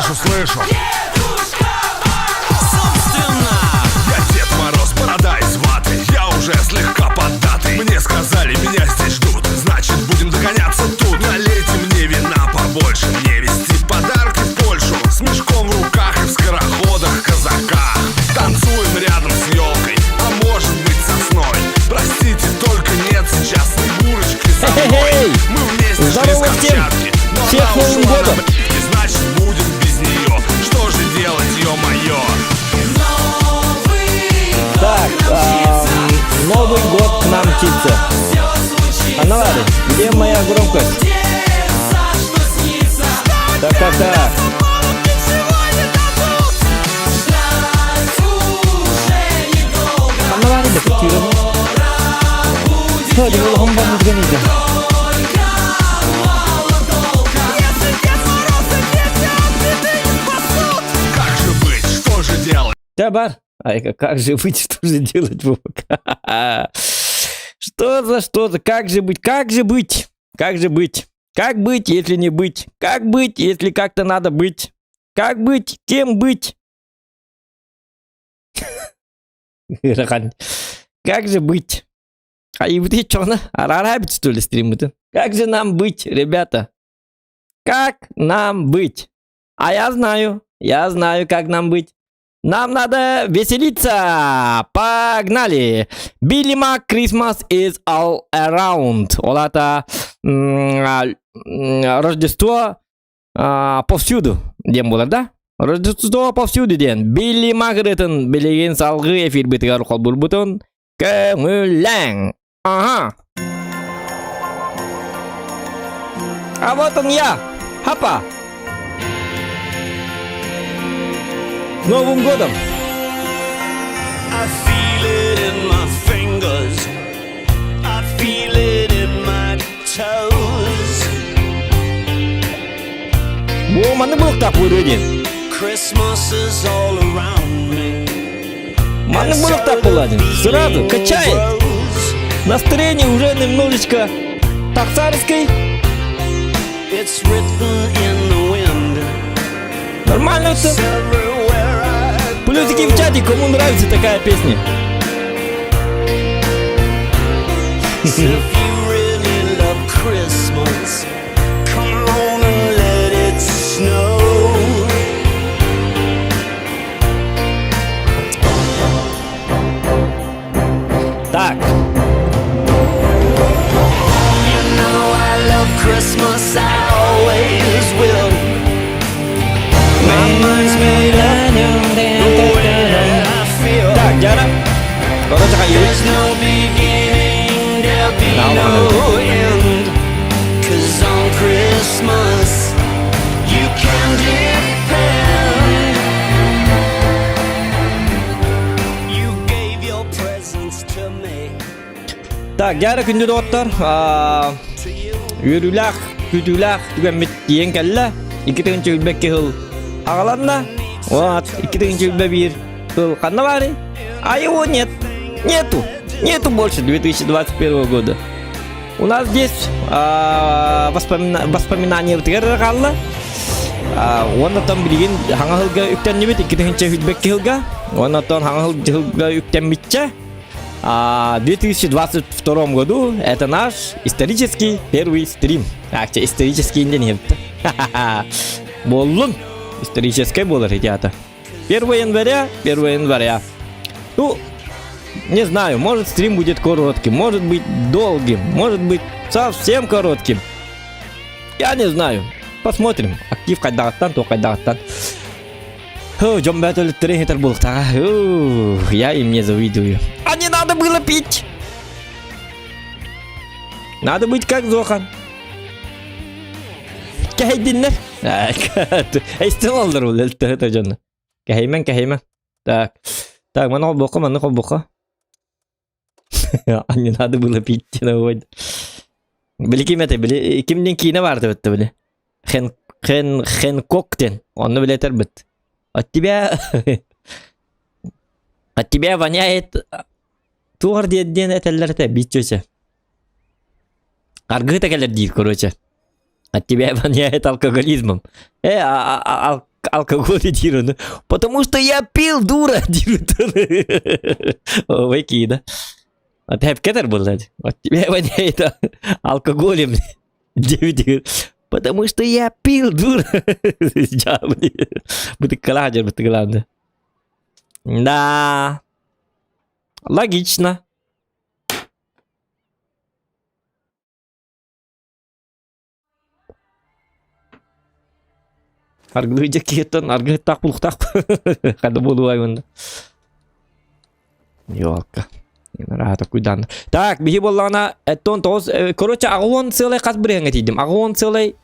Слышу, слышу. Собственно, Я Дед Мороз, борода из ваты. Я уже слегка поддатый. Мне сказали, меня здесь ждут. Значит, будем догоняться тут. Налейте мне вина побольше. Мне везти подарки в Польшу. С мешком в руках и в скороходах казаках. Танцуем рядом с елкой, а может быть сосной. Простите, только нет сейчас Снегурочки со мной. Хе-хей! Мы вместе шли с Здорово всем! Камчатки, но Всех она с Новым ушла на годом! блядки, значит, будем без нее. Что же делать, ё-моё? Так, Новый год к нам мчится. Аналары, где моя громкость? Так, так, так. Аналары да кутюром. Hadi Allah'ım bana güveneceğim. Как же быть, что же делать? Да, бар. Ай, как же быть, что же делать, Вовок? Что за что за, как же быть, как же быть, как же быть, как быть, если не быть, как быть, если как-то надо быть, как быть, кем быть? Как же быть? А и вот что на? Арарабит, что ли, стримы-то? Как же нам быть, ребята? Как нам быть? А я знаю, я знаю, как нам быть. Нам надо веселиться! Погнали! Billy Mack Christmas is all around. Ол аата Рождество повсюду диэн буолар да? Рождество повсюду диэн Билли Мак ырыатын билигин салгыы эфирбитигэр холбурбутун көҥүллээҥ! Ага! А вот он я! Хапа! С Новым годом! I feel it in my fingers. I feel it in my toes. Бу манны булуктаах буолуо диэн. Christmas is all around me. Маннык булуктаах буолла диэн. Сразу качает. Настроение уже немножечко таксарской. It's written in the wind. Нормально все. Everywhere I Плюсики в чате, кому нравится такая песня. If you really love Christmas, come on and let it snow. Так, You know I love Christmas, I always will. My mind's made up the way that I feel. Так, Диана. Короче, хайыы. There's no beginning, there'll be Now no end. 'Cause on Christmas, you can depend. You gave your presents to me, Так, Диана күндү доҕоттор, to you. үөрүүлээх, күүтүүлээх түгэммит тиийэн кэллэ. 2021 сыл аҕаланна. Вот, 2021 сыл ханна баарый? А его нет. Нету. Нету больше 2021 года. У нас здесь воспоминания хаалла. Уонна там билигин хаҥа сылга үктэннибит, 2022 сылга. Уонна оттон хаҥа сылга үктэммиччэ. В 2022 году это наш исторический первый стрим. Так, исторический диэн Буоллун. Исторический буолар ребята. 1 января, 1 января. Ну, не знаю, может стрим будет коротким, может быть долгим, может быть совсем коротким. Я не знаю. Посмотрим. Актив хайдаҕыттан, туох хайдаҕыттан. Дьон бэт өлүттэрин хитер буолуктаҕа. Я им не завидую. А не надо было пить! Надо быть как Зохан. Кэһэйдиннэр. Эстен олдор ол өлтөһө дьонно. Кэһэймэн, кэһэймэн. Так. Так, маны холбуохха, маны холбуохха. А не надо было пить, Били ким этэ, били кимдин киинэ баар битте били. Хен Хен Хенкок диэн. Онно билетер бит. От тебя от тебя воняет туор диэн диэн этэллэр этэ биччөчө. Аргыта кэлэр диир, короче. От тебя воняет алкоголизмом. Э, алкоголь диир ону. Потому что я пил, дура, диир Ой, кида. А ты кетер был, Вот тебе воняет алкоголем. Диэбит Потому что я пил, дура. Бытыккалаах дьэр бытыккалаах. Да. Логично. Аргылыы дьэкиэттэн аргыһыттаах булуктаах хада буолуой уонна. Ёлка. Раата куйдаан. Так, биһи буоллаҕына, эттон тоҕус, короче, аҕыон сыалай хас бырыһыаҥҥа тиийдим? Аҕыон сыалай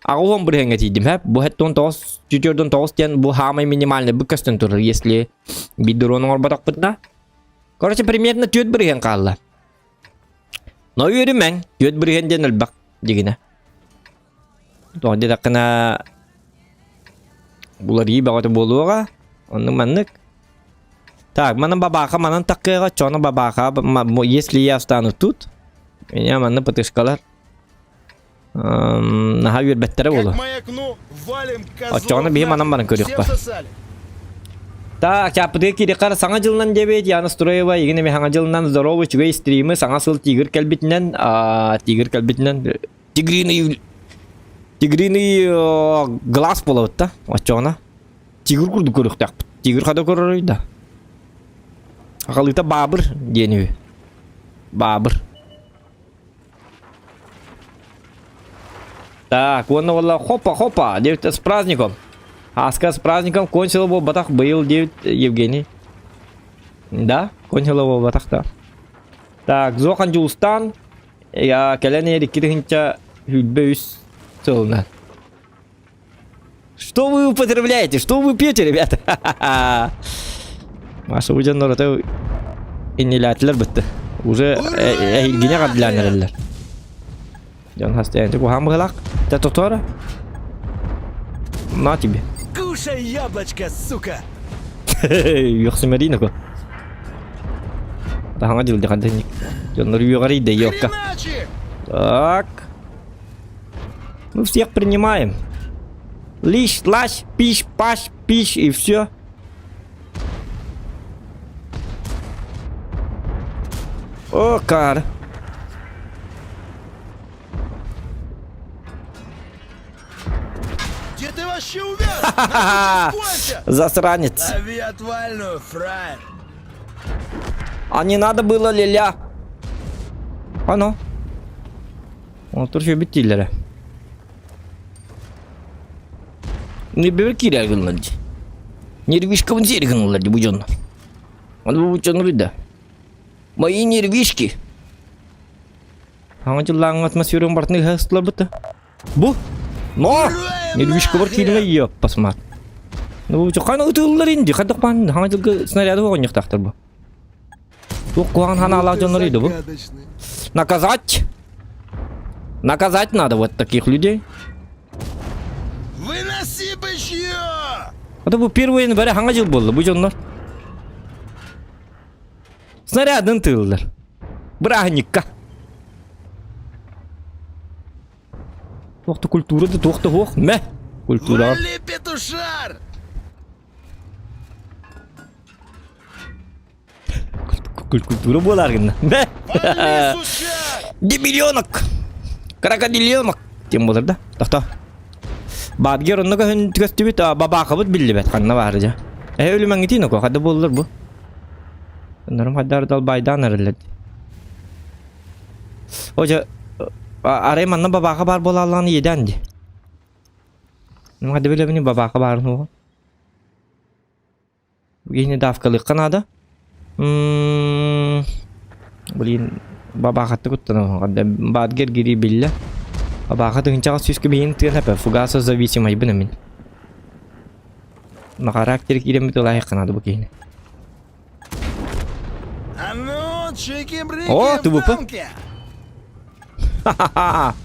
аҕыон бырыһыаҥҥа тиийдим, хэп. Бу эттон тоҕус, четвердон тоҕус диэн бу хаамай минимальный бу көстөн турар, если биир дрон оҥорботохпутуна. Короче, примерно түөрт бырыһыан хаалла. Но үөрүмэҥ, түөрт бырыһыан диэн элбэх дигинэ. Тоҕо диэтэххинэ уларыйыы бөҕөтө буолуоҕа. Оннук маннык. Так, манан бабааха манан таккыаҕа, чоно бабааха, если я остану тут, меня манна пытышкалар наһаа үөрбэттэрэ буолуо. Оччоҕуна биһи манан баран көрүөххэ. Так, чааппытыгар киириэххэ саҥа дьылынан диэбит Яна Строева, игин эми саҥа дьылынан здоровый үчүгэй стримы саҥа сыл тигр кэлбитинэн, тигр кэлбитинэн тигриный тигриный глаз буолабыт да оччоҕуна тигр курдук көрүөхтээхпит. Тигр хада көрөрүй да. Аҕалыыта баабыр диэн үһү. Баабыр. Так, уонна уолла хопа-хопа, диэбит с праздником. Аска с праздником кончила буолбатах быйыл диэбит Евгений. Да, кончила буолбатах да. Так, Зохан Дьулустаан, я кэлэн иһэр икки тыһыынча сүүрбэ үс сылынан. Что вы употребляете? Что вы пьете, ребята? Маша бу дьоннор ото иннилээтилэр бытты. Уже эһилгине қабдилаан эрэллэр. Дьон хастаянчы куһаан быһылаах. Тэ тотора. На тебе. Кушай яблочко, сука! Үөхсүмэрийн око. Таһаҥа дьылдьа хантанник. Дьоннор үөҕэрий да ёкка. Хреначи! Так. Мы всех принимаем. Лишь, лащ, пиш, паш, пиш и все. О, кар. Где ты вообще увяз? Нас тут сейчас кончат! Засранец. Лови отвальную, фраер! А не надо было, Лиля. Ано. Онтор сөбүт дииллэрэ. Небе киирэр гыннар дии. Нервишкабын сиэри гыналлар дии бу дьоннор. Аны бу дьоннор да. Мои нервишки. Саҥа дьыллааҥҥа атмосферам бартын ыһа ыстыларбыт Бу? Но! Нервишкабар киирмэ йоппасмаат. Ну, хана ытыллар инди, хайдах баан хаҥа дьылга снаряды оҕонньохтаахтар бу. Туох куһаҕан ханаалаах дьоннор ыйда бу? Наказать! Наказать надо вот таких людей. Выноси бычье! Это бу первый января хаҥа дьыл буолла бу дьоннор. Снарядын тыыллар. Бырааһынньыкка. Туох да культура да туох да суох. Мэ! Культура. Вали, петушар! Культура буолар гынна. Мэ! Вали, сучар! Дебилёнок! Крокодилёнок! Тем буолар да. Тохто. Баадгер онно көһүн көстүбүт, бабаахабыт биллибэт ханна баары дьэ. Эһэ өлүмэҥҥитин око хада буоллар бу. Норм хайдар далбайдаан эрэллэр. Ожа арай манна бабааха баар буолааллаҕына иэдээн дии. Хада билэбини бабааха баарын уоҕа. Киһини давкалыахха наада. Блин, бабаахатты куттанам. Баадгер гири биллэ. Бабааха тыһынчаҕа сүүскэ биһин тыан эпэ фугаса зависимайбын эмин. На характер киирэммит ылаайахха наада бу киһини. А ну, чики-брики О, в ты ВП? танке! Ха-ха-ха!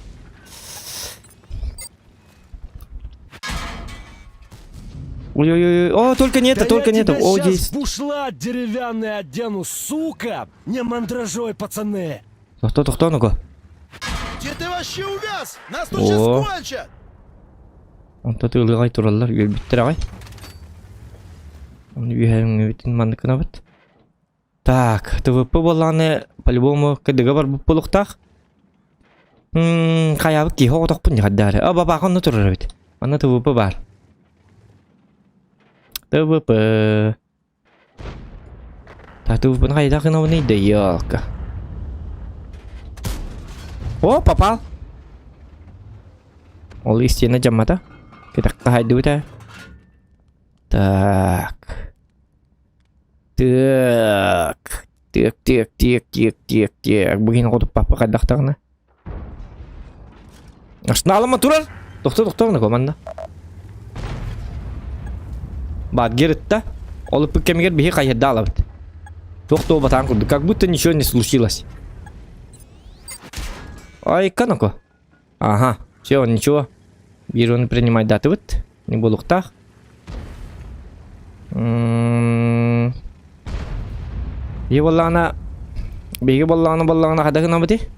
Ой-ой-ой, о, только не это, Да только я не это. тебя О, щас здесь. бушлат деревянный одену, сука! Не мандражой, пацаны! Тохто, тохто, ну-ка. Где ты вообще увяз? Нас тут О. сейчас кончат! Онто тыалыаҕай тураллар, үөрбүттэр аҕай. Ону үөһээҥҥибитин маннык гынабыт. Так, ТВП буоллаҕына по-любому КДГ барбыт буолуохтаах. Хайаабыт киһи оҕотохпун дьаһайдаары. А, бабаах онно турар эбит. Манна ТВП баар. ТВП. Так, ТВП-ны хайдах гынабыный да, елка. О, попал. Ол истиэнэ дьаммата. Кэтэххэ хайдыбыт ээ. Так. Так. Так, так, так, так, так, так. Бүгүн хотуппаппа хайдахтаҕына. Арсеналыма турар. Тохто, тохто, на команда. Бадгер ытта. Ол ыппыт кэмигэр биһи хайырда алабыт. Туох туолбатаан курдук. Как будто ничего не случилось. Ай, канако. Ага, все, ничего. Биир ону принимайдатыбыт. Не буолуохтаах. Биһиги буоллаҕына биһиги буоллаҕына буоллаҕына хайдах гынабытый?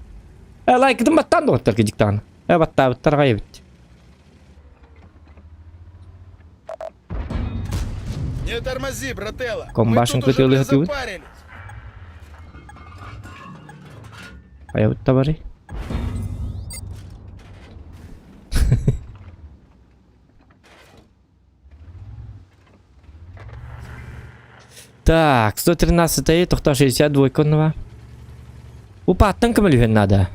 Э, лайкытын баттаан доҕоттор кидьиктаҕына. Э, баттаабыттар аҕай эбит. Не тормози, брателло. Мы Комбашын тут уже көтөлү сатыыбыт. запарились. Хайабыт да барый. Так, 113 тохтоо 62 коннова. Упааттан көмөлүһүөн наада.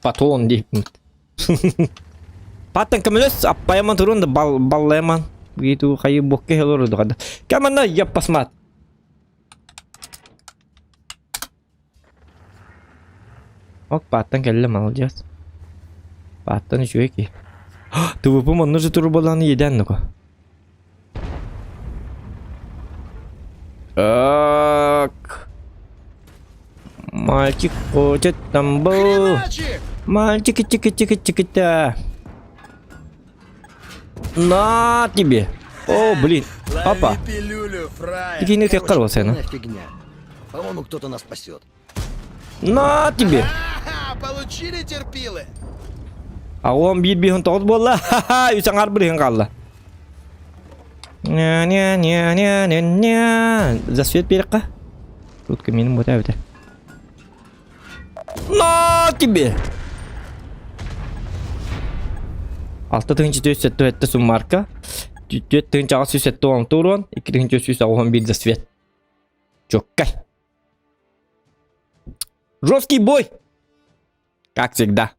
Патон диэппит. Паттан көмөлөс аппайаман турун да бал баллайман. Гиту хайы бокке хелор духада. Камана я посмат. Ок, паттан кэллэ, молодец. Паттан үчүгэй киһи. ТВП онно же турбалааны иэдээн нука. Так. Мальчик хочет там был. Хреначик! Мальчики тики тики тики та. На тебе. О, блин. Опа. Лови пилюлю, фраер. Тикини теккар болсайна. Полная фигня. По-моему, кто-то нас спасет. На тебе. Ага, получили терпилы? Аҕам биир биһин тоҕус буолла. Ха-ха, үс аҥаар бырыһын хаалла. Ня-ня-ня-ня-ня-ня. За свет биэрэххэ. Тут каминим бута эбитэ. На тебе! Алта тыһыынча түөрт сэттэ сэттэ суммарка. Түөрт тыһыынча аҕыс сүүс сэттэ уон туруон, икки тыһыынча сүүс аҕыс биир за свет. Чоккай. Жесткий бой! Как всегда.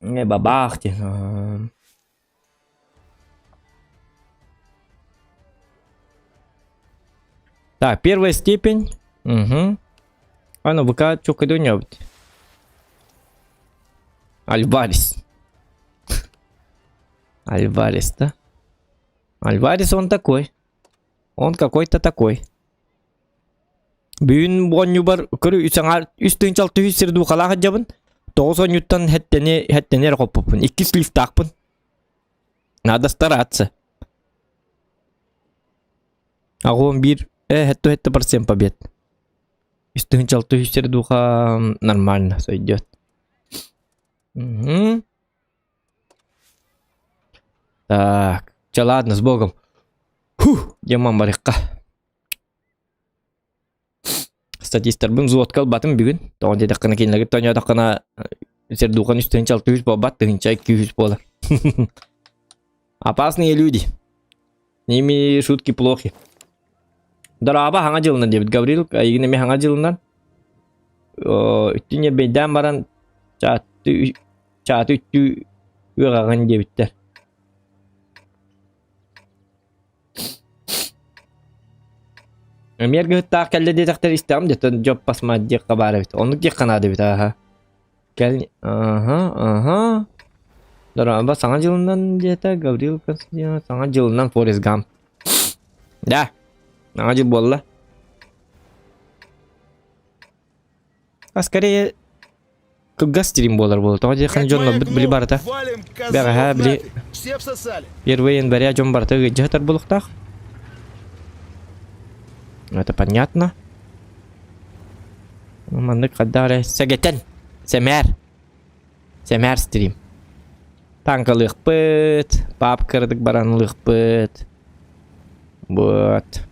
Не бабахте. Так, первая степень. Угу. А ну, ВК чокойдонябыт. Альварес. Альварес, да? Альварес он такой. Он какой-то такой. Бүгүн оонньуубар көрү үс аҥаар үс тыһыынча алта үс сир духалаах сылдьабын. Тоҕус оонньууттан һэттэни һэттэни эрэ хоппуппун. Иккис лифтаахпын. Надо стараться. Аҕуом биир э һэттэ һэттэ процент побед. Үс тыһыынча алта үс сир духа нормально сойдет. Угу. Так, чэ ладно, с Богом. Фух, Дьаман барыахха. Статистарбын взводка ылбатым бүгүн. Тоҕо диэтэххинэ кинилэргэ тонньоотоххуна сердухан үс тыһыынча алта үс буолбат, тыһыынча икки үс буолар. Опасные люди. С ними шутки плохи. Дорообо хаҥа дьылынан диэбит Гаврил, эйигин эмиэ хаҥа дьылынан. Үттүн ньэрбэйдээн баран чааты чааты үттүү үөҕэҕин диэбиттэр. Эмиэ эргиһыттаах кэллэ диэтэхтэр истэҕим дьэ дьоп пасмаат диэххэ баар эбит. Оннук диэххэ наада эбит ааһа. Кэл аха аха. Дорообо саҥа дьылынан диэтэ Гаврил Константинович саҥа дьылынан Форест Гамп. Да. Саҥа дьыл буолла. А скорее. Кылгас стрим буолар буолла. Тоҕо диэххэ Как дьоннорбут били маякнул, барыта. валим козлов Бэҕэһээ били нафиг. Все всосали. 1 января дьон барыта ыалдьыһытар буолуохтаах. Это понятно. Маннык хайдах эрэ сэгэтэн, сэмээр, сэмээр стрим. Танкалыахпыт, паапкардык баран ылыахпыт. Вот.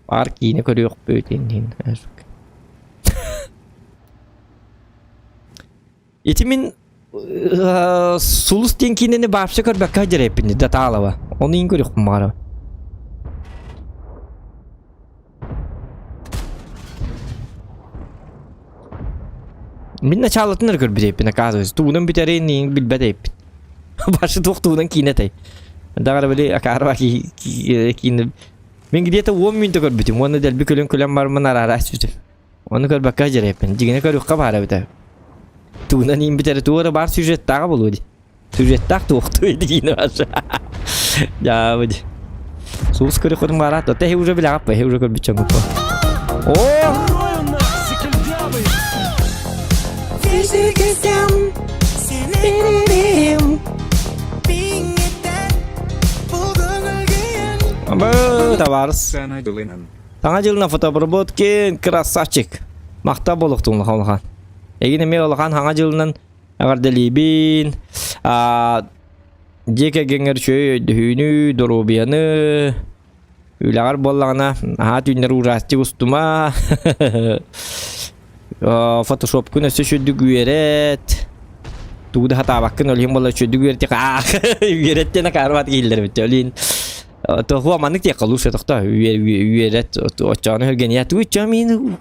Паар киинэ көрүөхпүт иннин. Ити мин Сулус диэн киинэни вообще көрбөккө сылдьар Даталова. Ону иин көрүөхпүн баҕарабын. Мин началотын эрэ көрбүт эбиппин, оказывается. Тугунан бүтэрин иин билбэт эбиппин. Башы туох тугунан киинэ этэй. Даҕара били акаарба киинэ. Мин где-то 10 мүнөтэ көрбүтүм уонна дэлби күлэн-күлэн бараммын араара түспүтүм. Ону көрбөккө дьэрэйэппин. Дьиҥинэ көрүөххэ баар эбитэ. Тугунан иин бүтэрэ туох эрэ баар сюжеттааҕа буолуо дии. Сюжеттаах туохтуй дии вообще. Дьаабы дии. Суус көрүөххүтүн баара. Тэһи уже билэҕит эһи уже көрбүт дьоҥҥут О! Абы, табаарыс. Саҥа дьылынан фотообработкин красавчик. Махтал буолуохтун улахан улахан. Эгин эмиэ улахан саҥа дьылынан эҕэрдэлиибин. Дьиэ кэргэҥҥэр үчүгэй өйдөһүүнү, доруобуйаны, үлэҕэр буоллаҕына аһаа түүннэр ужастик устума. Фотошопкун өссө үчүгдүк үөрэт. Тугу да сатаабаккын ол иһин буолла үчүгдүк үөрэтиэх үөрэт диэн акаарбат киһилэр эбит ол иһин Тоһуо маннык диэххэ лучше тохто үөрэт оччоҕуна хөргэнийэ тугу чё мин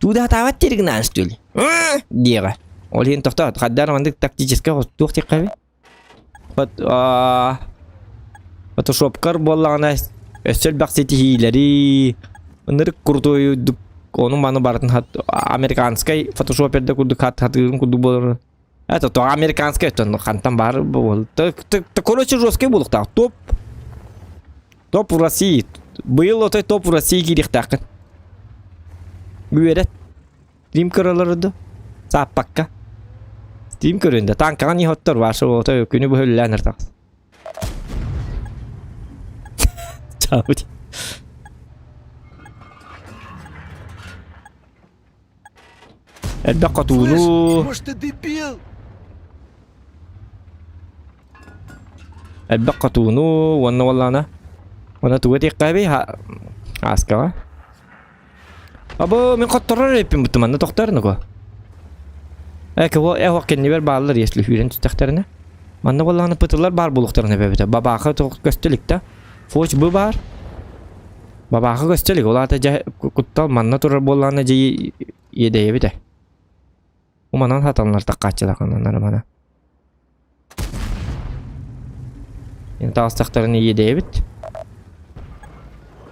тугу да сатаабат диэри гынаан что ли диэҕэ ол иһин тохто хаддар маннык тактическай туох диэххэ эбит фотошопкар буоллаҕына өссө элбэх ситиһиилэри ынырык крутой ону маны барытын американскай фотошоперда курдук хатыырын курдук буолар Это то американская, это хантан бар буол. Короче, жесткий буолуохтаах. Топ. Топ в России. Быйыл отой топ в России киириэхтээххин. Үөрэт. Стрим көрөлөр да. Сааппакка. Стрим көрүн да. Танкаҕа не хоттор ваша отой күнү быһа үлэлээн ыртаҕас. Чаабыт. Элбэх хотууну. Может, ты дебил? Элбэх хотууну уонна уоллаана. Уонна тугу этиэххэ Ааскаҕа. Або мин хотторор эппин бутум манна тохтор нуго. Э кого э хох кэннибэр бааллар если сүүрэн түстэхтэринэ. Манна буоллаҕына пытылар баар буолуохтарын эбэбитэ. Бабааха көстө илик да. Фоч бу баар. Бабааха көстө илик. Ол аата дьэ куттал манна турар буоллаҕына дьэ иэдэйэбит ээ. Уманан хатаннар таккааччылаханнар мана. Ин таҕыстахтарына иэдэйэбит.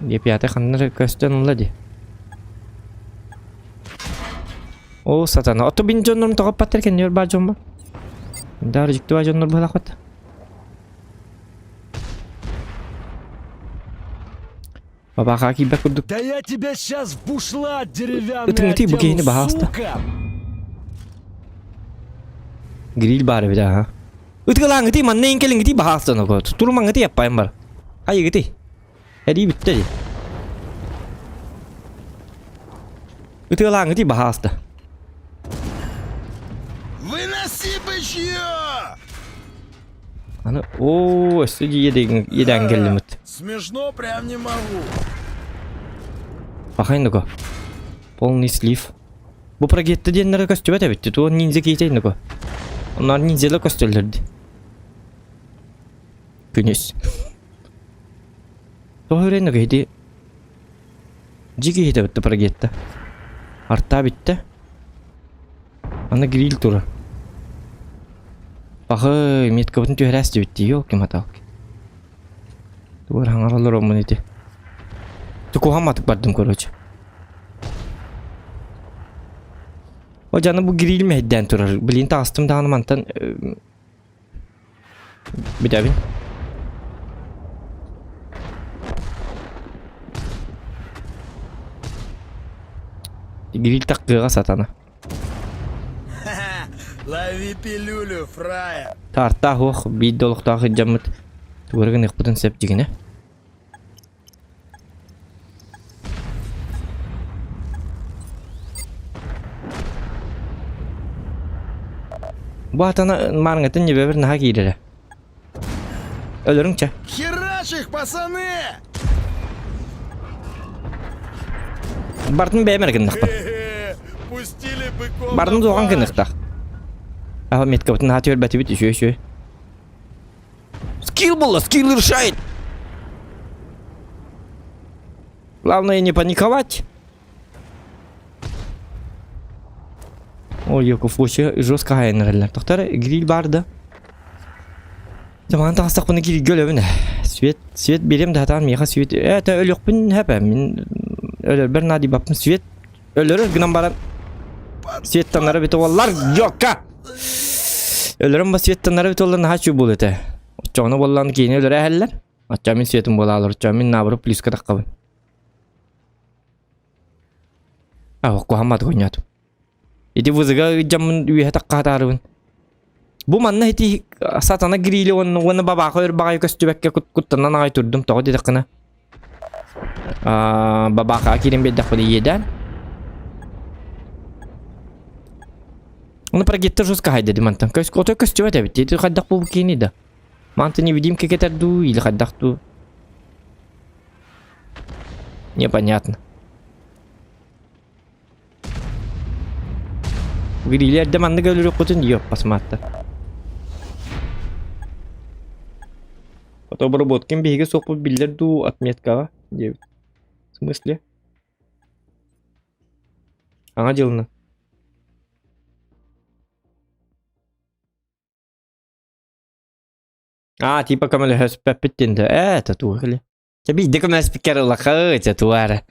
Диэпиятэ ханна эрэ көстөн ылла дии. Оо сатана. Ото бин дьоннорум тоҕо аппаттар кэннибэр баар дьон бар. Даар дьикти баар дьоннор быһалаахпат. Бабаха киирбэт курдук. Да я тебя сейчас в бушлат деревянный Ытыҥытый бу киһини одену, баһаалыста. сука! Гриль баар эбит аха. Ытыгылааҥҥытый манна иҥ кэлиҥҥитий баһаалыста оноко. Турумаҥҥытый аппайым бар. Хайыгытый? Эрии бүттэ дии. Ытыалааҥҥытый баһаалыста. Выноси бычье! Аны оо өссө иэдээн кэллимит. Смешно прям не могу. Пахайныго. Полный слив. Бу прогетта диэннэрэ көстүбэт эбит. Туон ниндзя киитейныго. Онноор ниндзялар көстөллөр дии. Күнүс. Тоҕо үрэнныга ити дьи киһитэ битте прогетта. Артаа бүттэ. Аны гриль тура. Пахы, меткабытын түһэрээс дибит ёлки-моталки. Тугар хаҥар олороммун ити. Тукуһамматык бардым короче. О дьаны бу гриль мэһэйдээн турар. Блин таҕыстым даҕаны мантан бүтэбин. Гриль тахтыаҕа сатана. Лови пилюлю, фраер. Таартаах уох биир да олохтоох сылдьаммыт тугу гыныахпытын сөп дьигинэ. Бу атана маарыҥҥытын ньибэбэр наһаа киирэрэ. Өлөрүҥ чэ. Херач их, пацаны! Бартын бэйэм эрэ гыннахпын. Пустили быков Бартын на суоҕан фарш. гыныахтаах. Аха меткабытын наһаа түөрбэтибит үчү үчү. Скилл было, скилл решает. Главное не паниковать. Ой, Яков, вообще жестко хайнырылар. Тохтар, гриль бар да. Заман тахсақпыны грильге өлөбүн. Свет, свет берем да хатаан миэхэ свет. Это өлүөхпүн хэпэ. Мин өлөрбөр наадыйбаппын. Свет өлөрөр гынан баран светтанара бит оллар жокка. Өлөрөн ба светтанара бит оллар наһаа чүү буол этэ. Оччоҕуна буоллаан киини өлөрө эһэллэр. Оччоҕо мин светым буолаалар. Оччоҕо мин наоборот плюска таххабын. А, куһаммат гонньоотум. Ити вызыга ыдьаммын үөһэ таххаатаарыбын. Бу манна ити сатана грили уонна уонна бабааха өр баҕайы көстүбэккэ куттанан аҕай турдум тоҕо диэтэххинэ бабаахаҕа киирэн биэрдэхпинэ иэдээн. Оны прогетта жестко хайда мантан. Отой көстүбэт эбит. Ити хайдах бу киини да. Манты невидимка кетер дуу или хайдах дуу. Непонятно. Грилерде маннык өлөрүөххүтүн диэ басмаатта. Фотобработкин биһиги суохпут биллэр дуу отметкаҕа диэбит. В смысле? Аҥа дьылына. А, типа көмөлөһөспөппүт диэн да. Ээ, это туох или? Чэ биирдэ көмөлөспүккэр ылахы, чэ туара.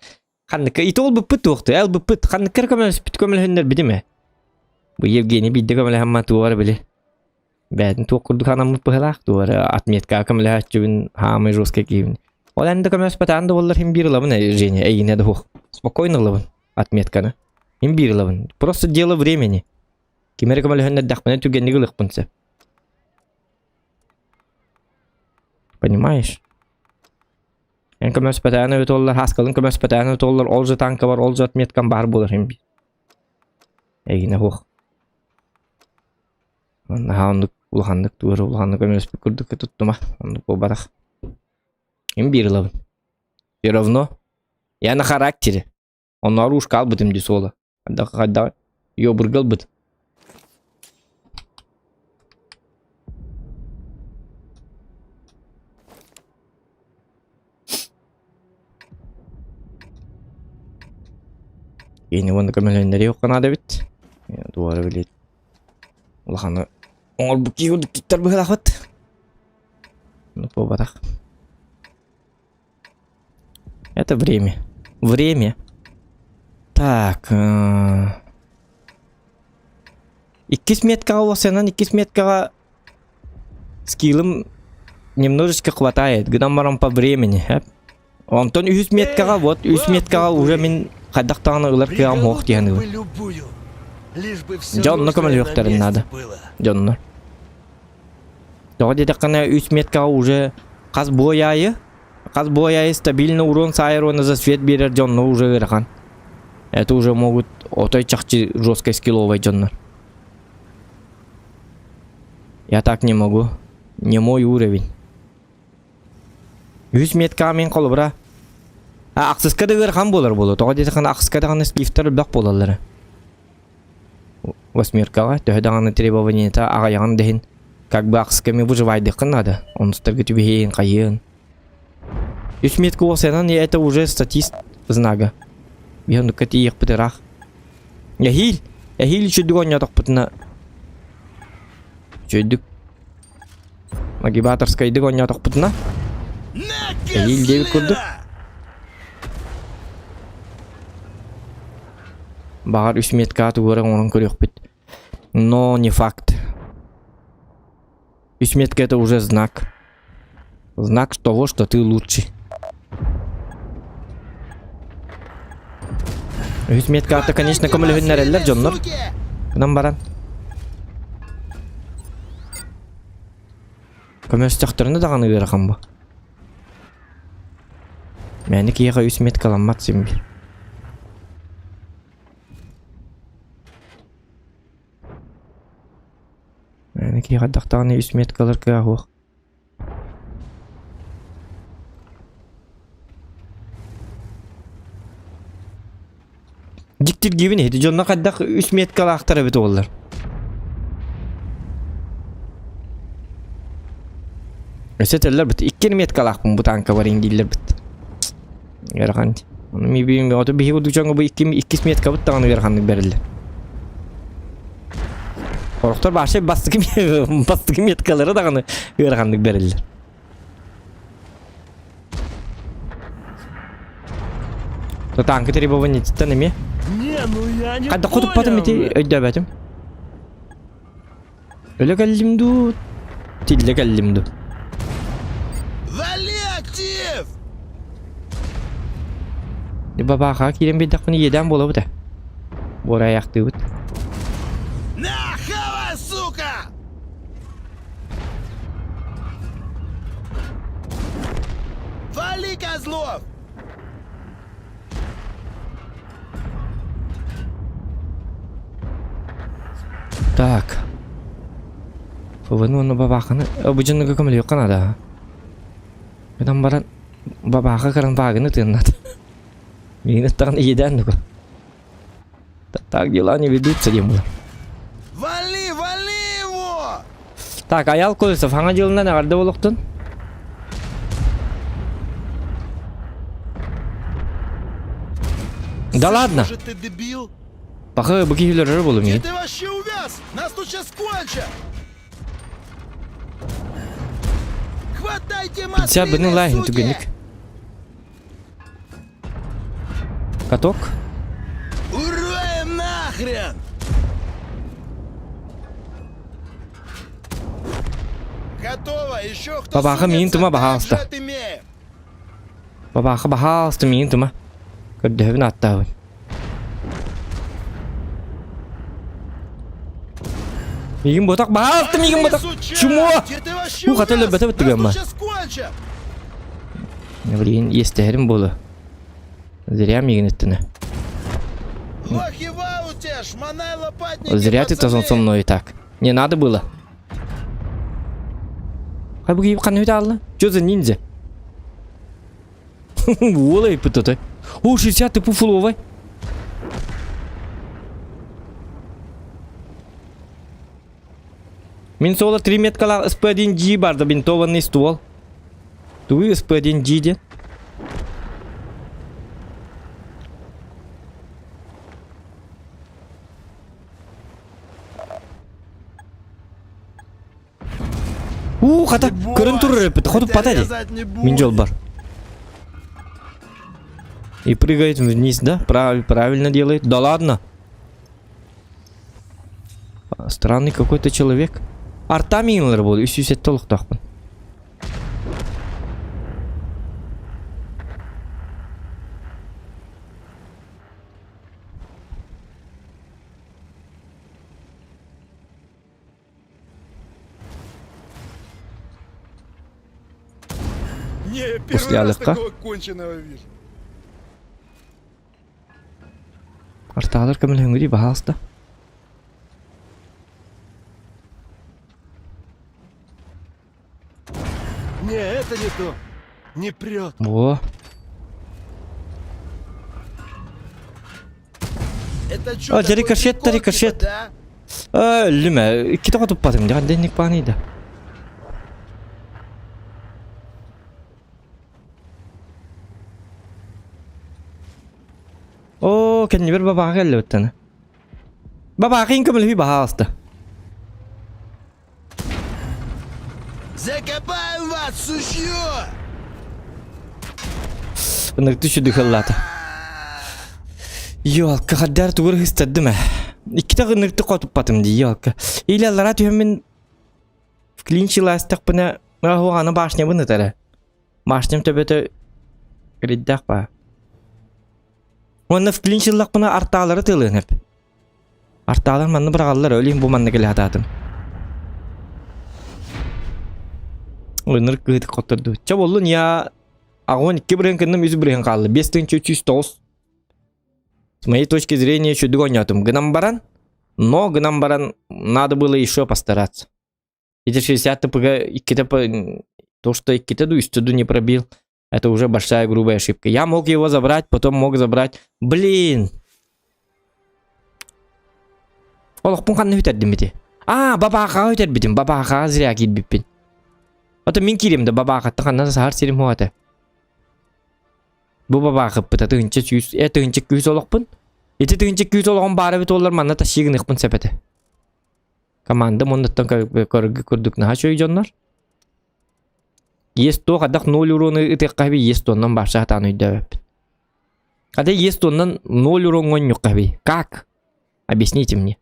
Ханныка ити ол быппыт туохту, эл быппыт ханныккар көмөлөспүт көмөлөһүннэр битиме. Бу Евгений биирдэ көмөлөһөмма туора били. Бээтин туох курдук анаммыт быһылаах туора отметка көмөлөһөөччүбүн хаамай жесткий киһибин. Ол эн да көмөлөспөтөөн да буоллар хим биир ылабын Женя эйине да хуох. Спокойно ылабын отметканы. Хим биир ылабын. Просто дело времени. Ким эрэ көмөлөһөннөрдөхпүнэ түргэнник ылыахпын сөп. Понимаешь? Эн көмөспөтөөн эбит оллар, хаскалын көмөспөтөөн эбит оллар, ол же танка бар, ол же отметкам баар буолар им Эгине хуох. Наһаа оннук улаханнык туора улаханнык көмөлөспүт курдук туттума. Оннук буолбатах. Им биир ылабын. Все равно я на характере. Оннооҕор уушка албытым дии суола. Хайдах хайдах ёбурга ылбыт. Киһини уонна көмөлөһүннэриэ наада эбит. Туора билит. Улаханы оҥорбут киһи курдук туттар быһыылаахпыт. Буолбатах. Это время. Время. Так. Иккис меткаҕа уопсайынан иккис меткаҕа скиллым немножечко хватает. Гынан баран по времени. Онтон үһүс меткаҕа вот үс меткаҕа уже мин хайдах даҕаны ылар кыаҕым суох диэн ылым. Дьэ онно көмөлөһүөхтэрин наада. Дьоннор. Тоҕо диэтэххинэ үс меткаҕа уже хас бой аайы хас бой аайы стабильно урон саайар уонна за свет биэрэр дьонно уже ыарахан. Это уже могут отой чахчы жесткой скилловой дьоннор. Я так не могу. Не мой уровень. Үс меткаҕа мин холобура а ахсыска да ыарахан буолар буолуо. Тоҕо диэтэххинэ ахсыска даҕаны скифтэр элбэх буолаллара. Восьмеркаҕа төһө даҕаны требованиета аҕыйаҕын да иһин как бы ахсыска эмиэ выживайдыаххын наада. Онустарга түбэһиэн хайыан. Үс метка уопсайынан это уже статист знага. Биһи оннукка тиийиэхпит ыраах. Эһиил, эһиил үчүгдүк оонньоотохпутуна үчүгэйдик Нагибаторскайдык оонньоотохпутуна эһиил диэбит курдук Баҕар үс меткаҕа тугу эрэ оҥорон көрүөхпүт. Но не факт. Үс метка это уже знак. Знак того, что ты лучший. Үһүс меткаата, конечно, көмөлөһүннэрэллэр дьоннор. Гынан баран. Көмөстөхтөрүнэ даҕаны ыарахан бу. Мээнэ киһиэхэ үс меткаламмат син биир. Мээнэ киһиэхэ даҕаны үс меткалар кыа суох. Дьиктиргиибин иһити дьонно хайдах үс меткалаахтар эбит уоллар. Өссө этэллэр бит икки меткалаахпын бу танка барин дииллэр бит. Ыарахан. Ону ми биим ото биһи курдук дьоҥҥо бу икки иккис меткабыт даҕаны ыараханнык бэриллэр. Орохтор башы бастакы бастакы меткалары даҕаны ыараханнык бэриллэр. Танкы требованиеттан эмиэ. Не, ну я не Хайда хотуппатым ити понял. өйдөөбөтүм. Өлө кэллим дуу, тиллэ кэллим дуу. Вали актив! Бабааха киирэн биэрдэхпинэ иэдээн буолабыт ээ. Буорайаахтыыбыт. На, хавай, сука! Вали, козлов! Так. ФВН уонна бабааханы бу дьоннорго көмөлөһүөххэ наада. Гынан баран бабааха кыран баагыны тыыннат. Миигин ыттаҕын иэдээн дуга. Так дела не ведутся диэн буолар. Вали, вали его! Так, Аял Колесов, хаҥа дьылынан эҕэрдэ буолуохтун. Да ладно. Может, ты дебил? Пахы, бу киһи өлөрөр буолуом Где иһин. ты вообще увяз? Нас тут сейчас кончат! Хватайте 50 маслины, лайн суки! түгэнник. Каток. Ура им нахрен! Готово! Еще кто Бабаха миин сунется, тума также баһаалыста. отымеем! Бабаха баһаалыста миин тума. Көрдөһөбүн ааттаабын. Миигин ботак баһаалыста миигин ботак. Чмо! Где ты вообще У, хата увяз? өлөрбөтө Нас быттыгыма. тут сейчас кончат! Блин, иэстэһэрим буолуо. Зря миигин эттинэ. Лохи в ауте, шмонай лопатники, Зря ты пацаны! со мной так. Не надо было. Хай бу киһи ханна алла? Чё за ниндзя? Уола иппыт О, 60 ты пуфловай. Мин суола 3 меткалаах СП1G барда бинтованный ствол. Тугуй СП1G диэн? Уу, хата, көрөн турар эппит, хоту пата ди. Мин жол бар. И прыгает вниз, да? Прав, правильно делает. Да ладно. Странный какой-то человек. Арта миңлер болды, 307 олықтақпын. Не, первый После раз Алыка. такого конченого вижу. Арталар көмөлөһүҥҥү дии баһаалыста. Не, это не то. Не прет. Во. Это чё, А, такой рикошет-то прикол, рикошет. типа, да? Э, Өлүмэ, иккитэ хотуппатым дьэ ханна бааны да. Оо, кэннибэр бабаҕа кэллэ быттана. Бабаҕа көмөлөһүү баһаалыста. Закопаем вас, сучье! Ынырык түшү хыллаата. Ёлка, хаддар тугур хыстардым ээ. Иккитэ ынырыкты хотуппатым дии, ёлка. Или аллара түһэммин в клинчи лаастахпына аны башнябын ытара. Башням төбөтө риддах ба. Уонна вклинч ыллахпына артаалары тыалыан эп. Артаалар манна быраҕаллар, өлүүм бу манна кэлэ сатаатым. Ыныр кыһытык хотторду. Чэ буоллун я аҕуон икки бырыһын кынным үс бырыһын хаалла. 5309. С моей точки зрения үчүгдүк оонньоотум. Гынан баран, но гынан баран надо было еще постараться. Эти 60 ТПГ иккитэ то, что иккитэ ду, үстэ ду не пробил, это уже большая грубая ошибка. Я мог его забрать, потом мог забрать. Блин! Олохпун ханна үтэрдим ити? А, бабаахаҕа үтэрбитим. Бабаахаҕа зря киирбиппин. Ото мин киирим да бабаахаттан ханна саһар сирим хуата. Бу бабаахыппыта тыһынча сүүс, э тыһынча күүс олохпун. Ити тыһынча күүс олоҕум баара эбит буоллар манна тащи гыныахпын сөп этэ. Команда муннуттан көрөргө курдук наһаа үчүгэй дьоннор. Есть то хайдах ноль урону ытыахха эби есть тоннан барса сатаан өйдөөбөппүн. Хата есть тоннан ноль уроҥҥа онньуохха эби. Как? Объясните мне.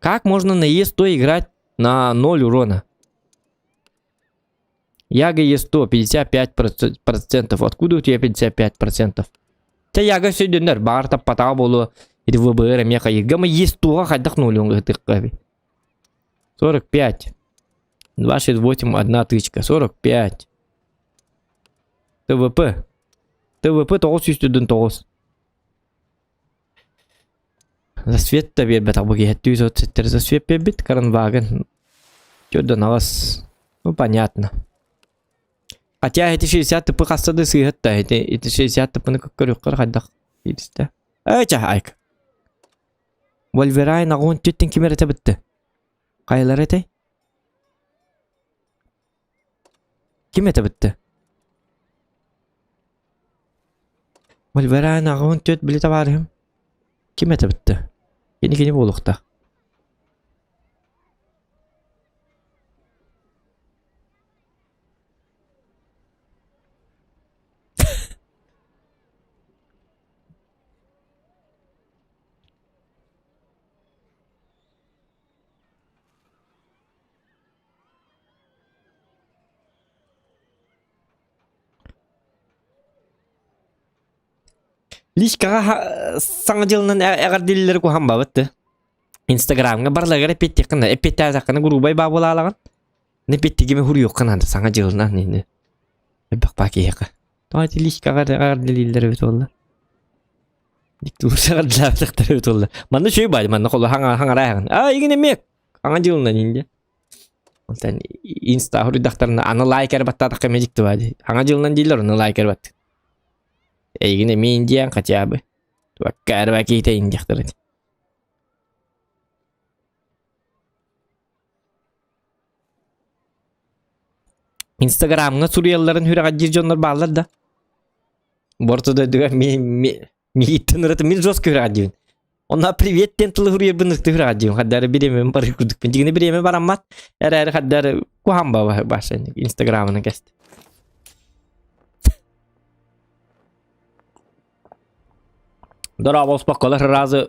Как можно на Е100 играть на 0 урона? Яга Е100 55%. Откуда у тебя 55%? Чэ Яга сөйдөнөр, баҕар таппатаҕа буолуо. Ити ВБР эмиэ хайыырга ма Е100-га хайдах ноль ытыахха эби? 45. 268, одна тычка. 45. ТВП. ТВП 909. Засвет да биэрбэтэх бу киһи түүс от ситтэр засвет биэрбит Каранваген Төрдөн аҕыс ну понятно Хотя эти 60 тыпы хаста да сыыһат да эти эти 60 тыпыны көрүөххэ хайдах иристэ Ээ чэ айк Вольверайн аҕуун түттэн ким эрэ тэбитти Хайалара этэй Ким этэ бүтте? Вольверайн аҕыһын түөрт били табаарыһым. Ким этэ бүтте? Кини кини буолуохтаах. Личкаҕа саҥа дьылынан эҕэрдэлиилэри куһаммабыт да. Инстаграмҥа барыларыгар эппиэттиэххин наада. Эппиэттээтэххинэ грубай баа буолаалаҕын. Эппиэттигими хуруйуохха наада саҥа дьылынан ини. Элбэх баа киһиэхэ. Тоҕо ити личкаҕа эҕэрдэлииллэр эбит буолла. Диктур эҕэрдэлээбэтэхтэр эбит буолла. Манна үчүгэй баай, манна холу хаҥарааһын. Аа, игин эмиэ Хаҥа дьылынан инде. Онтон инста хоруйдахтарына аны лайк эрэ баттаатахха эмиэ дьикти баа дии. Хаҥа дьылынан дииллэр онно лайк эрэ баттыыр. Эйигин эмиэ индиан хотя бы. Туакка эрэ киһитэ индиэхтэр этэ. Инстаграмҥа суруйалларын сүрэҕэлдьиир дьоннор бааллар да. Борто дойдуга ми ми мииттэн ырыта мин жестко сүрэҕэлдьиибин. Онно привет диэн тылы суруйарбын ыкты сүрэҕэлдьиибин. Хардары бириэмэм барыы курдукпун. Дьиҥинэ бириэмэ бараммат. Эрээри хардары куһаҕан баба баша инстаграмынан кэст. Дорообо успокколар разы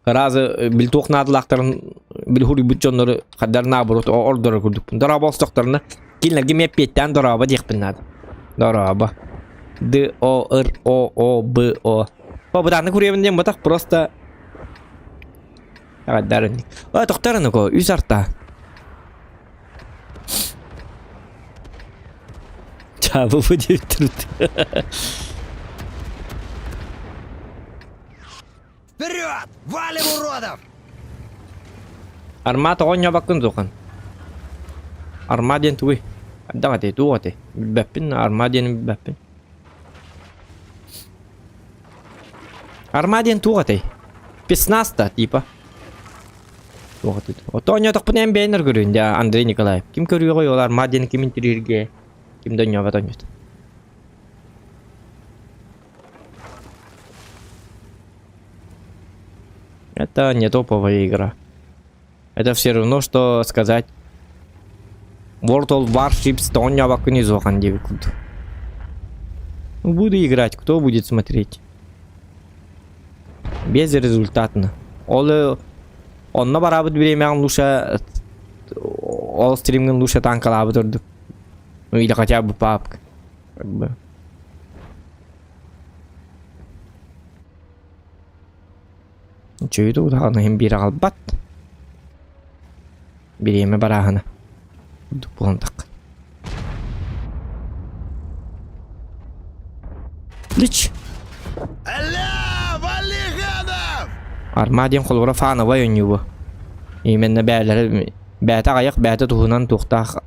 Разы бил туох наадалаахтарын бил хуруйбут дьоннору хаддар наоборот ордорор курдукпун. Дорообо олстохторуна кинилэргэ эмиэ эппиэттээн дорообо диэхпин наада. Дорообо. Д О Р О О Б О. О бытааннык хуруйабын диэн ботах просто Аҕаддарын. О тохторун ко үс арта. Чабы бу диэбит турут. Вперед! Валим уродов! Арма тоҕо ньобаккын тухан? Арма диэн тугуй? Хайдах этэй, туох этэй? Билбэппин, арма диэни билбэппин. Арма диэн туох этэй? Спецназ-то, типа. Туох этэй? Ото оонньоотохпуна эн бэйэн көрүөн дьэ Андрей Николаев. Ким көрүөҕүй ол арма диэни ким интирииргэ? Ким да оонньообот оонньоот. Это не топовая игра. Это все равно, что сказать World of Warships тоҕонньообоккун изохан диэбит курдук. Буду играть, кто будет смотреть? Безрезультатно. Ол онно бараабыт бириэмэҕин лучше ол стримҥин лучше танкалаабыт ордук. Ну или хотя бы папка. Как бы. Үчүгэй даҕаны иһин биир аҕалбат. Бириэмэ барааһына. Курдук буолан тахха. Лич! Аля, вали гадов! Арма диэн холобура фановай оонньуу бу. Именно бээлэрэ бээтэ аҕыйах бээтэ туһунан туохтаах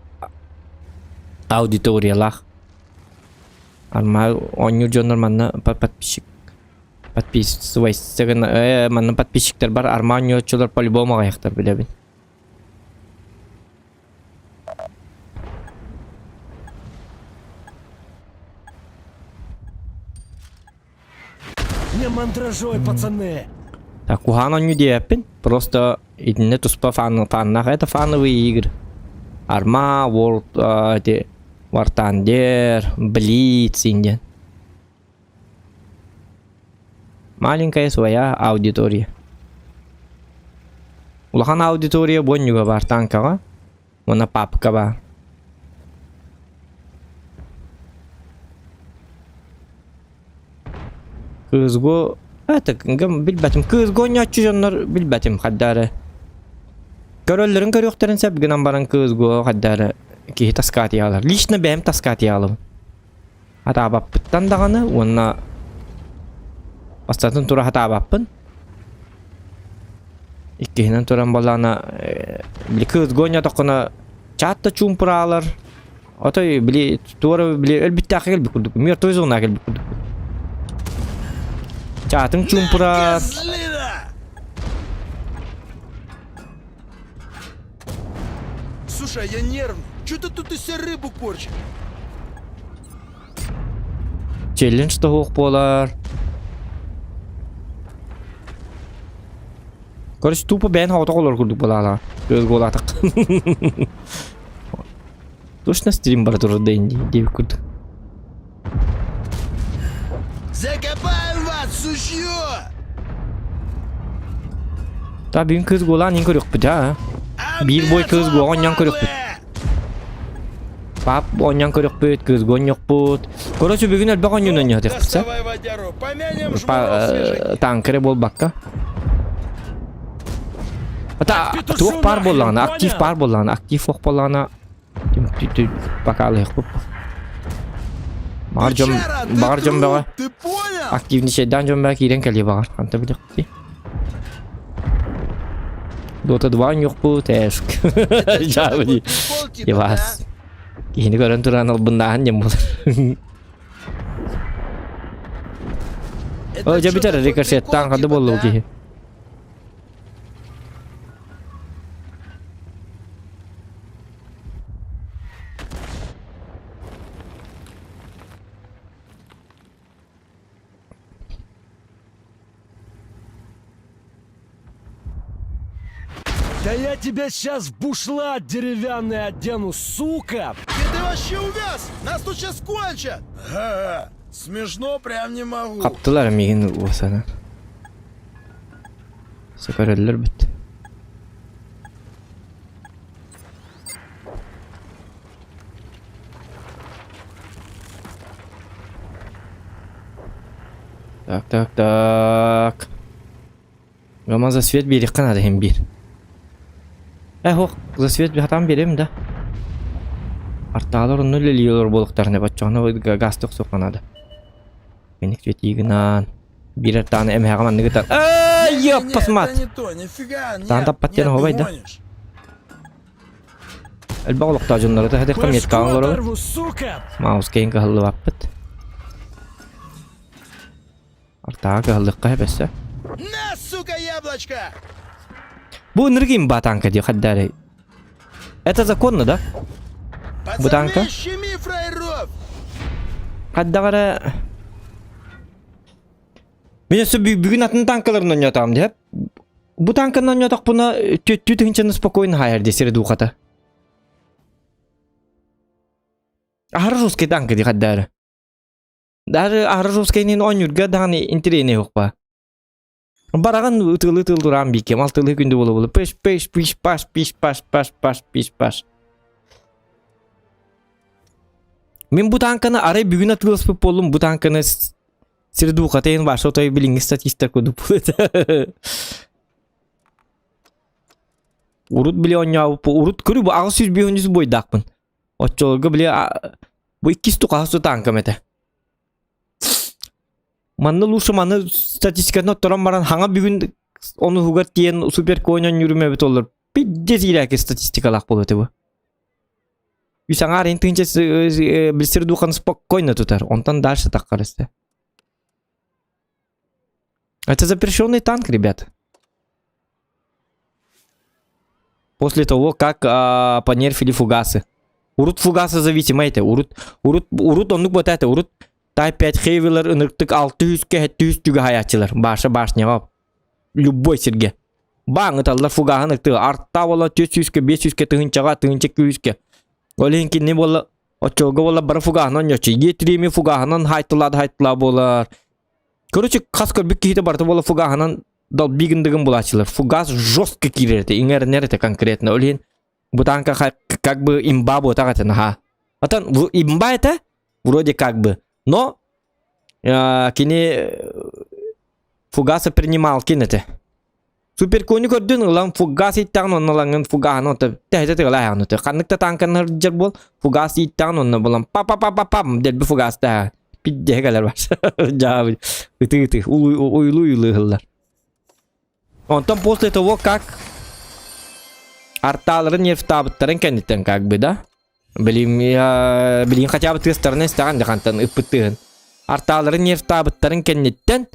аудиториялаах. Арма оонньуур дьоннор манна подписчик подписывайся гына манна подписчиктар бар арма оонньооччулар по-любому аҕыйахтар билэбин. Не мандражой, пацаны! Так, куһаан оонньуу диэппин. Просто итиннэ туспа фан, фаннаах. Это фановые игры. Арма, World, эти, War Thunder, Blitz диэн. Маленькая своя аудитория. Улахан аудитория бу бар танкаҕа уонна папка баар. Кыызго это билбэтим. Кыызго оонньооччу дьоннор билбэтим хайдары. Көрөллөрүн көрүөхтэрин сөп гынан баран кыызго хайдары киһи таскаатыйалар. Лично бэйэм таскаатыйалым. Атаабаппыттан даҕаны уонна бастатан тура сатаабаппын. Иккиһинэн туран буоллаҕына били кыыс гонньотоххуна чаат да чуумпураалар. Отой били туора били өлбүттээххэ кэлбит курдук. Мертвый зонаҕа кэлбит курдук. Чаатыҥ чуумпураар. Козлина! Слушай, я нервный. Че ты тут из себя рыбу корчишь? Челлендж тоһуох буолар. Короче, тупо бэйэн хоҕото олор курдук буолаала. Көз буолаатах. Точно стрим бара турар да инди диэбит курдук. Закопаем вас, сучье! Та бүгүн кыыс буолаан иин көрүөхпүт аа. Биир бой кыыс буоҕа онньоон көрүөхпүт. Пап оонньоон көрүөхпүт, кыысга оонньуохпут. Короче, бүгүн элбэх оонньууну оонньоотохпут сэ. Доставай водяру, помянем жмуров свежаки. Танкеры буолбакка. Ата туох паар буоллаҕына, актив паар буоллаҕына, актив ох буоллаҕына Пока Баҕар дьон, баҕар дьон бөҕө. Ты понял? Активничайдаан дьон бөҕө киирэн кэлиэ баҕар. Ханта билиэхпитий? Дота 2 оонньуохпут, эск. Дьаабы Ивас. Киһини көрөн туран албыннааһын диэн буолар. О, дьэ бүтэр рикошеттаан ханды буолла бу киһи. Да я тебя сейчас в бушлат деревянный одену, сука! Ты, ты вообще увяз! Нас тут сейчас кончат! Ага, смешно прям не могу. Хаптылар миигин уосана. Сөкөрөллөр бүт. Так, так, так. Роман за свет биэриэххэ наада иһин биир. Э, ох, за свет хатаан биэриэм да. Артаалар онно үлэлии олорор буолуохтарына баччаҕына газ тохсуохха наада. Мэник светигынан. Биир артааны эмэһэҕэ манныгы тар. Эй, ёппасмат! Это не то, нифига, нет, Таан таппат диэн нет, оһуобай ты да. гонишь. Элбэх олохтоох дьоннору таһытыахха Башку меткаҕа олоробут. оторву, сука! Маус кэйин кыһаллыбаппыт. Артааҕа кыһаллыахха сөп өссө. На, сука, яблочко! Бу ынырык имба танка дии хаддаарай. Это законно, да? Пацаны, танка? щеми фраеров! Хаддаҕара Мин өссө бүгүн атын танкаларын оонньоотоҕум диэп. Бу танканы оонньоотохпуна түөттүү тыһыынчаны спокойно хаайар дии сири дуухата. Аһара русский танка дии хаддаары. Даже аһара русскайнын оонньуурга даҕаны интэриэһинэй суохпа. Бараҕын ытыылыы тыл тураан бииккэ малтылыы күндү буола-буола пыш пыш пыш паш пиш паш паш паш пиш паш. Мин бу танканы арай бүгүн атыыласпыт буоллум бу танканы сири дуухатайын ваша отой билиҥҥи статистар курдук буолуо. Урут били оонньообуппут, урут көрү бу 853 буойдаахпын. Оччолорго били бу иккис тукаһа сутааҥкам этэ. Манна лучше маны статистикатын отторон баран хаҥа бүгүн онуһугар тиийэн супер конь оонньуурум эбит олор. Пиздец иирээки статистикалаах буолуо этэ бу. Үс аҥаар ин тыынча билсир духаны спокойно тутар. Онтон дальше таххар өстө. Это запрещенный танк, ребят. После того, как а, понерфили фугасы. Урут фугасы зависимый этэ. Урут, урут, урут оннук буота этэ. Урут Type 5 Heavy'лар ынырыктык 600-кэ 700 түгэ хаайааччылар. Баша башняҕа. Любой сиргэ. Бааҥ ыталлар фугаһын ыктыы. Арта буола 400-кэ 500-кэ тыһыынчаҕа тыһыынча күүскэ. Ол иһин кинини буола оччолорго буола бары фугаһынан оонньооччу. Е3 фугаһынан хайтылаа да хайтылаа буолар. Короче, хас көрбүт киһитэ барыта буола фугаһынан долби гындыгын булааччылар. Фугас жестко киирэр этэ, иҥэринэр этэ конкретно. Ол иһин бу танка как бы имба буотах этэ наһаа. Отон имба этэ вроде как бы, но кини фугаса принималкин этэ. Суперкони көрдүн ылан фугас ииттэҕин онно ылаҥҥын фугаһын ото тэһитэ тыгылааһын ото ханнык да танканы сылдьар буол фугас ииттэҕин онно булан па па па па пам дэлби фугас тэһэ пиддиһэ кэлэр бар дьаабы ытыы ытыы уйлуу уйлуу ыһыллар онтон после того как артааларын нервтаабыттарын кэнниттэн как бы да билин билин хотя бы тыастарын истэҕин дьахантан ыппыт тыаһын артааларын нервтаабыттарын кэнниттэн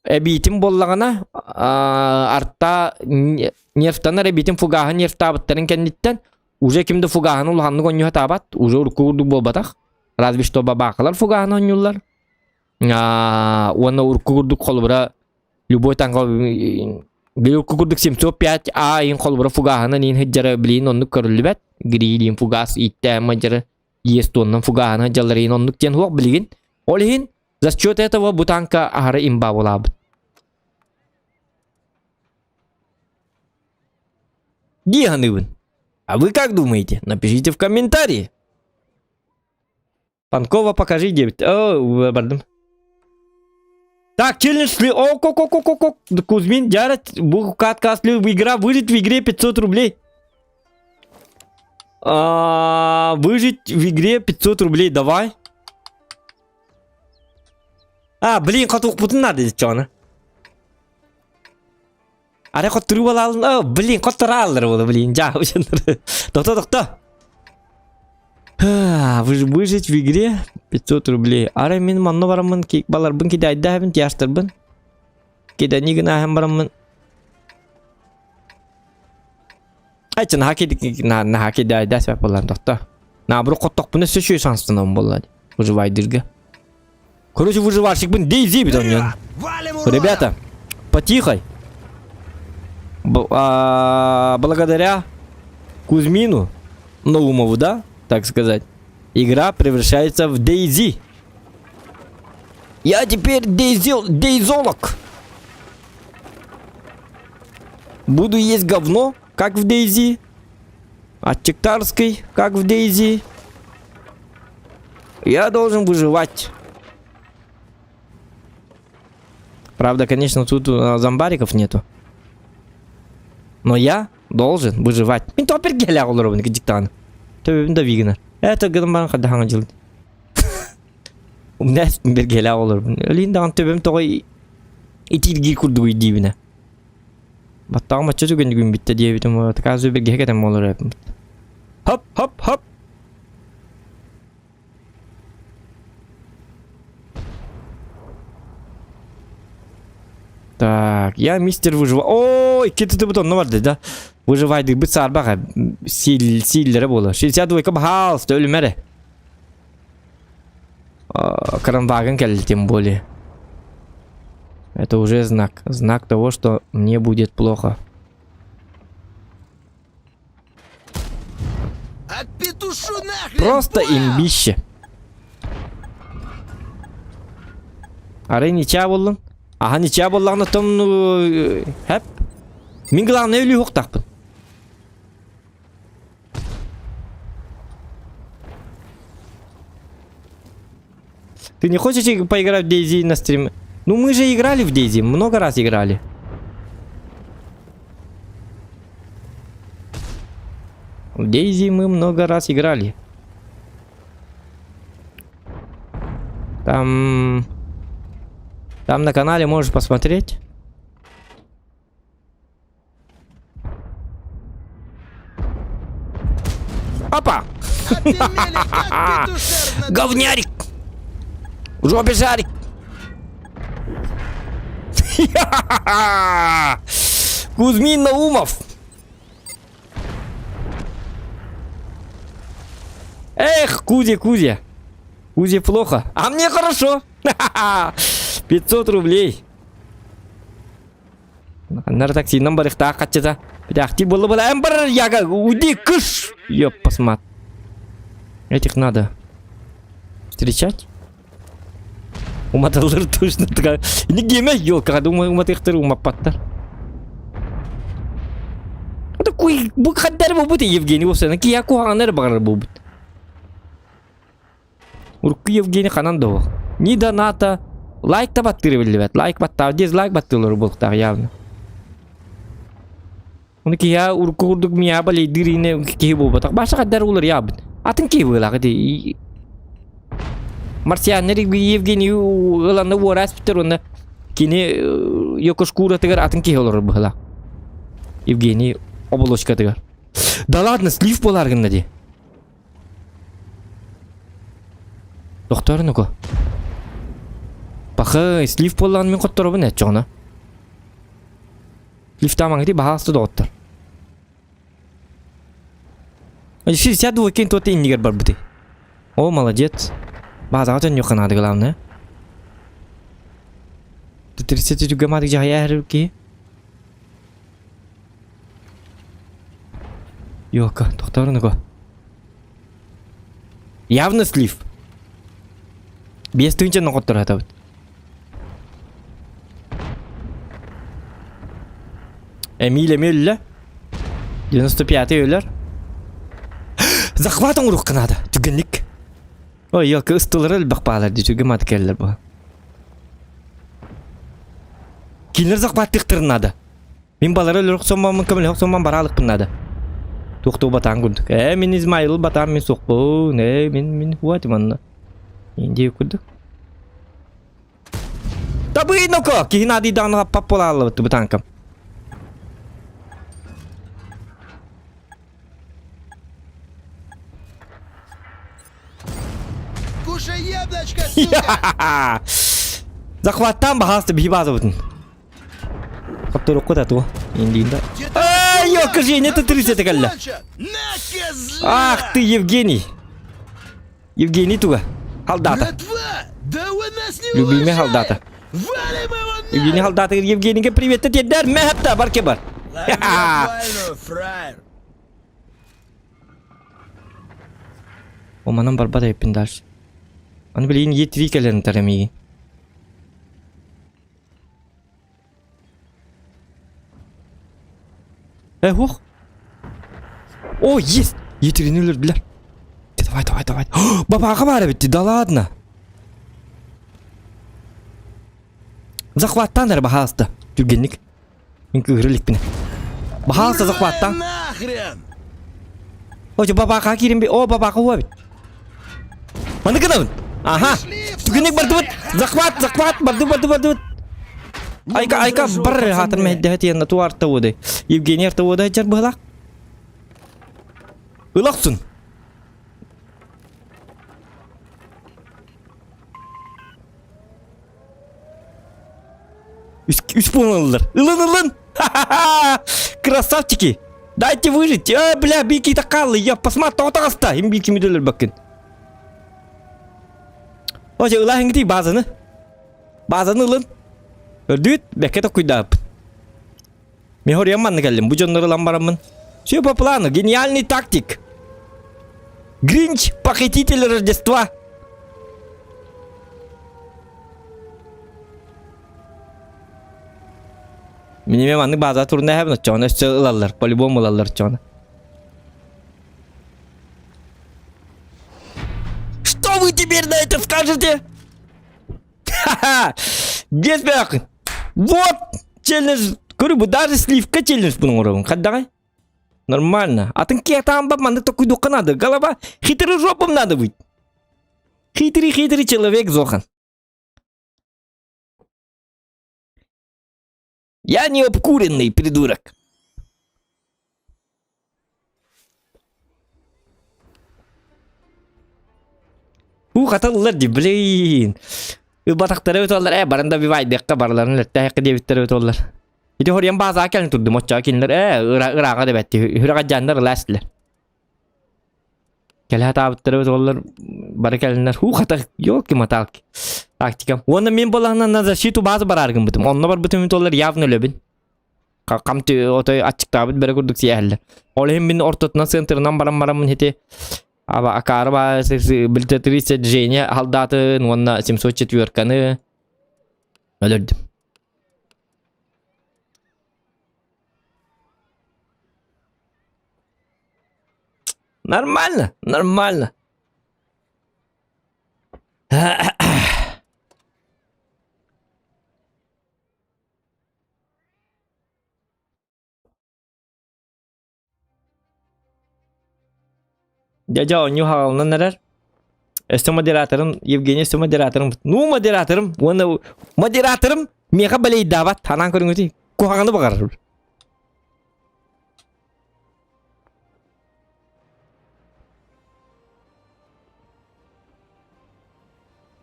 Эбиитин буоллаҕына, арта нервтанар эбиитин фугаһын нервтаабыттарын кэнниттэн уже ким да фугаһын улаханнык оонньуу сатаабат, уже урукку курдук буолбатах. Разве что бабаакалар фугаһын оонньууллар. Уонна урукку курдук холобура любой танка урукку курдук 705 А иин холобура фугаһынан иин сылдьара билигин оннук көрүллүбэт. Грилин фугас ииттээн мадьары иэс туоннан фугаһынан сылдьаллар иин оннук диэн суох билигин. Ол иһин За счет этого бу танка аһары имба буолаабыт. Дии саныыбын. А вы как думаете? Напишите в комментарии. Панкова покажи диэбит. О, бардым. Так, челлендж ли? О, ко ко ко ко ко Кузьмин, Жарат, бу каткас игра выжить в игре 500 рублей. А, выжить в игре 500 рублей, давай. А, блин, хотуохпутун наада диччоҕуна. Арай хотторуу балаалын, о, блин, хотторааллар буолу, блин, дьаа, Тохто, тохто. Выжить в игре 500 рублей. Арай мин манна бараммын, баларбын кидайдаабын, тиастарбын. Кидани гынааһын бараммын. Айчы наһаа кидик наһаа кидайда сөп боллан тохто. Наоборот хоттохпуна өссө үчүгэй шанстанабын буолла выживайдырга. Короче, выживальщикпын Дейзи бит онньон. Ребята, потихой. Благодаря Кузьмину, Наумову, да, так сказать, игра превращается в Дейзи. Я теперь дейзил, дейзолог. Буду есть говно, как в Дейзи. Аччыктарский, как в Дейзи. Я должен выживать. Правда, конечно, тут зомбариков нету. Но я должен выживать. Мин топер геля олоробун диктан. Төбөбүн да вигнер. Это гынан баран хадахаҥа дьыл. Умнас бергелэ олоробун. Өлүүн даҕаны төбөм тоҕо итииргиир курдугуй диибинэ. Баттаҕым оччо түгэнник үүммүттэ диэбитим таказы бэргэһэ кэтэн буолар эбиппин. Хоп хоп хоп. Так, я мистер выжива. О, икки тутубут онно барды да. Выживайдыгбыт саарбах сил сииллэрэ буолар. 62 пожалуйста, өлүмэрэ. Кранваген кэлли тем более. Это уже знак. Знак того, что мне будет плохо. Отпетушу нахрен! Просто понял? имбище. Арай ничья буоллун. Аха ничья буоллаҕына том хэп. Мин главное өлүү Ты не хочешь поиграть в DayZ на стриме? Ну мы же играли в DayZ, много раз играли. В Дейзи мы много раз играли. Там... Там на канале можешь посмотреть. Опа! Говнярик! В жопе шарик! Кузьмин Наумов! Эх, Кузя, Кузя. Кузе плохо. А мне хорошо. 500 рублей. Нар таксинан барыхтаах хаччыта. Битахти было было эн барар яга уйди кыш. Ёп, посмат. Этих надо встречать. Уматаллар точно такая. Не геме елка, думаю, уматыхтар умаппаттар. Такой бу хаддар бу Евгений болса, кия куһаҕаннар баҕарар буолбут. Урукку Евгений ханан да ол. Ни доната, лайк да баттыыры биллибэт. Лайк баттаа, дизлайк баттыылар буолуохтаах явно. Оны киһи урукку курдук миа балейдыыр ине киһи буолбатах. Баша хаддар улар ябыт. Атын киһи быылаах ити. Марсианнар Евгений ыланна уорас бүтэр уонна кини йокошкуратыгар атын киһи олорор быһыла. Евгений оболочкатыгар. Да ладно, слив буолар гынна дии. Тохтоор нуку. Пахы, слив буоллаҕын мин хотторобун ээ чоҕуна. Лифтаамаҥ ити баһаалыста доҕоттор. 62 кин туота иннигэр барбытый. О, молодец. Баазаҕа төннүөххэ наада главное. 30 түгэмаатык дьаһайа эһэр киһи. Ёлка, тохтоор нуку. Явно слив. 5 тыһыынча ноҕоттор хатабыт. Эмиль эмиэ өллө. 95-й өлөр. Захват оҥоруохха наада. Түгэнник. Ой, ёлка, ыстылара элбэх баалар дии, түгэн маат кэллэр бу. Кинилэр захваттыахтарын наада. Мин балары өлөр охсоммаммын көмөлөһө охсоммам бараалыкпын наада. Туох батаан курдук. Ээ, мин Измаил батаан мин суохпун. Ээ, мин мин хуати манна. Индия курдук. Табый ноко! Киһи наадыйдаҕына хаппап буолааллыбыт бу танкам. Кушай яблочко, сука! Захваттаан баһаалыста биһи баазабытын. Хопторукку да туо. Индиинда. Ай, ёлка, Женя, это 30 кэллэ. На, козла! Ах ты, Евгений. Евгений туга. Халдата. Братва, да он нас не Любимый уважает! Халдата. Валим его Евгений нахрен! Халдата Евгенийге привет тиэрдэр мэхэпта барке бар. Лови отвальную, фраер! О, манан барбат эппин дальше. Аны билигин Е3 кэлэрин тарамиги. Э, ох! О, есть! Е3-ни өлөрдүлэр. Давай, давай, давай. Бабаға бар эбит, да ладно. Захваттан эрэ баһаалыста. Түргэнник. Мин кыыһыра иликпинэ. Баһаалыста Ура захваттан. нахрен! О, бабаха киирин би. О, бабаха уа эбит. Маны гынабын. Аха. Түгэнник бардыбыт. Захват, захват, барды, барды, бардыбыт. Айка, айка, бар хатыр мэһдэ тиэнна ту арта уодай. Евгений арта уодай жар быһылаах. Ылахсун. Үс, үс буолаллар. Ылын, ылын! Ха-ха-ха! Красавчики! Дайте выжить! А, бля, бики такалы! Я посмотри, тоҕо Им бики мүдөлөр баккын. Оже, ылаһыҥ базаны. Базаны ылын. Өрдүүт, бэккэ токуйдааппыт. Мен хоруйан манна кэллим. Бу дьоннору ылан бараммын. Все по плану. Гениальный тактик. Гринч, похититель Рождества. Мин эмиэ маннык бааза турна эһэбин оччоҕуна өссө ылаллар, по-любому ылаллар оччоҕуна. Что вы теперь на это скажете? Ха-ха! Гезбээх! Вот челлендж! Көрү бу даже сливка челлендж буну оҥоробун. Хайдаҕай? Нормально. Атын киатаан ба маннык токуйдуохха надо. Голова хитрый жопом надо быть. Хитрый-хитрый человек, Зохан. Я не обкуренный придурок. Уу хаталлар ди, блин. Ылбатахтара өтөллөр, э, барында бивайдыакка барыларын лэттээххэ диэбиттэр өтөллөр. Ити хориан баазаа кэлин турдум, оччоҕо кинилэр ээ, ырааҕа да бэтти, үрэҕэ дьааннар ылаастылар. Кэлэ сатаабыттара өтөллөр, бары кэлиннэр, уу хата, елки-моталки. Тактикам. Уонна мин балаһынан на защиту базы бараар гыммытым. Онно барбытым өтөллөр явно өлөбүн. Хам отой аччыктаабыт бэрэ курдук сиэһэллэр. Ол иһин мин ортотунан центрынан баран бараммын ити аба акаары ба 30 Женя халдаатын уонна 704-каны өлөрдүм. Нормально, нормально. Дядя оонньуу хаҕалынан эрэр. Өссө модераторым Евгений өссө модераторым. Ну модераторым уонна модераторым миэхэ балейдаабат. Ханаан көрүҥүтүй. Куһаҕаны баҕарар.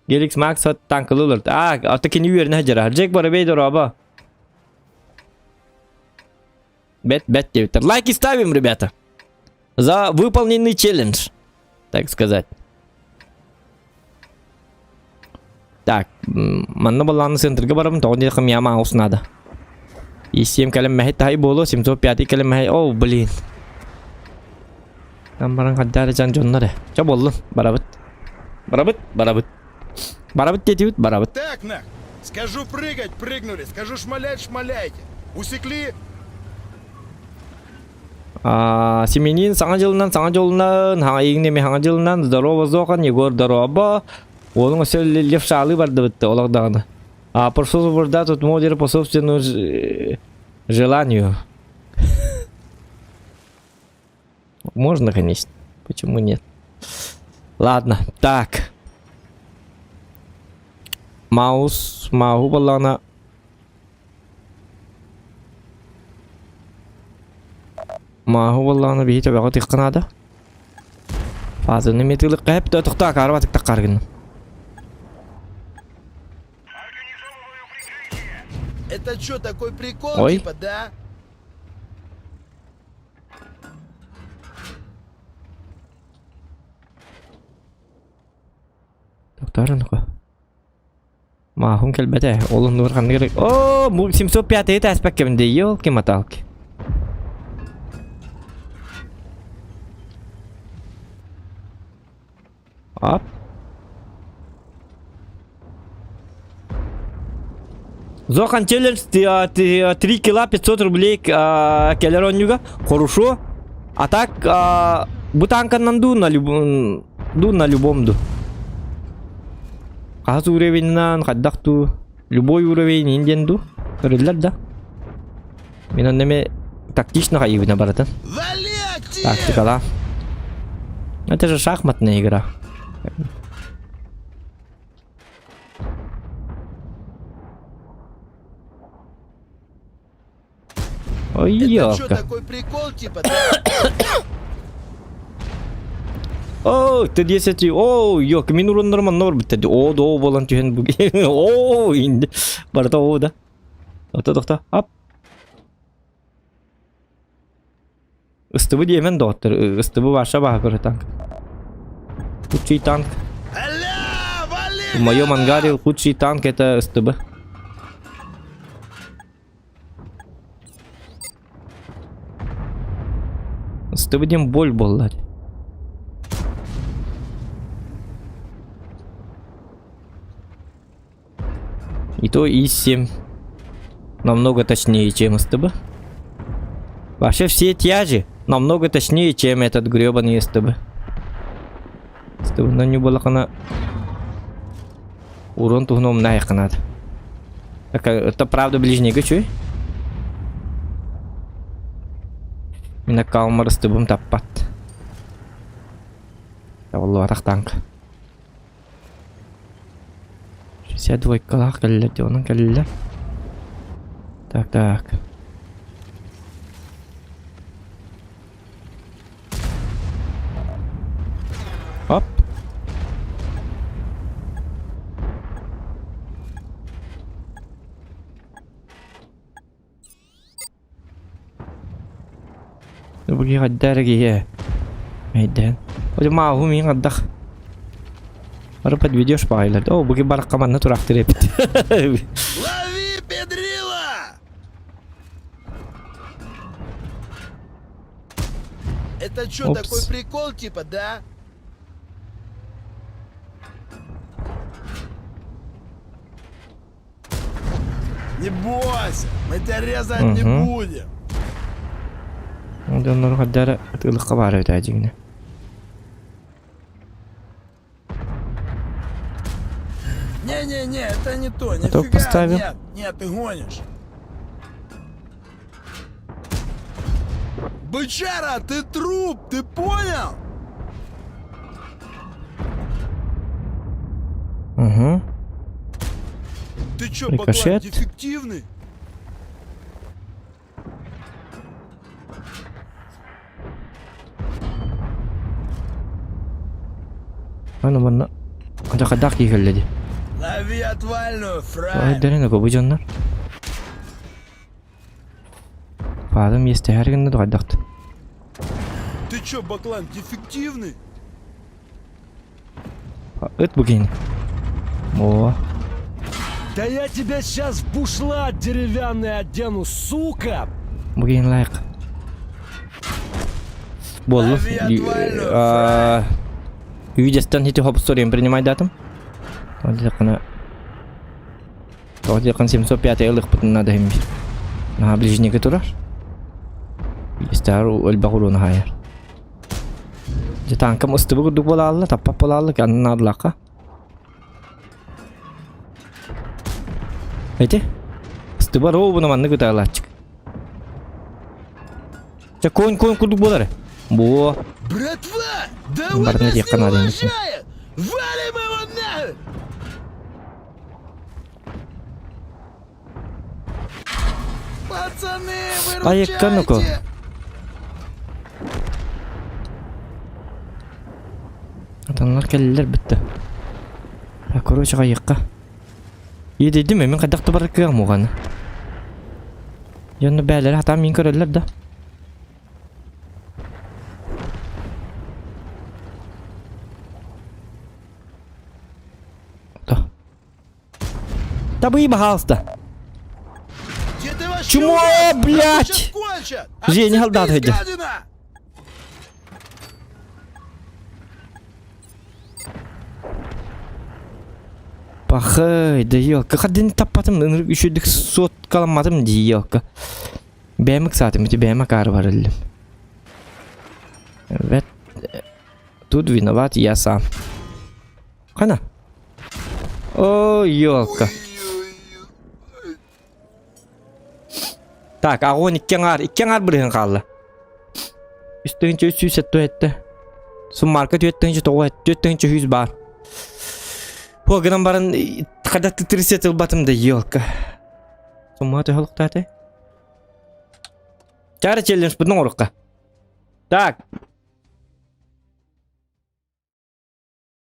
Геликс Макс танкылы олорд. А, ата кини үөрэнэ сылдьара. Джек Воробей дорообо. Бэт, бэт диэбиттэр. Лайки ставим, ребята. За выполненный челлендж, так сказать. Так, манна баллааны центрга барабын, тоҕо диэххэ миэхэ маус надо. И 7 кэлэн мэһэй таһай буолуо, 705 кэлэн мэһэй, о, блин. Там баран хаддаары дьон дьоннор э. Чэ буоллун, барабыт. Барабыт, барабыт. Барабыт диэтибит, барабыт. Так, нах, скажу прыгать, прыгнули, скажу шмалять, шмаляйте. Усекли? А, Семенин саҥа дьылынан, саҥа дьолунан, хаҥайыҥ неме хаҥа дьылынан, здорово, Зохан, Егор, здорово. Уолуҥ өссө левшалыы бардыбыт олох даҕаны. А прошу освобождать от модера по собственному желанию. Можно, конечно. Почему нет? Ладно, так. Маус, мауһу баллаана Мааһы буоллаҕына биһи төбөҕө тыахха наада. Фазаны метылыкка хэп тохтоо акаарба тыктаххар гынным. Это что, такой прикол, Ой. типа, да? Тохтоор ну-ка. Маахум кэлбэтэ, ол оннугар ханнык эрэ... Оо, 705 тээспэккэбин дии, елки-моталки. Ап. Зохан челлендж 3 кило 500 рублей кэлэр онньуга. Хорошо. А так, бу танканнан дуу на любом дуу на любом дуу. Хас уровенынан хайдах дуу любой уровень индиэн дуу көрүллэр да. Мин онно эмэ тактично хайыыбына барытын. Вали, актив! Тактикала. Это же шахматная игра. Ой, Это что, ёлка. такой прикол, типа, да? О, Т-10, о, ёлка, мин уруннарым онно барбыттар. О, доо буолан түһэн бу. О, инде. Барыта о да. Ото тохто. Ап. Ыстыбы диэмэн доҕоттор, ыстыбы ваша баһа көрө танк. Худший танк. Аля, вали! В моем ангаре худший танк это СТБ. СТБ диэн боль буолла. И то И7 намного точнее, чем СТБ. Вообще все тяжи намного точнее, чем этот гребаный СТБ. СТБ на не была Урон туһуном наайханат. Так, это правда ближний чуй? Мин аккауммар ыстыбым таппат. Табыллыбатах танк. 62-лаах кэллэ дии, онон кэллэ. Так, так. Оп. Бу хаддар киһи. Мэйдэн. Ой мааһу мин хаддах. Бары подведешь баҕайлар. О, буги баракка манна турахтыр эбит. Лови, педрила! Это что, Опс. такой прикол типа, да? Не бойся, мы тебя резать не Мгм. будем. Дьоннору хаддара ытыылыкка баар эбит дьиҥнэ. Не-не-не, это не то, то нифига, поставим. нет, нет, ты гонишь. Бычара, ты труп, ты понял? Угу. Ты чё, баклан, Рикошет. дефективный? Аны манна Хадах киһэллэ дии. Лови отвальную, фраер. Өйдөрүн бу дьоннор. Фаадым иэстэһэр гынна дуҕайдахт. Ты чё, баклан, дефективный? Ыт бу киһини. О, Да я тебя сейчас в бушлат деревянный одену, сука! бу киһини лайк. Буоллун. Лови отвальную, Үйдестен хити хоп сорим принимайдатым. Тоҕо Тоҕо диэххин 705 ылыахпытын наада иһин биир. Наһаа ближнийгэ турар. Истээр элбэх урууну хаайар. Дьэ танкам ыстыбы курдук буолаалла, таппат буолаалла, аннын наадалаахха. Эти? Ыстыба ровно маннык ытаалааччык. Чэ конь конь курдук буолар. Буо. Братва, да он Барны нас не диэххэ наада инники. уважает! Валим его нахуй! Пацаны, Айыкка ну-ка. выручайте! Атаннар кэллилэр бүттэ. А, короче, хайыахха. Иэдэйдим мин хайдах да барар кыаҕым уҕаны. Дьонно бээлэрэ хатаан миин көрөллөр да. Да. Табы, пожалуйста. Где ты вообще Чмо, увяз? Нас тут блядь! щас кончат! Женя, Отцепись, голдат иди. гадина! Пахай, да елка. Хадин таппатым, үчүдүк суоткаламматым дии елка. Бэйэм ыксаатым, ити бэйэм акаары барыллым. Evet. Тут виноват я сам. Хана. О, елка. Так, огонь икки аҥаар, икки аҥаар бырыһын хаалла. Үс тыһыынча үс сүүс сэттэ этте. Суммарка түөрт тыһыынча тоҕус түөрт тыһыынча үс баар. О, гынан баран хада тырысет ылбатым да елка. Сумма төһө олохтоото? Чара челлендж бутун оҥорукка. Так.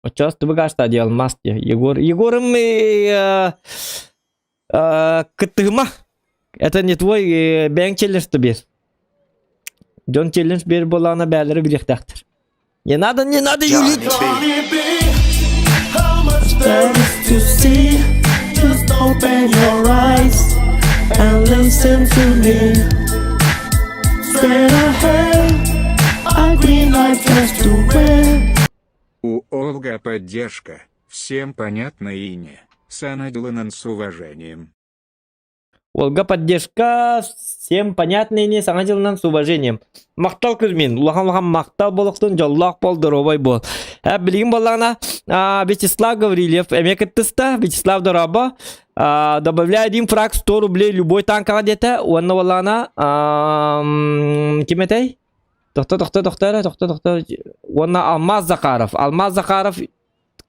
Оччоос тубуга стадия алмаз дии. Егор, Егорым э, э, кыттыһыма. Это не твой э, бэйэҥ челлендж биэр. Дьон челлендж биэр буоллаҕына бээлэрэ билиэхтээхтэр. Не надо, не надо юлить! to see. Just open your eyes and listen to me. Straight ahead, a green light just to wear. У Олга поддержка, всем понятно и не. Саҥа дьылынан с уважением. Ольга поддержка, всем понятно и не саҥа дьылынан с уважением. Махтал Кузьмин, улахан улахан махтал буолуохтун, дьоллоох буол, доруобай буол. Э, билигин буоллаҕына, а, Вячеслав Гаврильев эмиэ кыттыста, Вячеслав дорообо. А, добавляй один фраг 100 рублей любой танкаҕа диэтэ, уонна буоллаҕына, а, м, ким этэй? Тохто, тохто, тохто эрэ, тохто, тохто. Уонна Алмаз Захаров. Алмаз Захаров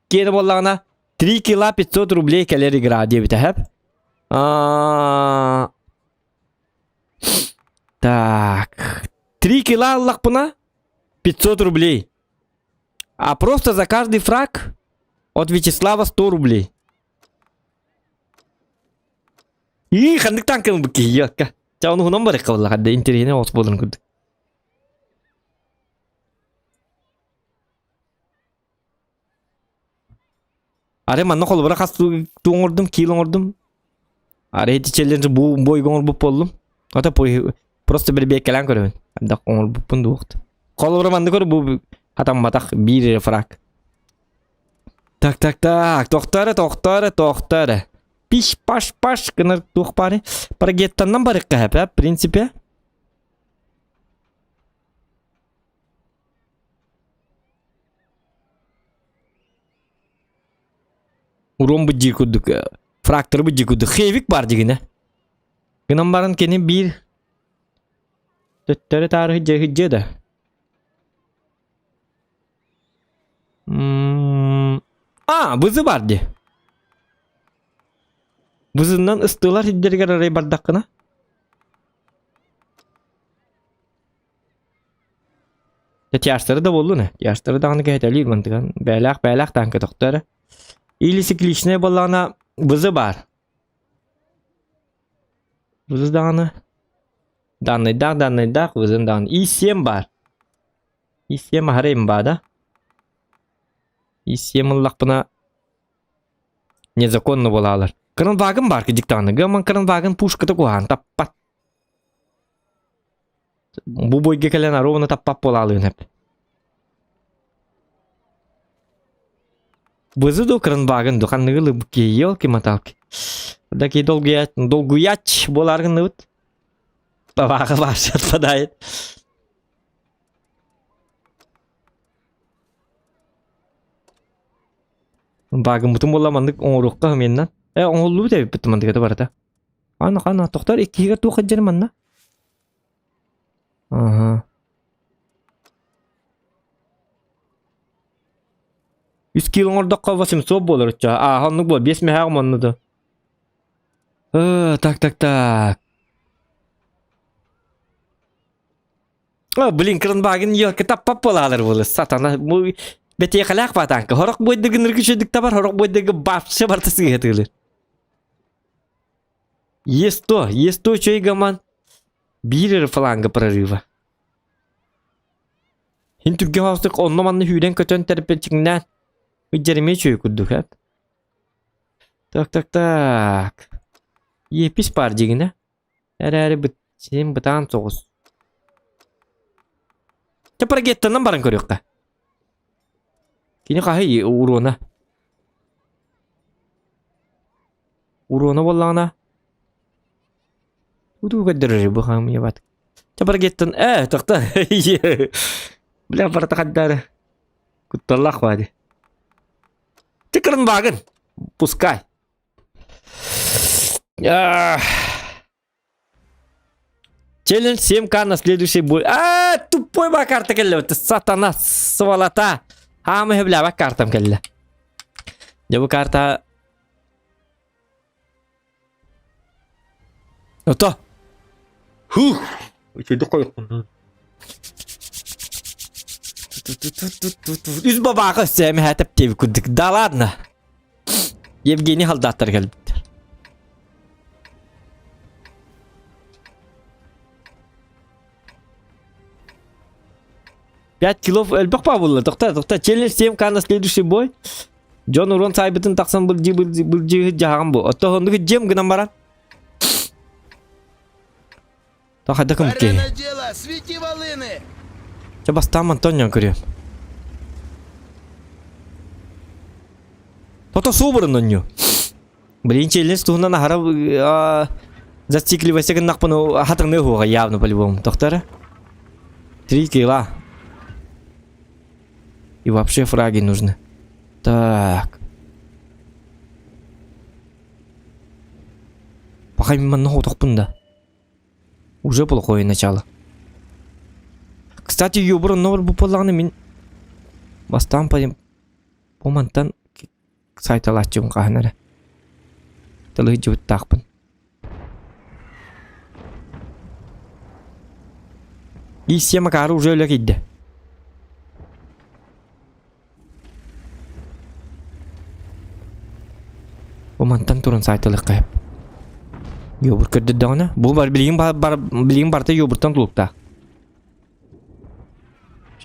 киэнэ буоллаҕына 3 кило 500 рублей кэлэр игра диэбитэ хэп. А, Так. 3 кило ыллахпына 500 рублей. А просто за каждый фраг от Вячеслава 100 рублей. Ии, ханнык танкын бу киһи Ча ону хунан барык кабылла хадда интэриэһинэй оҕус буоларын курдук. Аре манна холобура хас туу оҥордум, киил оҥордум. Аре ити челлендж бу бойга оҥорбут буоллум. Ата просто бирбиэккэлээн көрөбүн. Ардах оҥорбуппун дуохт. Холобура манна көр бу хатамматах биир эрэ фраг. Так, так, так, тохтоо эрэ, тохтоо эрэ, тохтоо эрэ. Пиш, паш, паш гынар туох баары. Парагеттаннан барыкка хэпэ, в принципе. Урон быдьыы курдук, фрактор быдьыы курдук. Хевик бар дигинэ. Гынан баран кини биир төттөрү таары хыдьа да. А, вызы бар дии. Вызынан ыстыылар сирдэригэр арай бардаххына. Тяжтары да буоллун ээ. Тяжтары даҕаны кэһэтэлиир мантыган. Бээлээх бээлээх таан көтөхтө эрэ. Или цикличнэй буоллаҕына вызы баар. Вызы даҕаны данныйдаах данныйдаах вызын даҕаны. И7 баар. И7 аһара имба да? И7 ыллахпына незаконно буолаалар. Кранвагын баар кидик даҕаны. Гаман кранвагын пушката куһаан таппат. Бу бойга кэлэн ровно таппат буолаалыын эп. Бызы ду кранвагын ду ханныгы лыбык елки-моталки. Даки долгуяч, долгуяч буолааргынныбыт. Табаҕа вообще отпадает. Багыммытын буолла маннык оҥоруохха меннан. Э оҥоһуллубут эбиппит мандыгата барыта. Ана хана тохтор иккиһигэр туох дьэр манна? Аха. Үс кило оҥордоххо 800 буолар оччо. Аа, оннук буол. 5 мөһөөх манна да. Э, так, так, так. О, блин, кранбагын елка таппап буолаалар буолар. Сатана, бу бэтиэхэлээх баатаанка. Хорох буойдыгын ыргы табар, хорох буойдыгы вообще барта сыыһатыылыр. Е100, Е100 чөй гаман. Биир эрэ фланга прорыва. Хин түргэн хаустык онно-манна сүүрэн-көтөн тэрпэчиҥнээн ыдьэримиэ үчүгэй курдук эт. Так, так, так. Епис баар дьигинэ. Эрээри быт син бытаан соҕус. Чэ парагеттанан баран көрүөххэ. Кини хаһый уруона? Уруона буоллаҕына Утуу көрдөрөр бу хаамыйабат. Чэ парагеттан ээ тохто. Бля барыта хаддаары. Кутталлаах баadi. Тыкырын багын. Пускай. Челлендж 7К на следующий бой. А, тупой ба карта кэллэ. Сатана, сволота. Хаамы бля картам кэллэ. Дьэ бу карта Ото. Хух. Үчүгэй хойуккун. Үс бабаха өссө эмэһэ тэптиэби курдук. Да ладно. Евгений халдааттар кэлбиттэр. Пять килов элбэх баа Тохта, тохта. Челлендж 7К на следующий бой. Дьон урон саайбытын тахсан былдьыы былдьыы былдьыы дьаһаҕым бу. Оттон оннук дьиэм гынан баран. То хайда Пора кымки. на дело, свети волыны! Чэ бастаан Антонион көрүөм. Тото суубурун онньу. Блин, челлендж туһунан аһара зацикливайся гыннахпын хатыҥныы уһуоҕа явно по-любому. Тохтор. 3 кило. И вообще фраги нужны. Так. Пока манна хотохпун да. Уже плохое начало. Кстати, юбыр онно бар буоллаҕына мин бастаан бу мантан сайталааччыбын хаһан эрэ. Тылыһыдьыбыттаахпын. Исия Макары уже өлө кийдэ. Бу мантан туран саайталыахха сөп. Йобур көрдөрдөҕүнэ, бу бар билигин бар, бар билигин барыта йобуртан тулуктаах.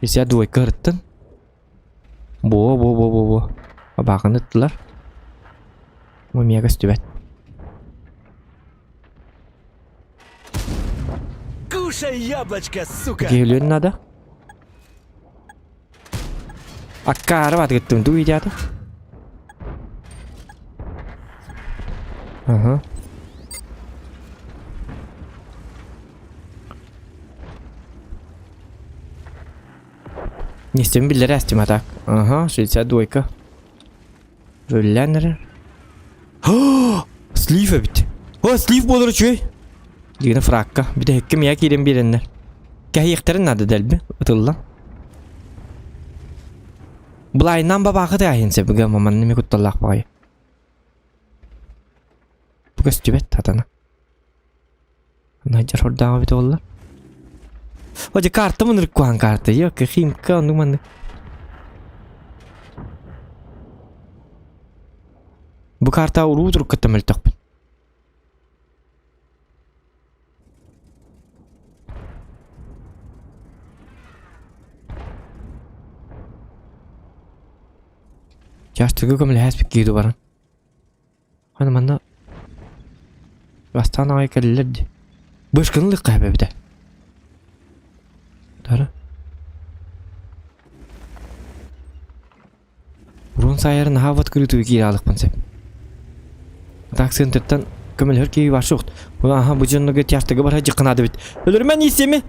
62 кырыттын. Бо бо бо бо бо. Абааканы ыттылар. Мумия көстүбэт. Кушай яблочко, сука! Киһилиэн надо. Аккаары батыгыттым туу идеята. Ага. Нестем биллэр астим атак. Ага, 62. Өллән эрэр. Слив эбит. О, слив буолар үчүгэй. Дигини фракка. Бүтэһиккэ мия киирэн биэрэннэр. Кэһиэхтэрин наада дэлби. Ытыллан. Былайынан бабаахы тааһын сөбүгэ маманны ми кутталлаах баҕайы. Бу көстүбэт хатана. Найдер хордааҕа эбитэ буолла. О, дьэ карта мынырык куһаҕан карта. Йок, химка оннук маннык. Бу карта уруу туруккаттан мөлтөхпүн. Чаастыгы көмөлөһөөспүт киирди баран. Аны манна бастаан аҕай кэллилэр дии. Бышканы ылыахха сөп эбитэ. Тара. Урун саайарын наһаа вот кырыытыы киирэ аалыкпын сөп. Так центртан көмөлөһөр киһи бар суох. Аха бу дьоннорго тяжтыгы бар дьыккынаады бит. Өлөрмөн иисеми.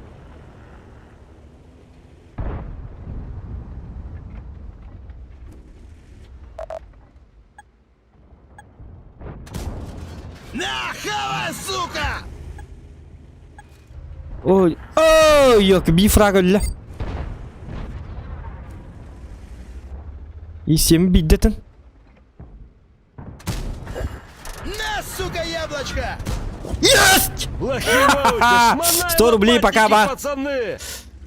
На, хавай, сука! Ой, ой, ёлки, бифраг өллө. Исем биддетин. На, сука, яблочко! Есть! Лохи шмонай 100 рублей пока, ба. пацаны!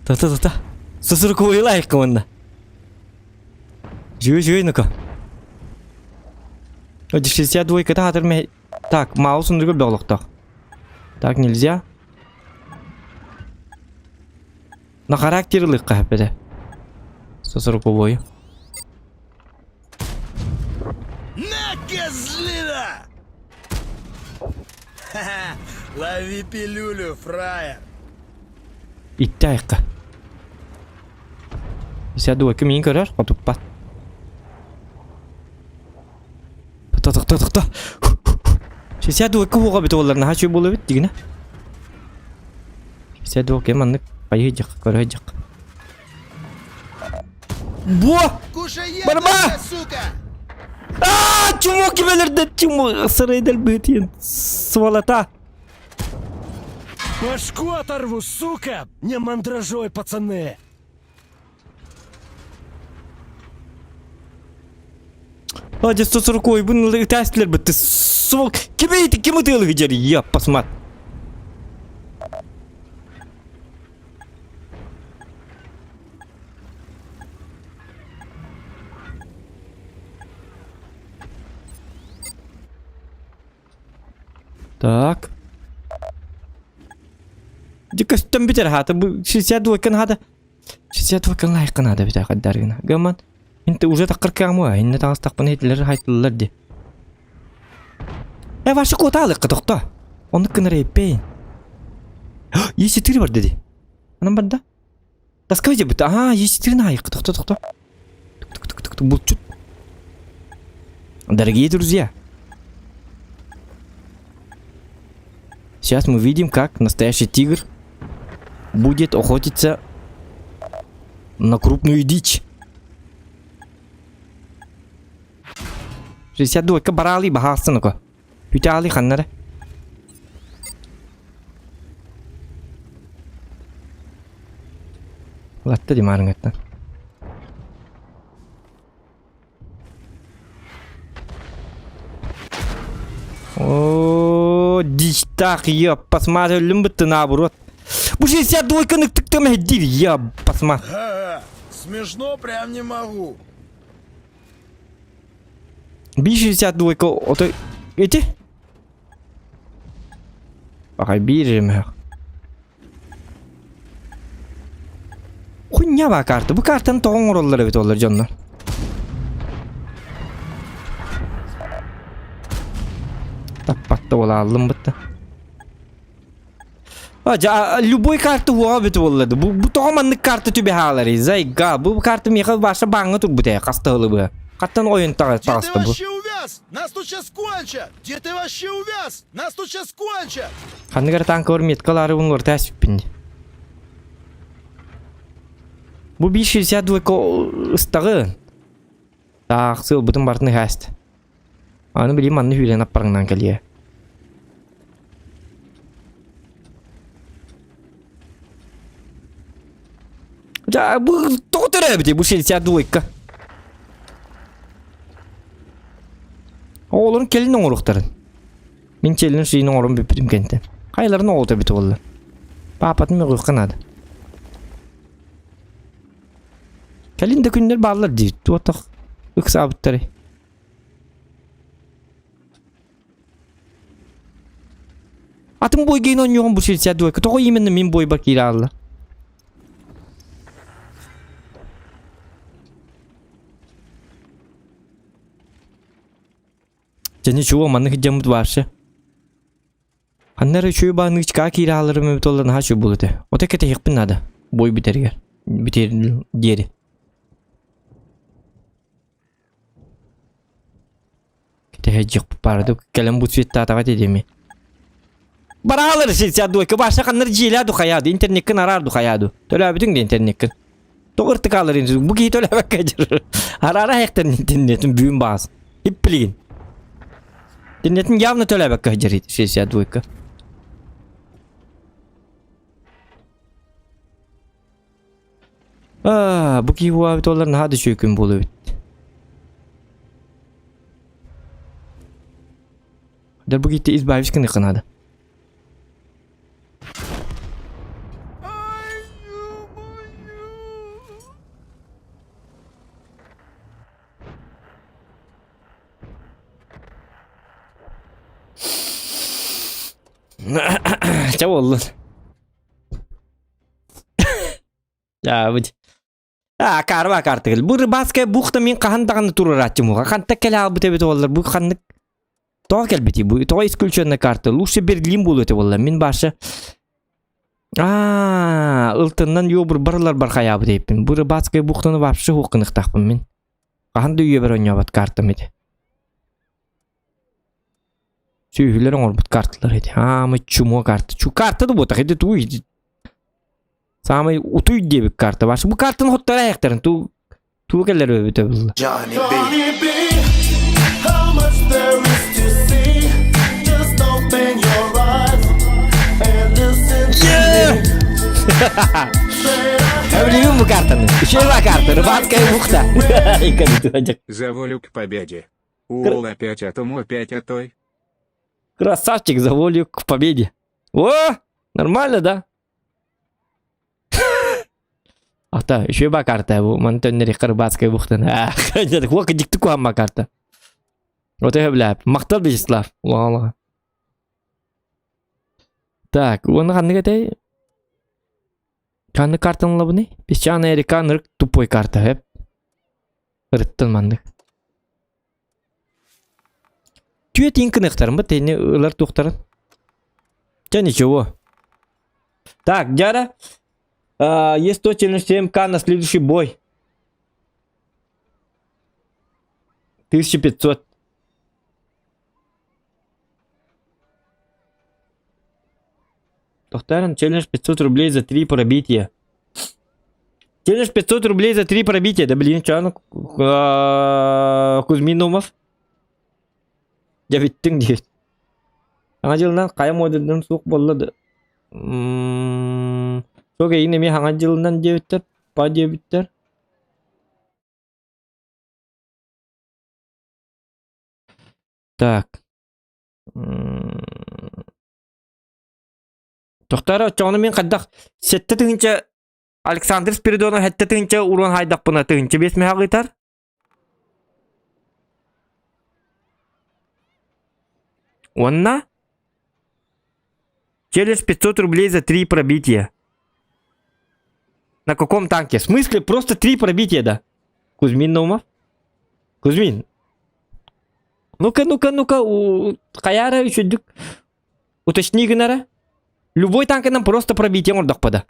Та-та-та-та. 140 лайк онна. Жуй, жуй, ну-ка. 62 таатыр ме... Так, маус ундугу бөҕөлөхтөөх. Так, нельзя. На характер ылыахха сөп этэ. 140 На, козлина! Ха-ха, лови пилюлю, фраер! Итти айыкка. 52 миин көрөр, хотуппат. Тохто, тохто, тохто. 62 уоҕа бүтэ буоллар наһаа үчүгэй буолуо эбит дигинэ. 62 маннык хайыы дьах, көрө дьах. Бу! Кушай Барба! яблочко, сука! Аа, чмо кимелерде чмо сырайдал бытиен сволота. Башку оторву, сука! Не мандражой, пацаны! А, дьэ 140-ойбун ытаастылар бытты. Суок, ким эйти ким ытыалыгы дьэр, яппасмат. Так. Дьэ көстөн бүтэр хаата бу 62 хаата 62 лайкын хаата бүтэ хаддаргына. Гаман инте уже таккыр кыамуа инне таҥастахпына итилер хайтыллар ди. Э ваша куотаалыкка тохто. Оннук гынар эппейин. Е4 бар деди. Анан барда. Таска же бит. Аа, Е4 наайыкка тохто тохто. Тук-тук-тук-тук булчут. Дорогие друзья, сейчас мы видим, как настоящий тигр будет охотиться на крупную дичь. 62 бараали баһаастын око. Үтаали ханнара. Латта ди маарыҥҥыттан. О, дичтах, ёп, посмотри, өллүм бытты наоборот. Бу 62 ныктык мэһдир, я посмотри. Смешно прям не могу. 562 ото эти? Бакай биир эмэх. Хуйня ба карта. Бу картаны тоҕо оҥороллор эбит олор дьоннор. Таппатта буолааллым бытта. А, жа, любой карта уоҕа бит буоллады. Бу, бу тоҕо маннык карта түбэһаалары? Зайга, бу карта миэхэ баша бааҥҥа турбут ээ, хастаһылы быһа. Хаттан ойун Где ты таҕыста бу? вообще увяз? Нас тут сейчас кончат! Где ты вообще увяз? Нас тут сейчас кончат! Ханнык эрэ танкалар меткалары уҥуорта эспиппин дии. Бу 562 ыстаҕы. Таах сыалбытын барытын ыһааст. Аны билим манны сүүрэн аппарыҥнан кэлиэ. Дьа, бу тоҕо төрөөбүтүй бу 62 Оҕолорун кэлин оҥоруохтарын. Мин челлендж сиин оҥорон бүппүтүм кэнтэн. Хайаларын оҕото эбит буолла. Паапатын мөҕүөххэ наада. Кэлин да күннэр бааллар дии. Туотах ыксаабыттары. Атын бойгейн оонньуоҕум бу 62 Тоҕо именно мин бойбар киирэ хаалла? Дьэ ничего, маннык дьоммут вообще. Ханна эрэ үчүгэй бааннычкаҕа киирэ хааларым эбит буоллар наһаа үчүгэй буолуо этэ. Ото кэтэһиэхпин наада. Бой бүтэригэр. Бүтэр диэри. Кэтэһэ баара кэлэн бу цветтаатаҕа диэми. Бараалар 62 баша ханнар дьиэлээ ду хайаа ду интернеккин араар ду хайаа ду. Төлөөбүтүҥ да интернеккин. Тоҕо ыртыкаалар бу киһи төлөөбөккө дьыр. Араара хайахтарын интернетин бүгүн баас. Ипплигин. Интернетин явно төлөөбөккө дьыр 62. Аа, бу киһи уаабыт олар наһаа да үчүгэй күн буолуо эбит. Да бу киһи избавить гыныахха наада. Чэ буоллун. Дьаабыт. Аа, карва картыгыл. Бу рыбацкая бухта мин хаһан даҕаны туруорааччым уха. Ханта кэлэ албыт эбит буоллар. Бу ханнык тоҕо кэлбитий бу? Тоҕо исключенная карта? Лучше Берлин буолуо этэ буолла. Мин баша Аа, ылтыннан ёбур барылар бар хайаабыт эппин. Бу рыбацкая бухтаны вообще хуох гыныхтаахпын мин. Хаһан да үйэбэр оонньообот картам ити. Сүөһүлэр оҥорбут карталар ити. Аамы чумо карта. Чу карта да буотах ити тугуй ити. Саамай утуй диэбит карта баар. Бу картаны хоттор айахтарын туу туу кэлэр өбүтэ булла. Johnny B. How much there is to see. Just open your eyes and listen to me. Билигин бу картаны. Үчүгэй карта, рыбацкая бухта. За волю к победе. Уол опять атому опять отой. Красавчик за волю к победе. О, нормально, да? Ата, үчүгэй ба карта бу. Маны төннөрүөххэ рыбацкая бухтаны. Уока дикти куһамма карта. Вот это бля. Махтал Вячеслав. Улахан Так, уонна ханнык этэй? Ханнык картаны ылабыный? Песчаная река нырык тупой карта, эп. Ырыттын маннык. Түө тиин кыныктарын бу тени ылар туохтарын. Чэ ничего. Так, Дяра, есть 177к на следующий бой. 1500. Повторим, челлендж 500 рублей за 3 пробития. Челлендж 500 рублей за 3 пробития. Да блин, чё, ну, Кузьмин Умов. Дьэ бүттүҥ диир. Саҥа дьылынан хайа муодардан суох буолла да. Суох эйигин эмиэ саҥа дьылынан диэбиттэр. Па диэбиттэр. Так. Тохтоор оччоҕуна мин хайдах 7000 Александр Спиридонов 7000 уруон хайдахпына 1005 мөһөх ыытар. Уонна Челлендж 500 рублей за три пробития. На каком танке? В смысле? Просто три пробития, да? Кузьмин Наумов? Кузьмин. Ну-ка, ну-ка, ну-ка, хайара үчүдүк. Уточни гынара. Любой танкынан просто пробитие оҥордохпо да.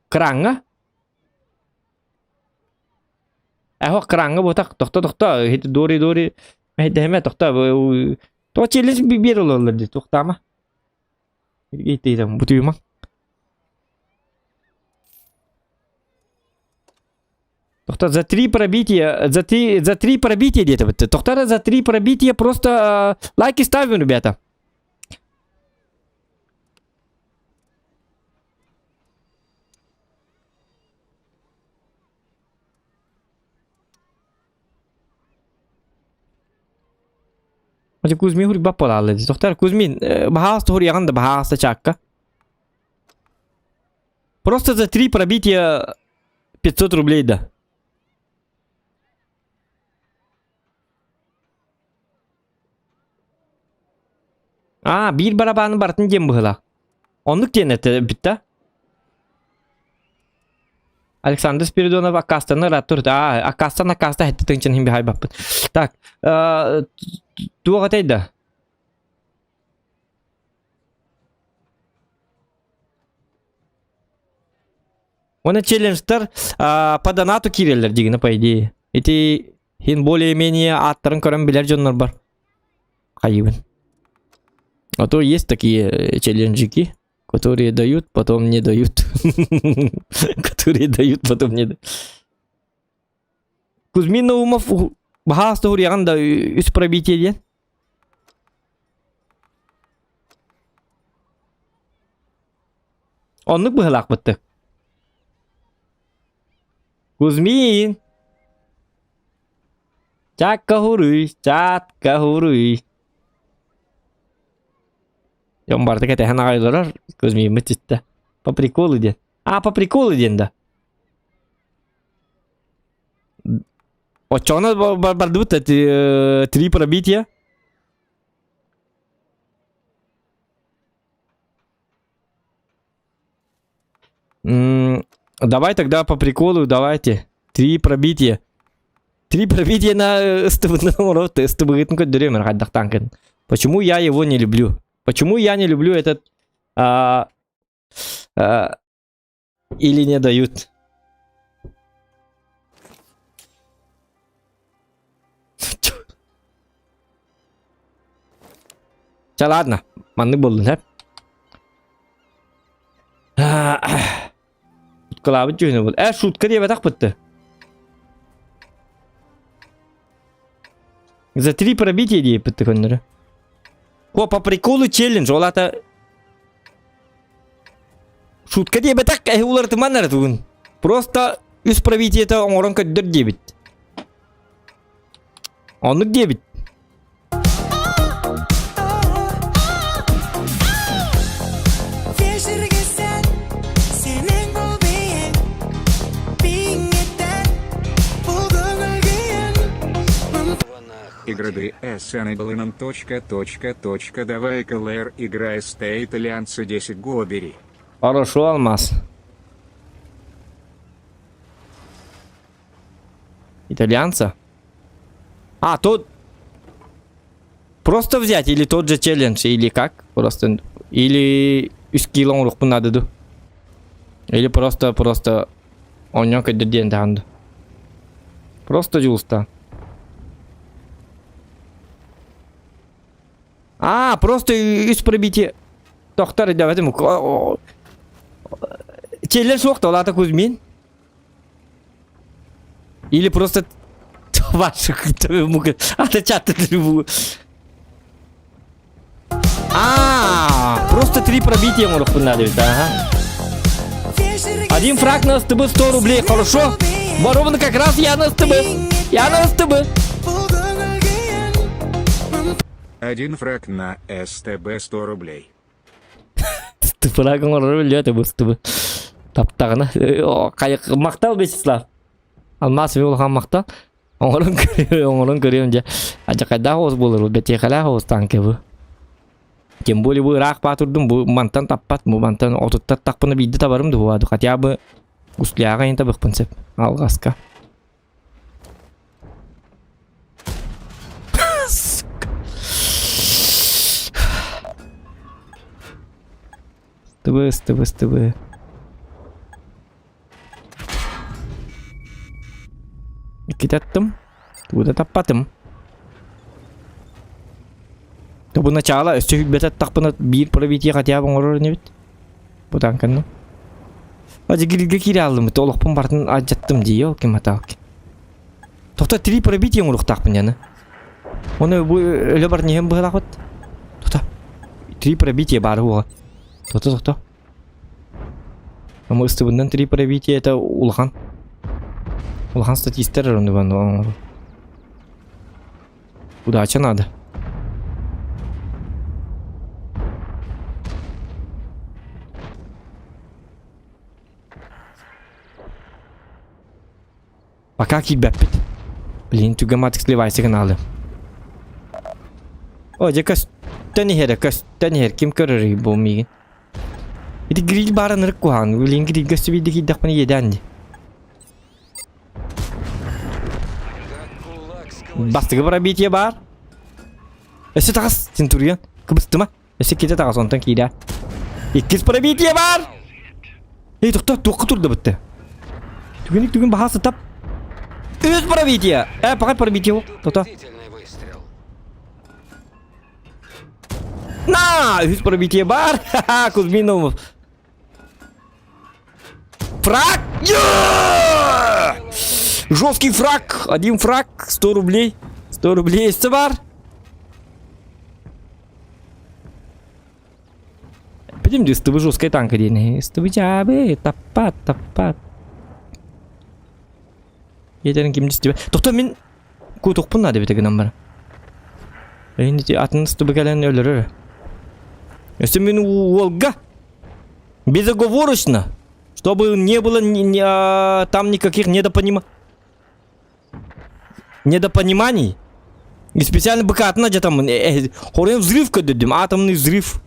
Кыраҥҥа? Эһох кыраҥҥа буотах тохто тохто дори дори мэһэйдэһимэ тохто тоҕо челлендж биэр олороллор дии туохтаама бутуйума Тохто за три пробития, за три, за три пробития где-то. Тохтара за три пробития просто э, лайки ставим, ребята. Кузьмин хурба полалы. Тохтар Кузьмин, баһаас туһур да баһаас чакка. Просто за три пробития 500 рублей да. Аа, биир барабааны барытын диэн быһыылаах. Оннук диэн этэ бүттэ. Александр Спиридонов аккаастанар аттур. Аа, аккаастан аккааста хэттэ тыынчан иһин бихайбаппыт. Так, туох этэй да? Уонна челленджтар по донату киирэллэр дигинэ по идее. Ити хин более-менее ааттарын көрөн билэр дьоннор бар. Хайыбын. А то есть такие э, челленджики, которые дают, потом не дают. Которые дают, потом не дают. Кузьмин Наумов баһаас туһуруйаҕын да үс пробитие диэн. Оннук быһылаахпыттык. Кузьмин! Чаакка хуруй, чаатка хуруй. Дьон барыта кэтэһэн аҕай олорор, Кузьмиммыт ситтэ. По приколу диэн. А, по приколу диэн да. Оччоҕуна бардыбыт три пробития. Давай тогда по приколу, давайте. Три пробития. Три пробития на СТБ көрдөрүөм хайдахтаан Почему я его не люблю? Почему я не люблю этот а, а, или не дают? Чэ ладно, маннык буоллун һэ. Шуткалаабыт дьүһүнэ буол. Э, шутка диэбэтэх бытты. За три пробития диэппитти көннөрү. О, по приколу челлендж, ол ата Шутка диэбэтэх эһи уларытыман эрэ тугун. Просто үс пробитиета оҥорон көрдөр диэбит. Оннук диэбит. Игры СН точка точка точка давай КЛР играй State Альянса 10 го бери. Хорошо, Алмаз. Итальянца? А, тот... Просто взять или тот же челлендж, или как? Просто... Или үс кило оҥоруохпун наада дуу? Или просто, просто... Оонньоон көрдөр диэн даҕаны дуу? Просто дьулуста. А, просто үс пробитие. Тохтор давайте Челлендж суох да, ол аата Кузьмин. Или просто ваших ата чаты А, просто три пробития оҥоруохпун наада эбит, ага. Один фраг на СТБ 100 рублей, хорошо? Воровна как раз я на СТБ. Я на СТБ. Один фраг на СТБ 100 рублей. Фраг оҥорору билбэт бу СТБ. Таптаҕына. Махтал Вячеслав. Алмаас улахан махтал. Оҥорон көрүөм, оҥорон көрүөм дьэ. Адьакайдаах оҕус буолар бу, бэтиэхэлээх оҕус танка бу. Тем более бу ыраах баатырдым, бу мантан таппат, бу мантан отуттар тахпына биирдэ табарым дуо, хотя бы гусляға ин табыхпын сөп, алҕаска. Сука. СТБ, СТБ, СТБ. Иккитэ аттым. Тугу да таппатым. Бу начало өссө хүлбэтэ аттахпына биир пробитие хотя бы оҥорор инибит. Бу танканы. Ажигиргэ киирэ алдым. Олохпун бартын алдьаттым дии, елки-моталки. Тохто три пробитие оҥоруохтаахпын яны. Оны бу өлө бар ньиһэн быһалаахпыт. Тохто. Три пробитие баар буола. Тохто, тохто. Ама ыстыбыннан три пробитие это улахан. Улахан статистер ону оҥору. Удача надо. Пока киирбэппит. Блин, түгэматик сливайся гынаалы. О, дьэ көстөн иһэрэ, көстөн иһэр. Ким көрөрүй бу миигин? Ити гриль баарын ырык куһаҕан. Блин, грильгэ өссө биирдэ киирдэхпинэ иэдээн дии. Бастакы пробитие баар. Өссө таҕыс, Центурион. Кыбыстыма. Өссө китэ таҕыс, онтон киирэ. Иккис пробитие баар! Эй, тохто, туохха турда бытты? Түгенник түгэн баһа сытап. Үс пробитие! Э, пока пробитие. Тото. На! Үс пробитие бар! Ха-ха, Кузьминов. Фраг! Жесткий фраг! Один фраг, 100 рублей. 100 рублей өссө бар. Пойдем, СТБ жесткая танка диэн. СТБ дьаабы, таппат, таппат. Иэтэрин ким дистибэ. Тохто мин куутукпун наада эбитэ гынан баран. Эйин ити атын СТБ кэлэн өлөрөр. Өссө мин уолга безоговорочно, чтобы не было ни, ни, а, там никаких недопонима... недопониманий. И специально быкатына жатамын. Э, э, Хорен взрыв көрдүм, атомный взрыв.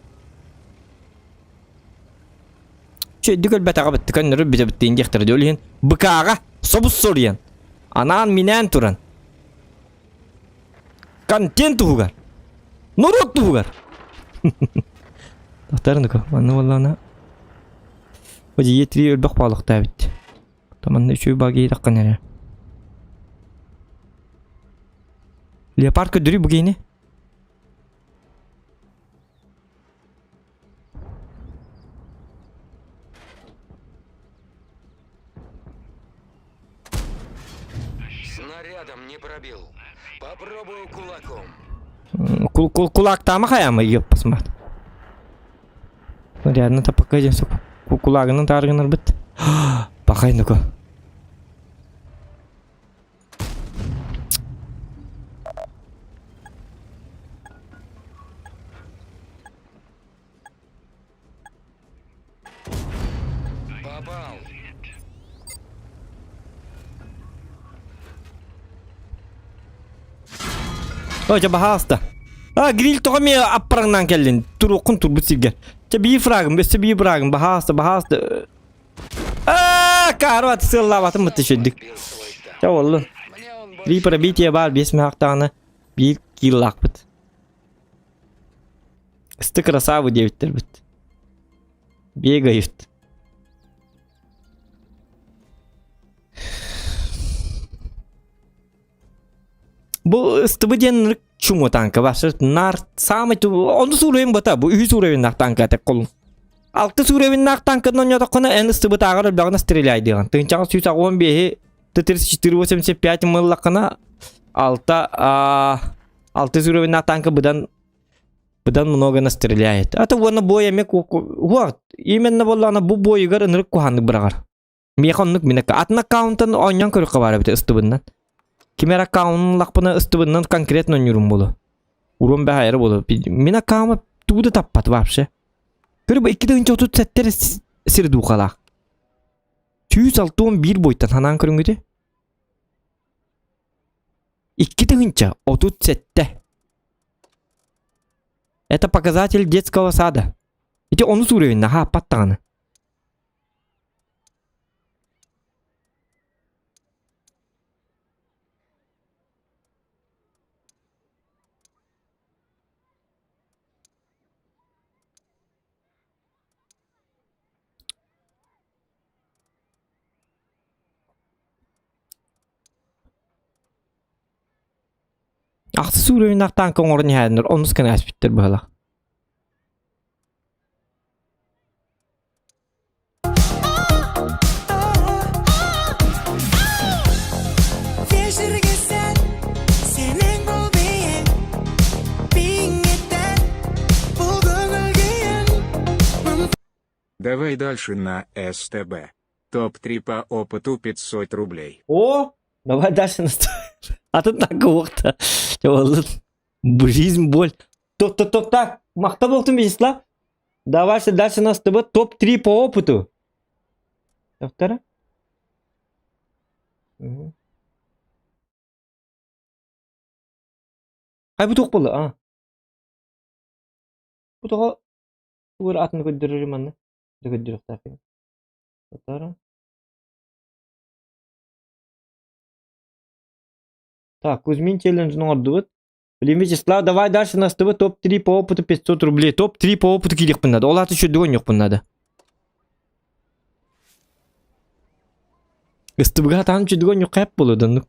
Чөйдүк өлбөтөҕө бытты көннөрү бүтэ бүттүн диэхтэрэ дьол иһин быкааҕа собус соруйан анаан минээн туран контент туһугар норуот туһугар Тахтарыныка манна буоллаҕына Одьийэ три өлбөх баалыктаабыт Таманна үчүгэй баги таххан эрэ Леопард көрдөрүй бу киһини Снарядом не пробил. Попробую кулаком. Кул кул кулаактаама хайаама ёппасмаат. Реально тапакка диэн суп. Кулагынан тааргынарбыт. Пахай нука. Попал. Ой, дьэ баһаалыста. А, гриль тоҕо эмиэ аппараҥнаан кэллин? Туруоххун турбут сиргэ. Чэ, биир фрагым, өссө биир фрагым, баһаалыста, баһаалыста. Аа, каарбат сыаллаабатым бытты үчүгдүк. Чэ, буоллун. Мне он Три больше пробитие баар, биэс мөһөхтөҕүнэ биир кииллаахпыт. Ысты красавы диэбиттэрбит. Бегают. Бу ыстыбы диэн чумо танка башыр нар самый ону суурайын бата бу үһүс уровеннаах танка этек колун. Алты уровеннаах танканы онньотоххуна эн ыстыбытааҕар элбэҕинэ стреляйдыаҕын. Тыһынчаҕа сүүс аҕыс биэһи Т-34-85 мыллаххына алта алты уровеннаах танка быдан. Быдан много настреляет. А то уонна бой эмиэ вот именно буоллаҕына бу бойугар ынырык куһааннык быраҕар. Миэхэ оннук мин атын аккаунтан оонньоон көрүөххэ баар эбит ыстыбыннан. Ким эрэ аккаунун ыллахпына ыстыбыннан конкретно оонньуурум буолуо. Урун бэһайара буолуо. Мин аккаунум тугу да таппат вообще. Көрү бу 237 сир дуухалаах. 161 бойтан ханаан көрүҥүтү. 2037. Это показатель детского сада. Ити онус уровень, хааппат даҕаны. Ахсыс уровеннаах танка оҥорон иһээннэр онус гына ааспыттар быһалаах. Давай дальше на СТБ. Топ-3 по опыту 500 рублей. О, давай дальше на А тут так уохта. Жизнь, боль. Топ, топ, топ, так. Махта болтун Вячеслав. Давай дальше на СТБ топ-3 по опыту. Доктора? Угу. Ай бу туох буолла? А. Бу тоҕо тугу эрэ атын көрдөрөр манна? Көрдөрүөхтээх. Татара. Так, Кузьмин челленджин оҥордубут. Блин, Вячеслав, давай дальше на СТБ топ-3 по опыту 500 рублей. Топ-3 по опыту киириэхпин надо. Ол аата үчүгэй оонньуохпун надо. СТБ-га сатаан үчүгэй оонньуохха эп буолуо да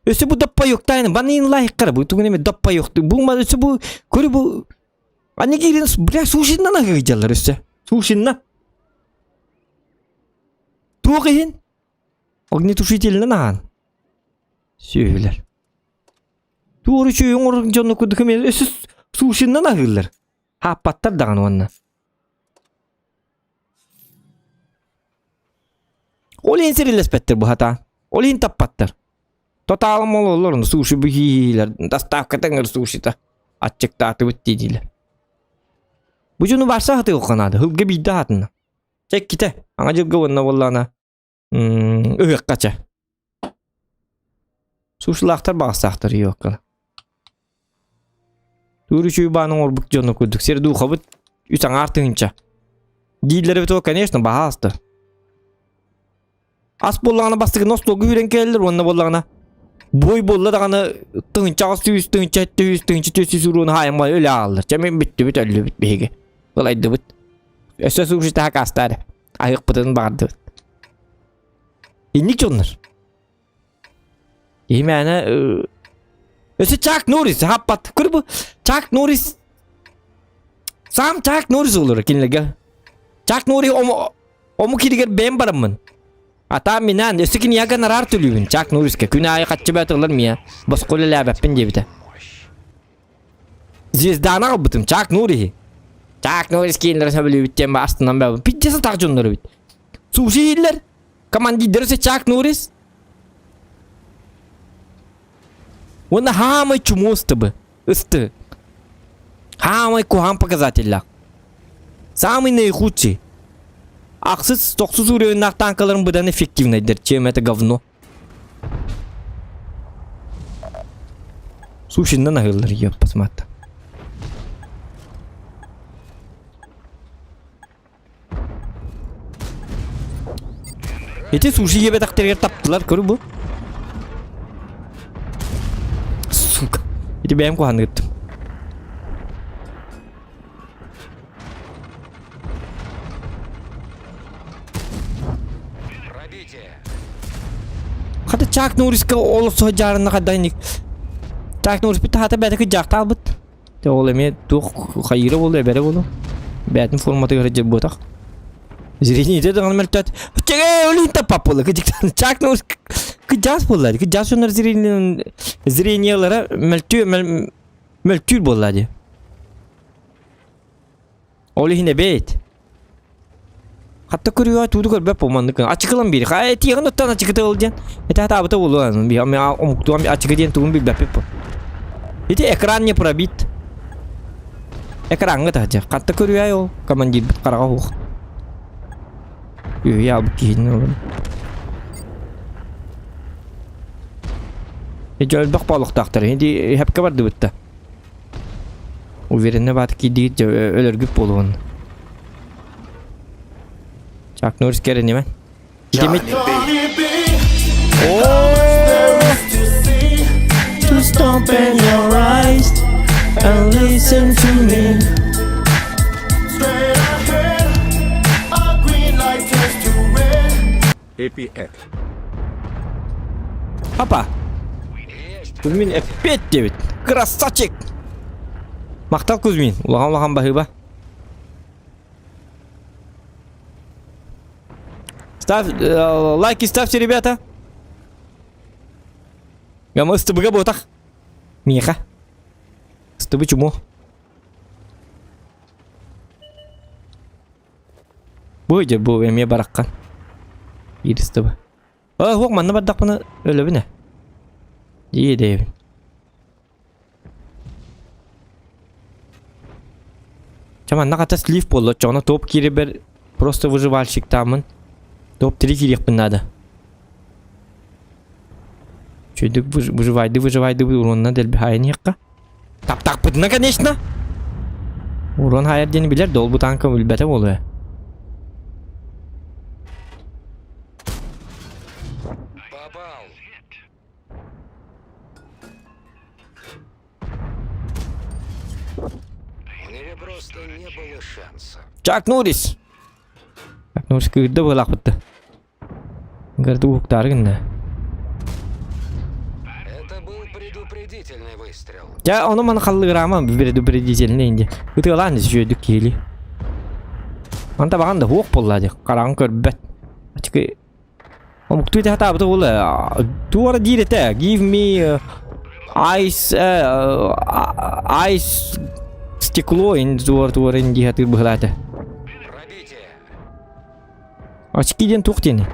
Өссө бу доппойуктайын, баныйын лайыққара, бу тугун эме доппойукту. Бу ма өссө бу көрү бу Аны киирин бля сушиннан аһыйдьаллар өссө. Сушинна. Туох иһин? Огнетушительнан аһаан. Сүөһүлэр. Туору үчүгэй оҥорор дьону курдук эмиэ өссө сушиннан аһыыллар. Хааппаттар даҕаны уонна. Ол иһин сирилэспэттэр быһата. Ол иһин таппаттар. Тотаалым ололлор, суши быһиилэр, доставката ыҥыр сушита. Аччыктаатыбыт диилэр. Бу дьону барса сатыахха наада, һылга биирдэ аһатынна. Чэ иккитэ, аҥа дьылга уонна буоллаҕына ыһыахха чэ. Сушилаахтар баҕастаахтар иоккала. Тур үчүгэй баан оҥорбут дьону курдук сир духабыт үс аҥаар тыһыынча. Дииллэр эбит конечно, баһаалыста. Ас буоллаҕына бастакы остуолга үүрэн кэлэллэр уонна буоллаҕына бой буолла даҕаны тыһыынча 800, тыһыынча 700, тыһыынча 400 уруону хаайан өлө аҕаллар. Чэ мин бүттүбүт, өллүбүт биһиги. Ылайдыбыт. Өссө суши таһа Аһыахпытын баҕардыбыт. Инник дьоннор. Имээнэ өссө Чак Норрис хаппат. Көр бу Чак Норрис сам Чак Норрис олорор кинилэргэ. Чак Норрис омук киригэр бэйэм бараммын. Атаам минаан өссө киниэхэ гонорар төлүүбүн Чак Норриска. Күн аайы хаччы бэт ылар миэ. Босхо үлэлээбэппин диэбитэ. Звезданы аҕалбытым Чак Норриһи. Чак Норрис киинлэрин сөбүлүүбүт диэн астынан бэбин. Пиздец атах дьоннор эбит. Суши иһиллэр. Командирдары өссө Чак Норрис. Уонна хаамай чуму ыстыбы. Ысты. Хаамай куһаан показателлаах. Самый наихудший. Ахсыс тохсус уровеннаах танкаларын быдан эффективнайдар, чем это говно. Сушиннан аһыыллар ёппасматта. Ити суши жиэбэтэхтэригэр таптылар, көрү бу. Сука. Ити бэйэм куһаҕаннык ыттым. Хата Чак Норриска олохсо дьаарынна хайдах Чак Норрис таһата бэйэтэ кыдьаахтаабыт. Те ол эмиэ туох хайыыра буолуо, эбэрэ буолуо. Бэйэтин форматыгар сылдьар буотах. Зрение даҕаны мөлтөөт. Чэгэ өлүүн таппаппылы кыдьыктан Чак Норрис. Кыдьаас буолла дии. Кыдьаас дьоннор зрениелара мөлтүү мөлтүүр буолла дии. Ол иһин эбээт. Хатта көрүөҕэ тууду көрбөт бу маннык ачыкылан биир. Ха этиэҕин оттон ачыкыта ол диэн. Этэ хатаабыта буолуо. Омуктуам ачыкы диэн тугун билбэппит бу. Ити экран не пробит. Экраҥҥа таһдьа. Хатта көрүөй ол командирбит хараҕа ух. Үһүйэ албыт киһини олорон. Дьэ элбэх боолохтоохтор. Ити хэпкэ бардыбыт да. Уверенно баат киирдигит дьэ өлөргүт буолуон. Чак Норрис кэрэнимэн. Итимит. Just open your eyes and listen to me. Straight ahead, a green light turns to red. Эпи-эт. Апа. Кузьмин опять диэбит. Красавчик! Махтал Кузьмин. Улахан улахан баһыыба. Ставь, лайки ставьте, ребята. Гама ыстыбыга буотах. Миэхэ. Ыстыбы чуму. Бу дьэ бу эмиэ бараххан. Биир ыстыбы. Aa, хуох манна бардахпына өлөбүн ээ. Дии дэйэбин. Чэ манна хата слив буолла, оччоҕуна топ киирэрбэр просто выживальщиктааммын топ-3 киириэхпин наада. Үчүгэйдик выживайды выживайды уруонна дэлби хаайан иһиэххэ. Таптахпытына, конечно. Урон хаайар диэни билэр да, ол бу танка билбэтэ буолуо. Попал. У него просто не было шанса. Чак Норрис! Чак Норрис кыырда быһалаахпытта. Гарды уһуктаары гынна. Это был предупредительный выстрел. Дьэ, ону маны халлыгыраама предупредительный инди. Ытыалаан үчүгэйдик киһили. Манта баҕан да хуох буолла дии. Хараҕын көрбөт. Ачыкы Омуктуу этэ сатаабыта буолла. Туора диир этэ. Give me ice ice стекло ин туор туор ин дии сатыыр быһылаата. Пробитие. Очки диэн туох диэни?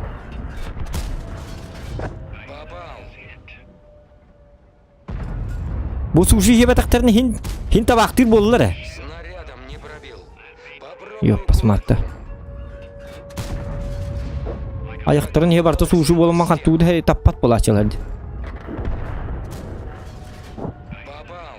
Попал. Бу суши жиэбэтэхтэрин иһин иһин табаахтыыр буоллулар ээ. Снарядом не пробил. Попробуй Йоп, посматта. Аяқтарын иһэ барыта суши буолан хантуу да таппат буолааччылар дии. Попал.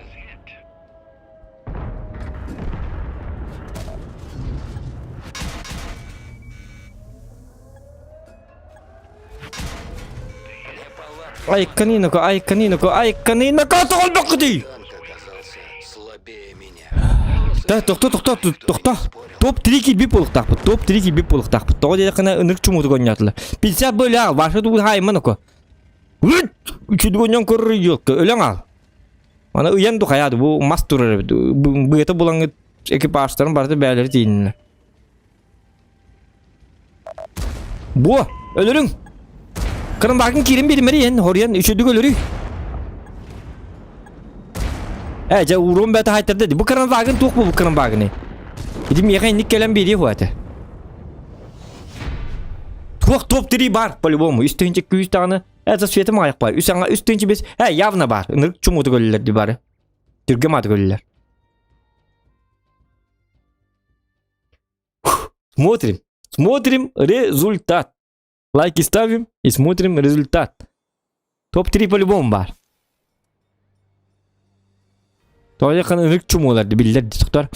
Айканиноко, айканиноко, айканиноко, тоҕолбоккутуй! Танк оказался слабее меня. Да, тохто, тохто, тохто. Топ-3 килбит буолуохтаахпыт, топ-3 килбит буолуохтаахпыт. Тоҕо диэтэххинэ ынырык чумуутук оонньоотулар. 50 бөлөөх, ваша тугун хаайымман око. Үчүдүк оонньоон көрөр елка, өлөҥ аал. Аны ыйан духайаады, бу мас турар эбит. Быата булаҥҥыт экипажтарын барыта бээлэри тиийиннилэр. Буо, өлөрүҥ! Кырымбаакын киирин биримэри иһэн, хоруйан үчүдүк өлөрүй. Э, дьэ, уруон бэйэтэ хаайтарда дии. Бу кырымбаагын туох бу кырымбаагыный? Ити миэхэ инник кэлэн биэриэ хуа этэ. Туох топ-3 бар, по-любому. Үс тыһыынча күүс даҕаны. Э, светым аҕыйах баар. Үс аҥа үс тыһыынча бес. Э, явно баар. Ынырык чумуутук өлөлөр дии бары. Түргэм аатык өлөлөр. Смотрим. Смотрим результат. Лайки ставим и смотрим результат. Топ-3 по-любому бар. Тоҕо ынырык чумуулар биллэр тохтор.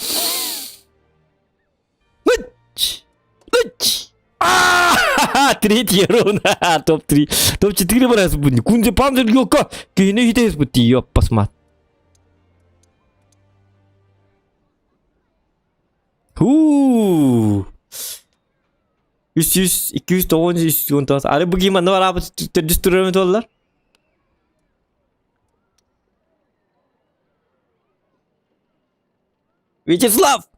Третий раунд. Топ-3. Топ-4 барас будет. Кунзе панзер елка. Киһини хитес бутти. Ёп, посмат. Хуу. 300, 209, 319. Ары бу ким манна бараабыт төрдүс турар туоллар. Вячеслав!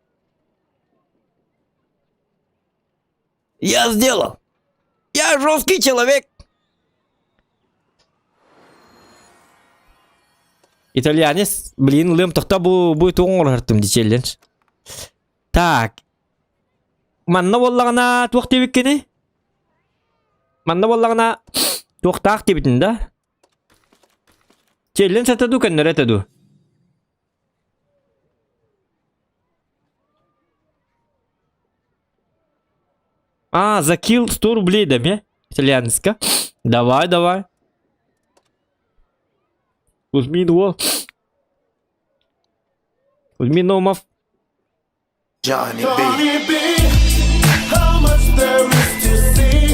Я сделал! Я жесткий человек! Итальянец, блин, ылыам тохто бу бу тугун оҥорортум ди челлендж. Так. Манна буоллаҕына туох диэбиккиний? Манна буоллаҕына туохтаах диэбитин да? Челлендж этэ дуу, көннөрү этэ дуу? А, за килл 100 рублей да ме? Итальянска. Давай, давай. Кузьмин уол. Кузьмин Наумов. Johnny B. How much there is to see?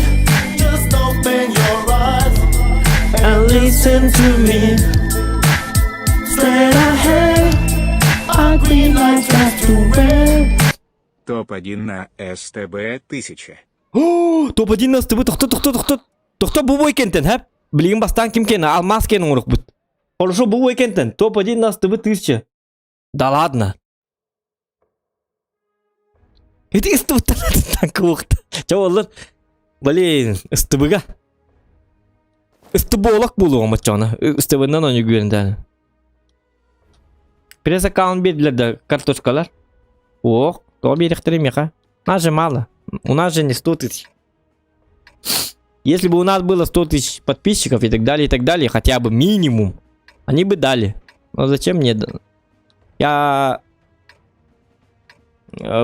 Just open your eyes And listen to me. Straight ahead, our green light turns to red. Топ-1 на СТБ 1000. О, топ-1 на СТБ тохто тохто тохто тохто бу бой кентен хэп. Билигин бастаан ким кена алмаз кен оҥорукпут. Хорошо бу бой кентен топ-1 на СТБ 1000. Да ладно. Ити СТБ-тан танка уохта. Чэ оллар. Блин, СТБ-га. СТБ олох буолуоҕум оччоҕуна. СТБ-нан оонньуу үөрэнтээн. Пресс аккаунт биэрдилэр да карточкалар. Ох, тоҕо биэриэхтэрэй миэхэ? Нас же мало. У нас же не 100 тысяч. Если бы у нас было 100 тысяч подписчиков и так далее, и так далее, хотя бы минимум, они бы дали. Но зачем мне? Я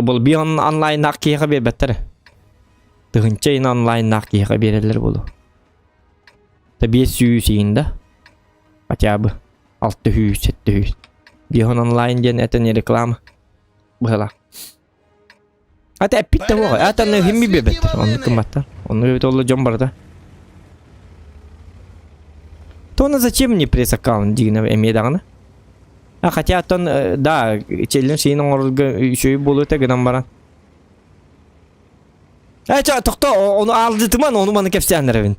был бион онлайннаах киһиэхэ биэрбэттэр. Тыһынча ин онлайннаах киһиэхэ биэрэллэр буолуо. Та 500 иин да? Хотя бы 600, 700. Бион онлайн диэн это не реклама. Быһалаах. Ата эппит да буолуо. Ата химми биэрбэттэр. Оннук гымматтар. Оннук эбит ол дьон барыта. То на зачем мне пресс-аккаунт дигинэ эмиэ даҕаны. А хотя оттон да, челлендж иин оҥорорго үчүгэй буолуо этэ гынан баран. Э, чэ, тохто, ону аалдытыман, ону маны кэпсээн эрэбин.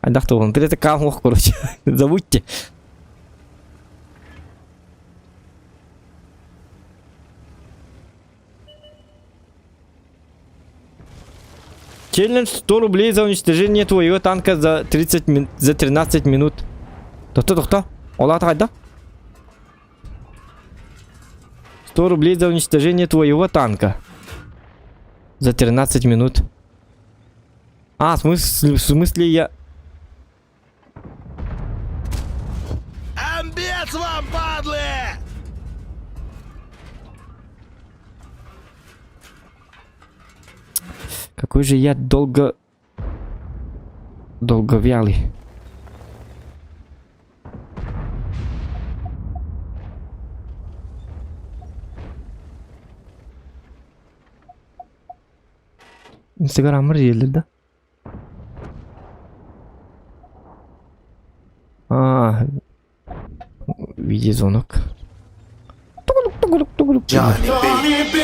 Айдах тугун, пресс-аккаунт короче, забудьте. Челлендж 100 рублей за уничтожение твоего танка за 30 мин... за 13 минут. Тохто, тохто. Ол аата хайда? 100 рублей за уничтожение твоего танка. За 13 минут. А, в смысле, в смысле я... Амбец вам, падлы! Какой же я долго... Долговялый. Инстаграммар дииллэр да? А, видеозвонок. Johnny B.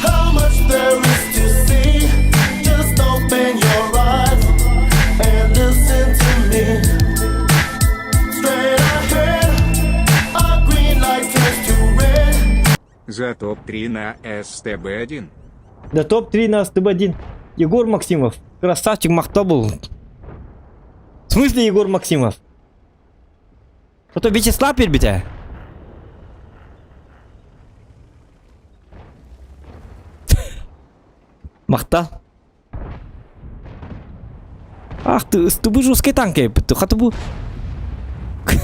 How much there is to see? Just open your eyes and listen to me. Straight ahead, a green light turns to red. За топ-3 на СТБ-1. Да топ-3 на СТБ-1. Егор Максимов. Красавчик махта был. В смысле Егор Максимов? Это Вячеслав Пербитя? Махта. Ах ты, СТБ жесткий танк эппит. Хата бу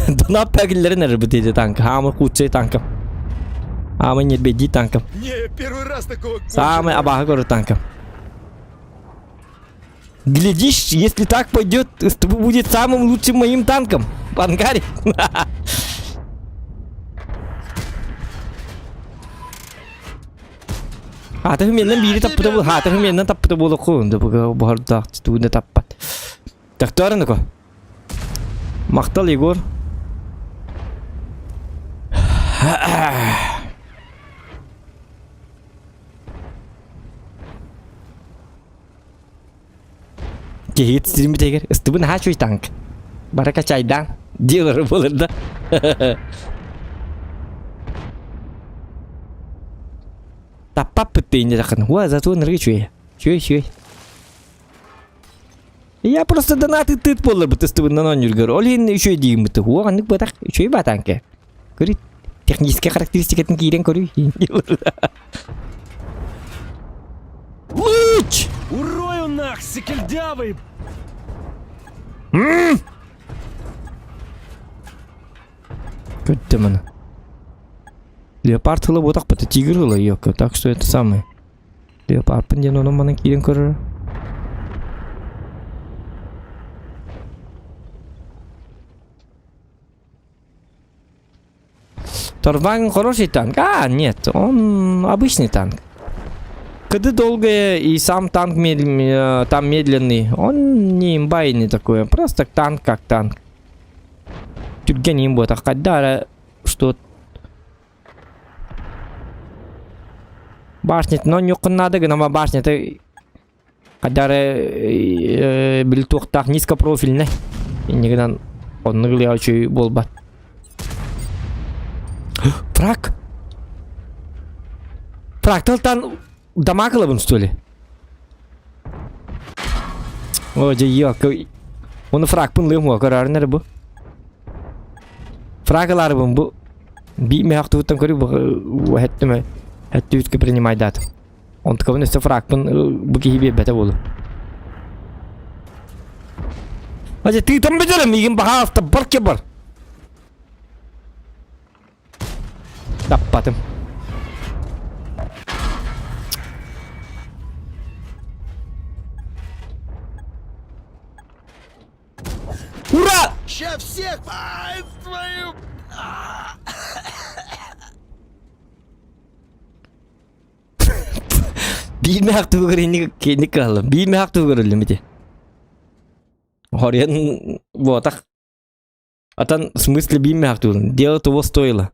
Донат пәгиллерин эрбит ити танка. Хаамы худший танка. Хаамы нербеди танка. Не, первый раз такого Самый абаха көрөр танка. Глядишь, если так пойдет, СТБ будет самым лучшим моим танком в ангаре. Аата менен биири таппыта бул, аата менен таппыта буолуоххун, да буһардаах тугу таппат. Тахтарын ко. Махтал Егор. Киһит стримитегер ыстыбын хаачуй танк. Барака чайдан делары болыр да. Таппаппыт дейінде жақын. Уа, зато нырғы чуе. Чуе, чуе. Я просто донат ыттыт буолларбыт ыстыбыннан оонньуургар. Ол иһин үчүгэй диигиммит. Уох, аннык бытах үчүгэй батанка. Көрүй, техническэй характеристикатын киирэн көрүй. Луч! Урою нах, секельдявый! Көттө маны. Леопард тыла буотах бата тигр ыла ёка, так что это самое. Леопардпын диэн онон манан киирэн көрөр. Торван хороший танк. А, нет, он обычный танк. КД долгое и сам танк мед... Э, там медленный. Он не имба и не такой. Просто танк как танк. Түргэн им буотах. Хайда что Башня, но ньуккун наада гынама башнята хайда эрэ били туохтаах низкопрофильнай. Инньэ гынан оннук илиэҕэ үчүгэй буолбат. Фраг! Фракталтан дамаг ылабын что ли? О, дьэ, ёка. Оны фрагпын ылыам уо, көрөөрүн эрэ бу. Фраг ылаарыбын бу. Би мөһөх туһуттан көрүү бу хэттүмэ хэттүүткэ принимайдаатым. Онтукабын өссө фрагпын бу киһи биэрбэтэ буолу. Ача тыытан бүтэрем миигин баһаалыста бар ке бар. Таппатым. Ура! Ща всех! Ай, твою! Биир мөһөх туһугар инник инник кыһаллым. Биир мөһөх туһугар өллүм ити. Хоруйан буотах. Атан в смысле биир мөһөх туһун. Дело того стоило.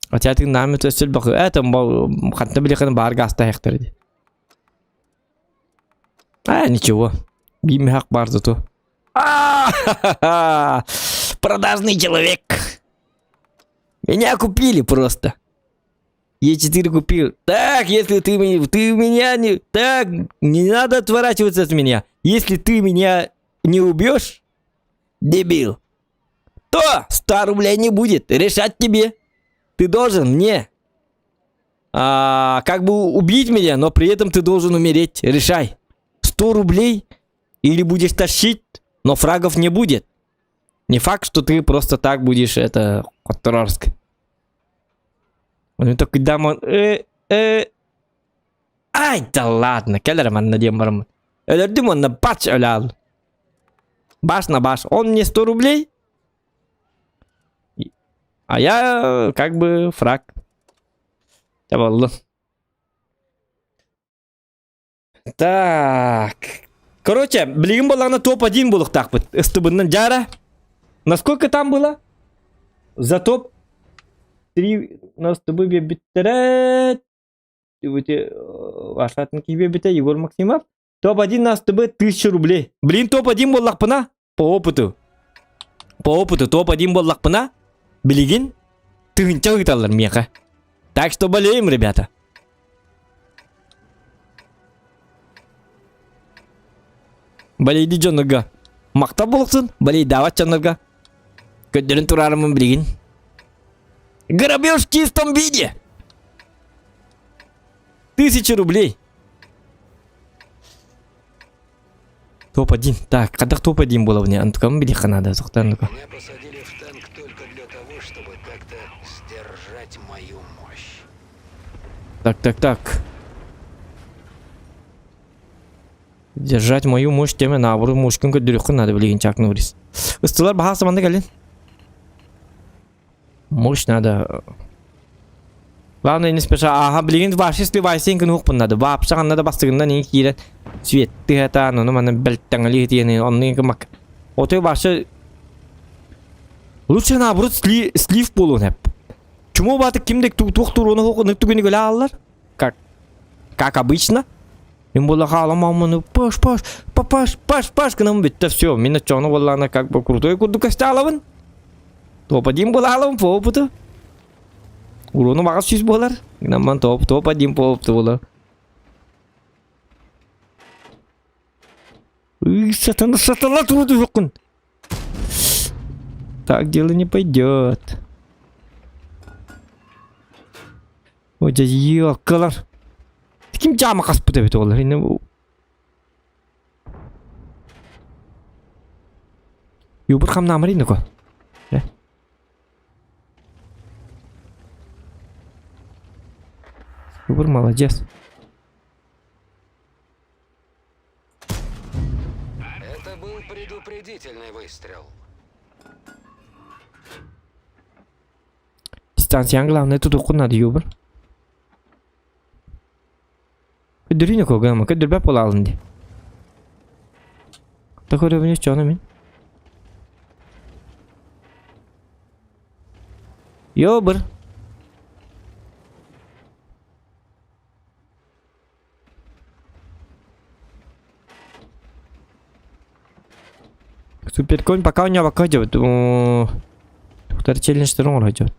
Хотя ты нами то өссө бакы. Это ханта билихин баар гаста ди. А, ничего. Биир мөһөх бар зато. А, Продажный человек. Меня купили просто. Е4 купил. Так, если ты, ты меня не... Так, не надо отворачиваться от меня. Если ты меня не убьешь, дебил, то 100 рублей не будет. Решать тебе. Ты должен мне а, как бы убить меня, но при этом ты должен умереть. Решай. 100 рублей или будешь тащить, но фрагов не будет. Не факт, что ты просто так будешь это Которорск. Он только дам он э э Ай, да ладно, кэлэр манна диэн бараммын. Өлөрдүм уонна бач өлөөл. Баш на баш. Он мне 100 рублей, а я как бы фраг. Табаллы. Так. Короче, билигин буоллаҕына топ-1 буолуохтаахпыт. Ыстыбыннан дьаара. Насколько там было? За топ 3 нас тобой биэрбиттэрэ. Ашатын киһи биэрбитэ Егор Максимов. Топ-1 нас тобой 1000 рублей. Блин, топ-1 буоллахпына по опыту. По опыту топ-1 буоллахпына билигин тыһынча ыыталлар миэхэ. Так что болеем, ребята. Балейди дьоннорго махтал буолуксун, балейдаабат дьоннорго көрдөрөн тураарыммын билигин. Грабеж в чистом виде! Тысяча рублей! Топ-1. Так, хайдах топ-1 буолабын Антукам билиэххэ наада, сохтан ну-ка. Меня посадили в танк только для того, чтобы как-то сдержать мою мощь. Так, так, так. Держать мою мощь теме наоборот мощкун көрдөрүөххүн надо билигин Чак Норрис. Ыстылар баһааса манна кэлин. Мощь надо. Главное не спеша. Ага, билигин вообще сливайся гын уһукпун надо. Вообще надо бастыгынан ин киирэн свет тыһатаан ону маны бэлтэҥэлии тиэни онну гымак. Отой вообще лучше наоборот сли, слив буолуон эп. Чуму бааты кимдик туох туруону хоқунук түгүнү көлө ааллар. Как как обычно. Мин буолла хаалам паш паш паш паш паш гынан бүттэ все. Мин оччоҕуна буоллаҕына как бы крутой курдук көстө Топ-1 буолаалабын по опыту. Уруну маҕас сүүс буолар. Гынан топ топ-1 по опыту буолар. Сатана, сатана туруоххун. Так дело не пойдет. Ой, дьэ, елкалар. Ким дьаама хаспыт эбит олар? Юбыр хамнаамар иннико. Юбыр молодец. Это был предупредительный выстрел. Дистанциян главное тутуоххун наада юбыр. Көдөрүүнү когама, көдөрбөт буолаалын дии. Да көрөбүн чоно мин. Йобыр. Суперконь пока у него пока идет. Тухтар челлендж оҥоро идет.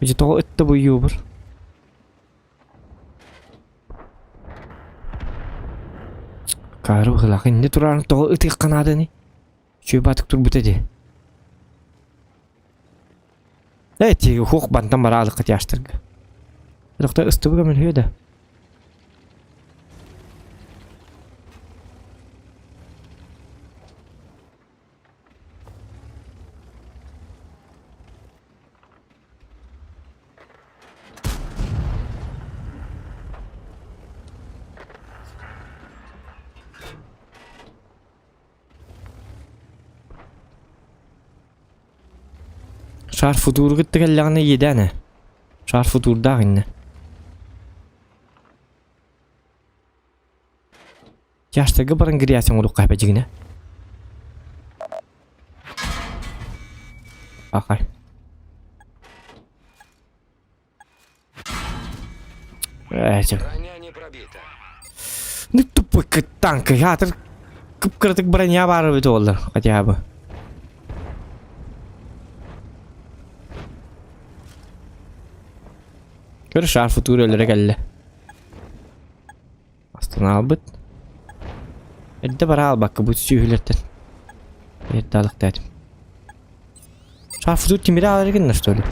Ити тоҕо ытта бу юбыр? Каару быһылаах инни турарын тоҕо ытыахха нааданы? Үчүгэй баатык турбута дии. Эти хух бантан бараалыкка тяжтарга. Доктор ыстыбыга мөлһүө да. Шар футуру кытта кэллэҕинэ иэдээн ээ. Шар футурдаах иннэ. Чаштарга баран грязь оҥоруохха эбэ дьигинэ. Ахай. Э, Броня не пробита. Ну тупой танк, ятыр кып-кыратык броня баар эбит буоллар хотя бы. Көр шар футур өлөрө кэллэ. Астана албыт. Эрдэ бара албакка бу сүүһүлэртэн. Эрдэ алыктаатым. Шар футур тимири алар гынна что ли?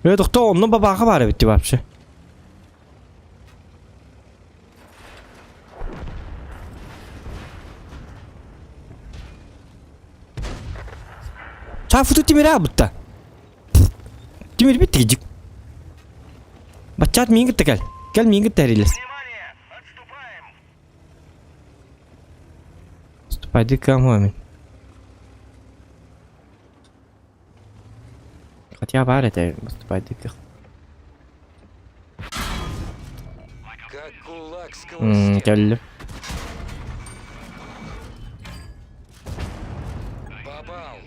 Э, тохтоо, онно бабааха баар эбит вообще. Шар футур тимири албытта. Тимир бит дик. Баччаат миин кытта кэл. Кэл миин кытта эрилес. Отступай кому Хотя баар этэ выступай диках. Как кулак сквозь стену. Кэллим. Попал.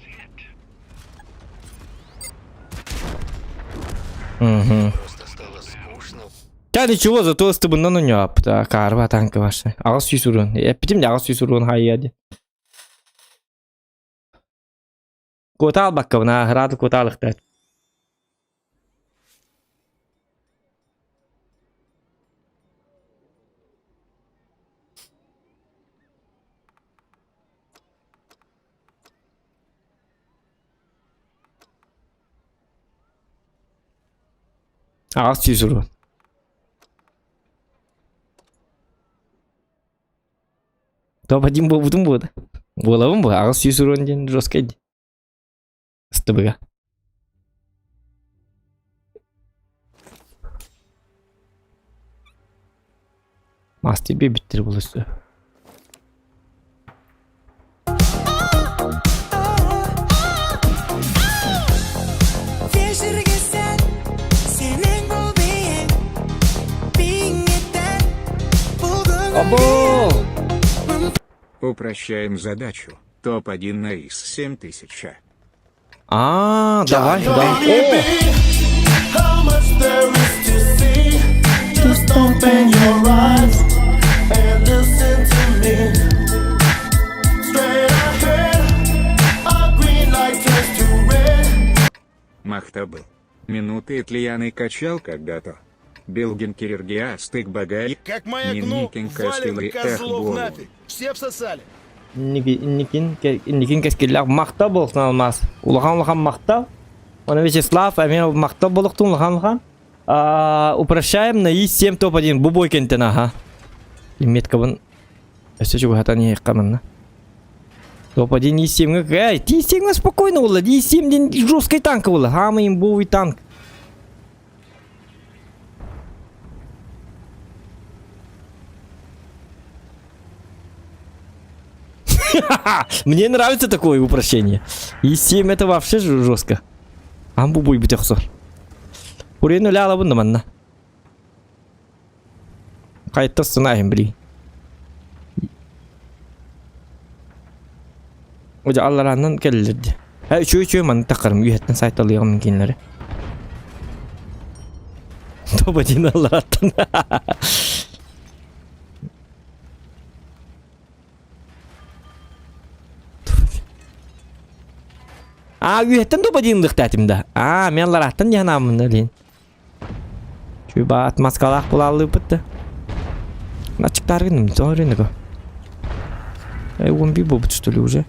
Угу. Просто стало скучно. Да ничего, зато ыстыбынан оñоп. Карба танка ваша. Аҕыс сүүс урун. Эппитим де аҕыс сүүс урун хайя ди. Куота албаккабына, ырааты куота алыктар. Аҕыс сүүс урун. Топ-1 буолбутум буолда. Буолабын бу аҕыс сүүс урун диэн жесткай дии. Ыстыбыга. Мастер биэрбиттэр буолуо Або! Упрощаем задачу. Топ-1 на ИС 7000. А, давай, да. О! How much there is to see. Just open your eyes and listen to me. Straight ahead, a green light turns to red. Ну ты итальяны качал когда-то. Белгин кирергиастык багай. Как маякну, валим козлов нафиг. Все обсосали. Инникин инникин кэскиллээх махтал буолуохтун алмаас. Улахан улахан махтал. Оны Вячеслав эмиэ махтал буолуохтун улахан улахан. Упрощаем на И7 топ-1 бу бой кентен аха. Меткабын өссө чугаһатан иһиэххэ манна. Топ-1 И7-ҥэ эй, И7-ҥэ спокойно буолла. И7 диэн жесткий танк буолла. Самый имбовый танк. Мне нравится такое упрощение. И7 это вообще жестко. Амбу буй бүтөхсөр. Урен өлө алабын да манна. Қайтта сынайын били. Оja аллараннан келлерди. Һэ үчүгэй үчүгэй манна таххарым үөһэттэн сайталыаҕым кинилэри. Тобадин аллараттан. Аа үөһэттэн тобадин лыхтаатым да. Аа мен аллараттан диһанааммын да лин. Чуба отмазкалаах булааллыыппыт да. Ачыктааргын тоҕо Эй, он би буолбут что ли уже?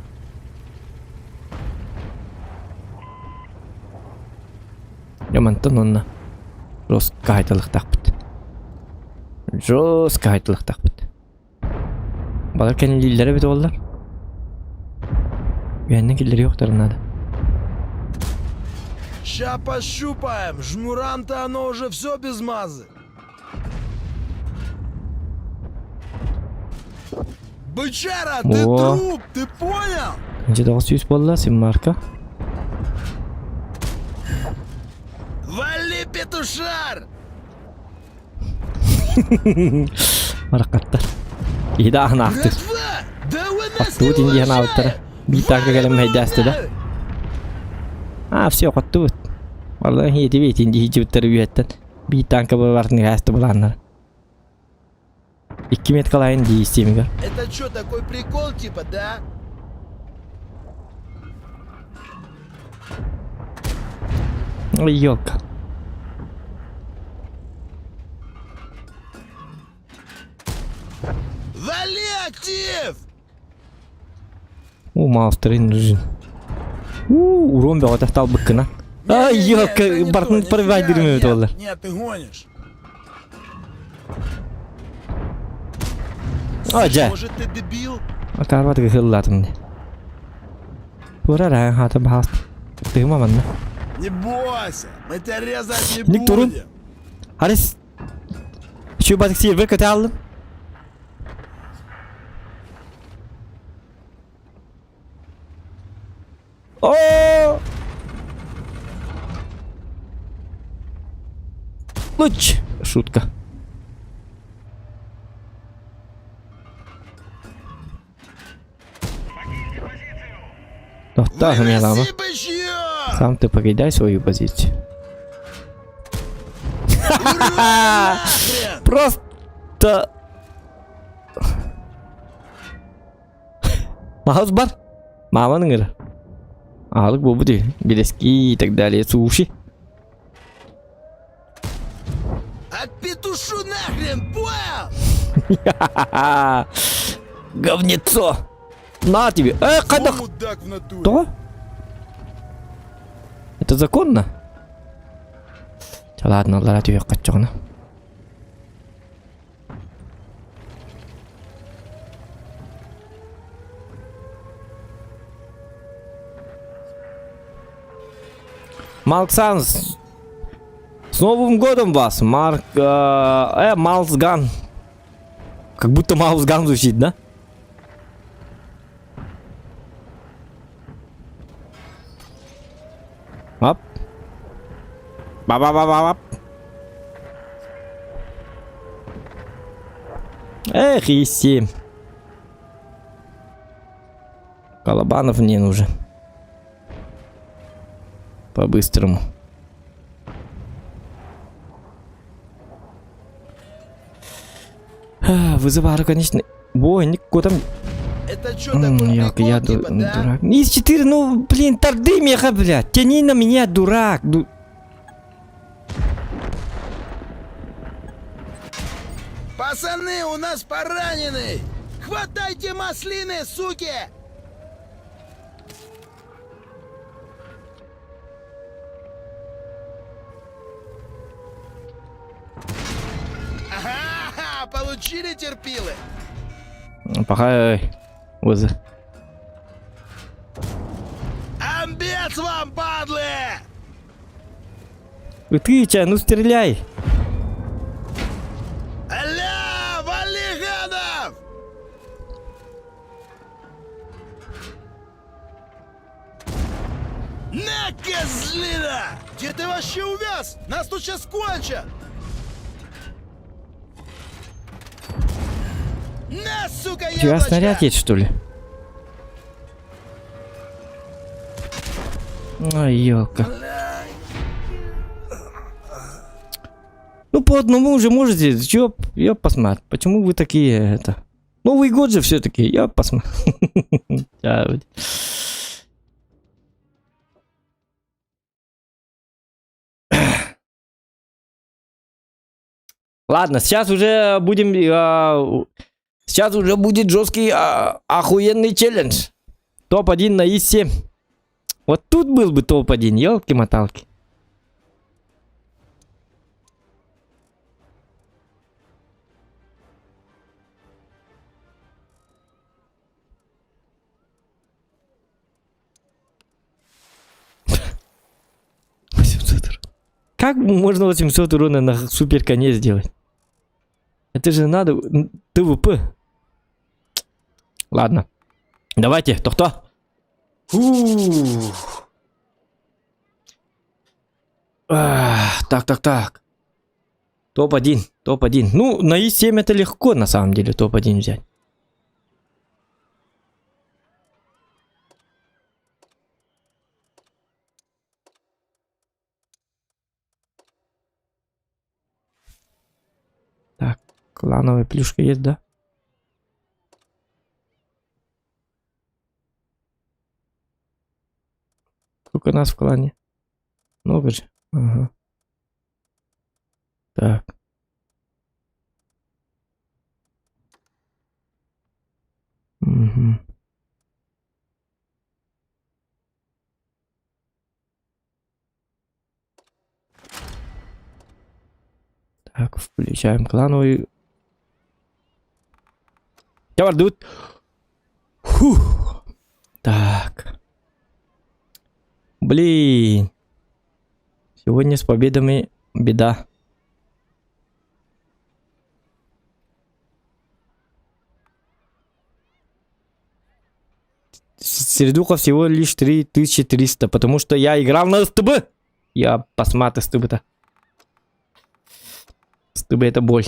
Ямантан онно жестко айтылыктаахпыт. Жестко айтылыктаахпыт. Балар кэннилииллэрэ эбит буоллар. Үһэннэн киллэриэ охторун надо. Ща пощупаем, жмурам-то оно уже все без мазы. Бычара, ты О. труп, ты понял? Дьэ 900 буолла, симмарка. Вали, петушар! Баракаттар. Киһи да аһынаахтыр. Да вы нас Хаттыбыт не индиһэн аабыттара. Биир таака кэлэн мэһэйдээстэ да. Аа, все, хоттубут. Валла хиити бейтин диһиджибиттэр үөттэн. Биир танка бартын гаасты булааннар. Икки меткалайын дии истиэмигэр. Это что, такой прикол типа, да? Ой, елка. Вали актив! У, маустарын нужен. У, урон бөҕөтө талбыккына. Ай, елка, бартын провайдерimi Нет, олар. Нет, ты гонишь. А, дьэ. Может, ты дебил? Акарбат гыһыллаатым дии. Тура хаата баһаас. Тыгыма манна. Не бойся, мы тебя резать не Ник Турун. будем. Харис. Şu batık сервер көтө алдым. О! Луч! Шутка. Тохтоо Выноси, лама. бычье! Сам ты покидай свою позицию. Ура, нахрен! Просто... Маус бар. Маманың ыры. Аалык буолбут үһү. Белэски и так далее. Суши. Отпетушу нахрен, понял? Говнецо! На тебе! Э, Во когда... мудак в натуре. Что? Это законно? Ладно, лара түһүөх хаччоҕуна. Марк Санс, с Новым годом вас, Марк... Э, э Малсган. Как будто Маусган звучит, да? Оп. Ба-ба-ба-ба-ба. Эх, и 7. Колобанов мне нужен. По-быстрому. Вызываю, конечно. Ой, никуда там. Это что такой Ёлка, прикол, я типа, да? дурак. ИС-4, ну, блин, торды меха, блядь. Тяни на меня, дурак. Ду... Пацаны, у нас пораненный! Хватайте маслины, суки! Ага, получили терпилы? Пока возы. Амбец вам, падлы! Ытыыча, ну стреляй! Аля, вали гадов! На, козлина! Где ты вообще увяз? Нас тут сейчас кончат! На, сука, У тебя яблочко! снаряд есть, что ли? Ай, елка. Ну, по одному уже можете. Чё, я посмотрю. Почему вы такие, это... Новый год же все-таки, я посмотрю. Ладно, сейчас уже будем... Сейчас уже будет жесткий охуенный челлендж. Топ-1 на ИС-7. Вот тут был бы топ-1, елки-моталки. Как можно 800 урона на супер коне сделать? Это же надо ТВП. Ладно. Давайте, то-кто? Фух. Так, так, так. Топ-1, топ-1. Ну, на И7 это легко, на самом деле, топ-1 взять. Так, клановая плюшка есть, да? Сколько нас в клане? Много же. Ага. Так. Угу. Так, включаем клановую. Тут. Фух. Так. Блин. Сегодня с победами беда. Сердуха всего лишь 3300, потому что я играл на СТБ. Я посмотрю СТБ-то. СТБ это боль.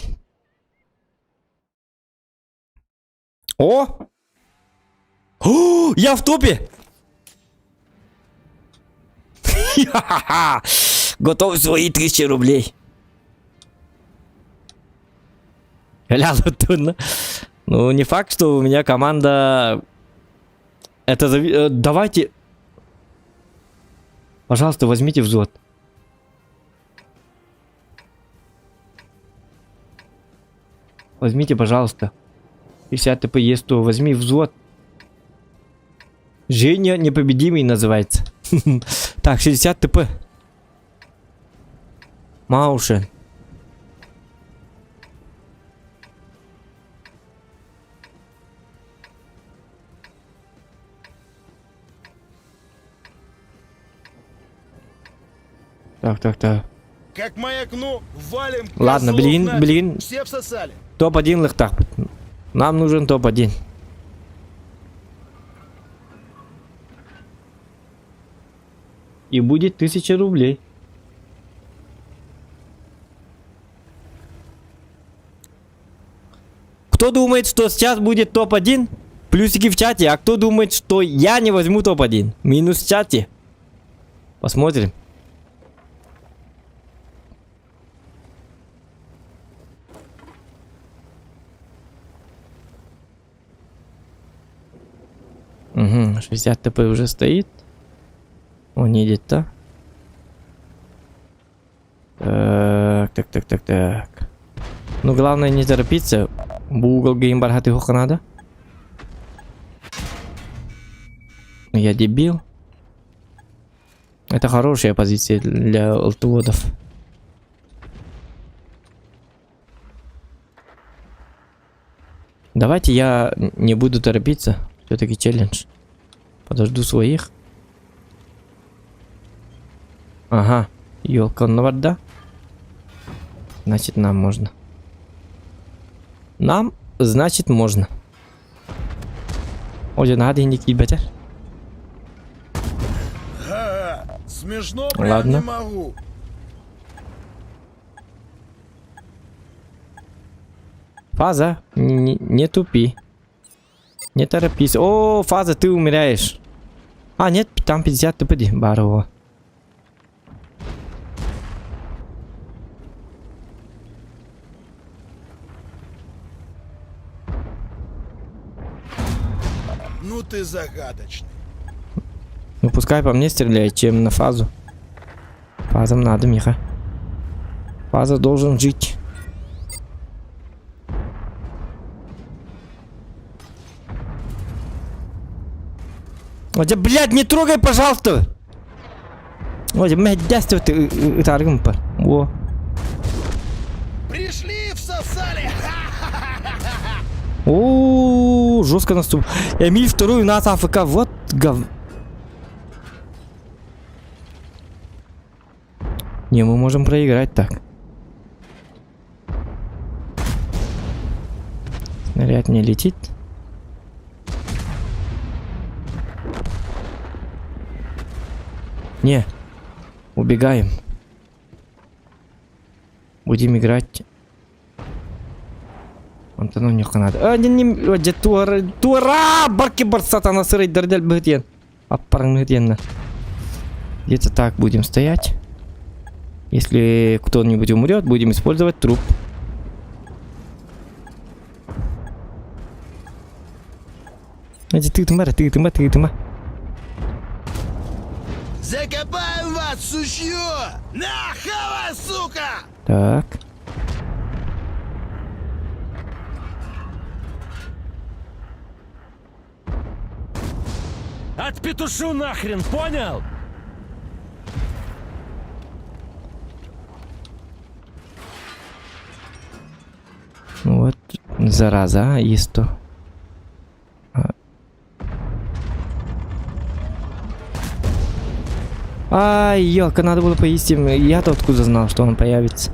О! О, я в топе! Готов свои 1000 рублей. Ля, латунно. Ну, не факт, что у меня команда... Это зави... Давайте... Пожалуйста, возьмите взвод. Возьмите, пожалуйста. 50 ТП Е100. Возьми взвод. Женя непобедимый называется. Так, 60 ТП. Маушен. Так, так, так. Как маякну, валим. Ладно, блин, нафиг. блин. Все всосали. Топ-1 лыхтах. Нам нужен топ-1. И будет 1000 рублей. Кто думает, что сейчас будет топ-1? Плюсики в чате. А кто думает, что я не возьму топ-1? Минус в чате. Посмотрим. Угу, 60 ТП уже стоит. Он едет-то. Так, так, так, так, так. Ну, главное не торопиться. Google Game бархаты надо. Ну, я дебил. Это хорошая позиция для алтоводов. Давайте я не буду торопиться. Все-таки челлендж. Подожду своих. Ага, елка вода. Значит, нам можно. Нам, значит, можно. Ой, надо не кибетер. Смешно прям Ладно. не могу. Фаза, не, не тупи. Не торопись. О, Фаза, ты умираешь. А, нет, там 50 тупи, Барова. Ну ты загадочный. Ну пускай по мне стреляет, чем на фазу. Фазам надо, Миха. Фаза должен жить. Ой, да, блядь, не трогай, пожалуйста! Ой, блядь, ты таргум пар. Во. Пришли, всосали! О, жестко наступ. Эмиль второй у нас АФК. Вот гов... Не, мы можем проиграть так. Снаряд не летит. Не. Убегаем. Будем играть. Антону не надо. А, не, не, где тура, тура, барки бар сатана сырый дердель бытен. Аппарнгытен. Где-то так будем стоять. Если кто-нибудь умрет, будем использовать труп. Эти ты ты ты ты ты ты Закопаем вас, сучье! На, хавай, сука! Так. Отпетушу нахрен, понял? Вот, зараза, а, есть то. Ай, елка, надо было поесть. Я-то откуда знал, что он появится.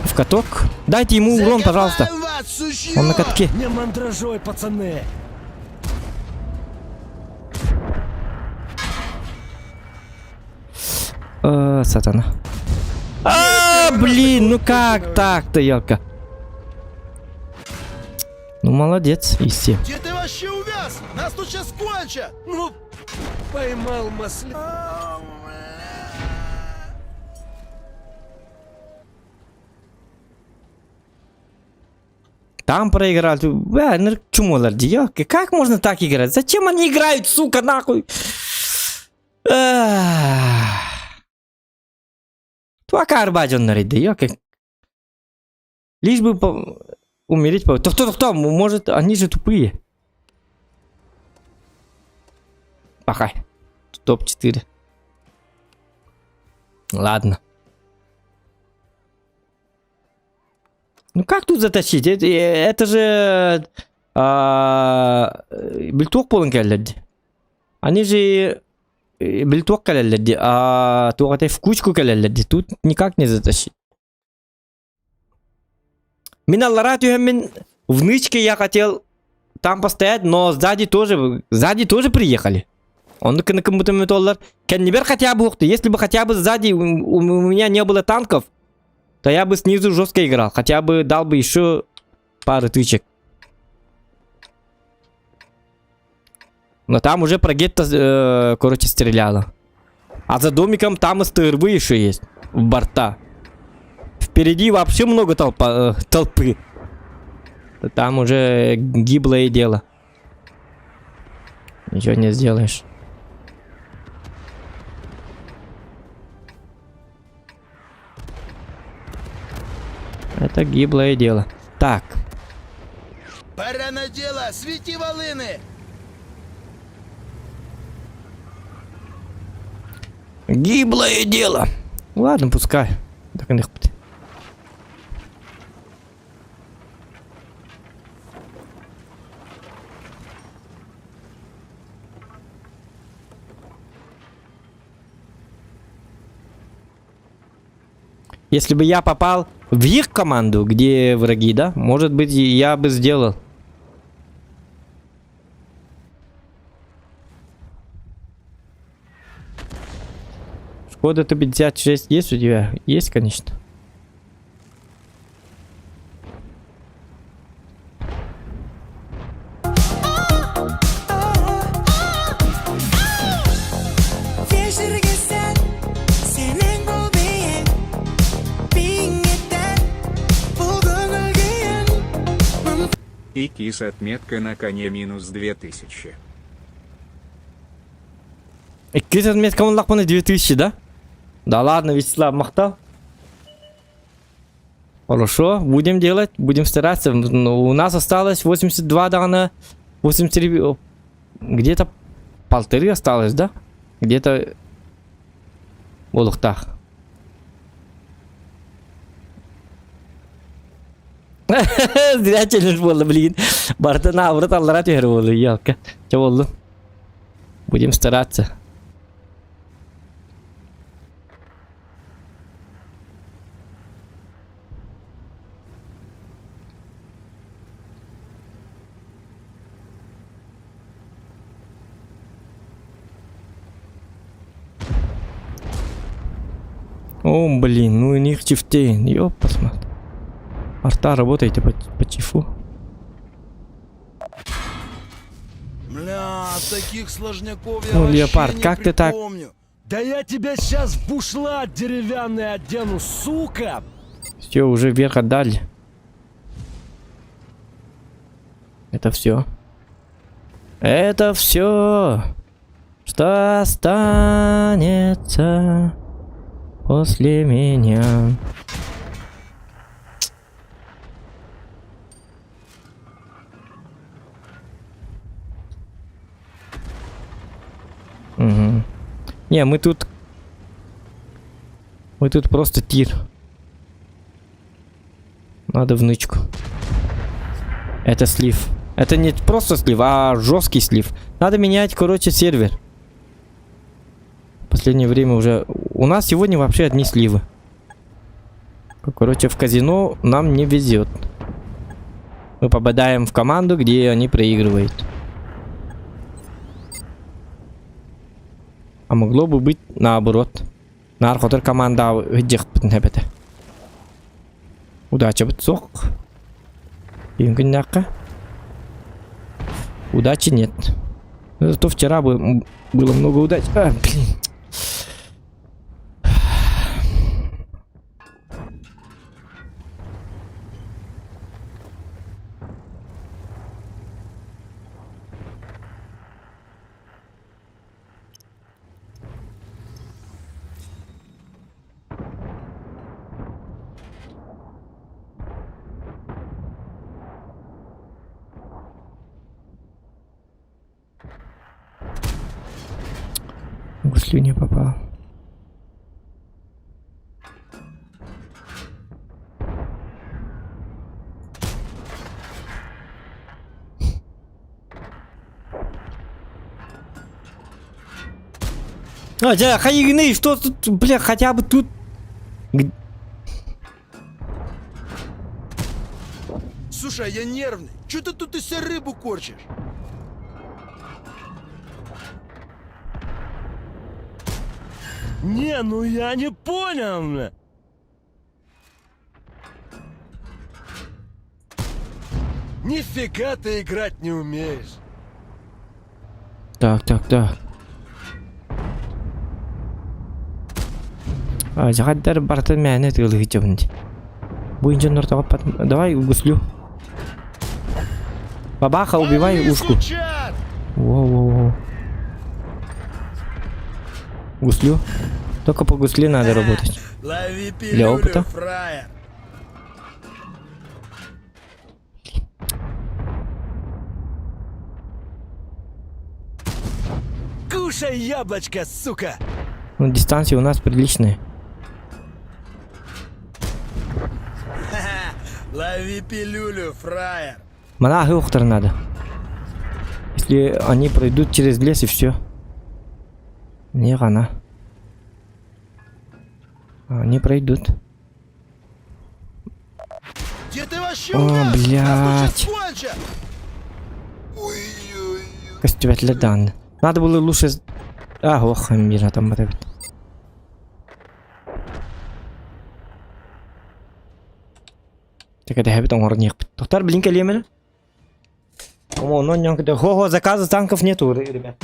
В каток? Дайте ему урон, пожалуйста. Вас, Он на катке. Не мандражой, пацаны. Э, сатана. А, блин, ну как так-то, елка? Ну молодец, Исти. Где ты вообще увяз? Нас тут сейчас кончат! Ну, поймал масли. Там проиграли. Бля, ну чумолар, ёлки, как можно так играть? Зачем они играют, сука, нахуй? Туака арбаджоннар ёлки. Лишь бы по... умереть по... То кто, кто, может, они же тупые. Пахай. Топ-4. Ладно. Ну как тут затащить? Это, это же... А, Бильтуок полон кэллэрди. Они же бильтуок кэлэллэрди, а тугатай в кучку кэлэллэрди. Тут никак не затащить. Мин аллара түһэммин в нычке я хотел там постоять, но сзади тоже, сзади тоже приехали. Он доллар. Кеннибер хотя бы ухты. Если бы хотя бы сзади у, у- у меня не было танков, то я бы снизу жестко играл. Хотя бы дал бы еще пару тычек. Но там уже про гетто, короче, стреляла. А за домиком там и СТРВ еще есть. В борта. Впереди вообще много толпа, толпы. Там уже гиблое дело. Ничего не сделаешь. Это гиблое дело. Так. Пора на дело, свети волыны! Гиблое дело. Ладно, пускай. Так и Если бы я попал в их команду, где враги, да, может быть, я бы сделал. Шкода Т-56 есть у тебя? Есть, конечно. И кис отметка на коне минус 2000. Иккис отметка буоллахпына 2000, да? Да ладно, Вячеслав, махтал. Хорошо, будем делать, будем стараться. Ну, у нас осталось 82 дана, 83, где-то полторы осталось, да? Где-то буолуохтаах. Зря челлендж буолла, блин. Барыта наоборот аллара түһэр буолла, елка. Чэ буоллун. Будем стараться. О, блин, ну у них чифтейн, ёпасмат. Арта, работайте по, по чифу. Бля, таких сложняков я Ну, вообще Леопард, не как ты так? припомню. Да я тебя сейчас в бушлат деревянный одену, сука! Все, уже вверх отдали. Это все. Это все, что останется после меня. Угу. Не, мы тут... Мы тут просто тир. Надо в нычку. Это слив. Это не просто слив, а жесткий слив. Надо менять, короче, сервер. Последнее время уже... У нас сегодня вообще одни сливы. Короче, в казино нам не везет. Мы попадаем в команду, где они проигрывают. А могло бы быть наоборот. Наар хотор команда эбэтэ. Удача суох. Күннээххэ. Удачи нет. Но зато вчера бы было много удач. А, блин. Гуслю не попал. А, дьэ, хайыгыный, что тут, бля, хотя бы тут... Слушай, а я нервный. Че ты тут из себя рыбу корчишь? Не, ну я не понял, бля. Нифига ты играть не умеешь. Так, так, так. А, дьэ, барытын мээнэ тыылыһыччабын дии. Бу инженер Давай гуслю. Бабаха, убивай ушку. Воу-воу-воу. Гуслю. Только по гусле надо работать. Лови Для пилюлю, опыта. фраер. Кушай яблочко, сука! Ну, дистанция у нас приличная. Лови пилюлю, фраер. Мана аһыы надо. Если они пройдут через лес и все. Не рано. Они пройдут. Где ты вообще О, увяз? Нас тут блядь. сейчас кончат! Ой-ой-ой. Көстүбэтилэр даҕаны. Надо было лучше... А, ох, мира там это. Так это хэбит оҥорон Тоқтар блин кэлиэмэр. Онон Хо-хо, заказа танков нету, ребят.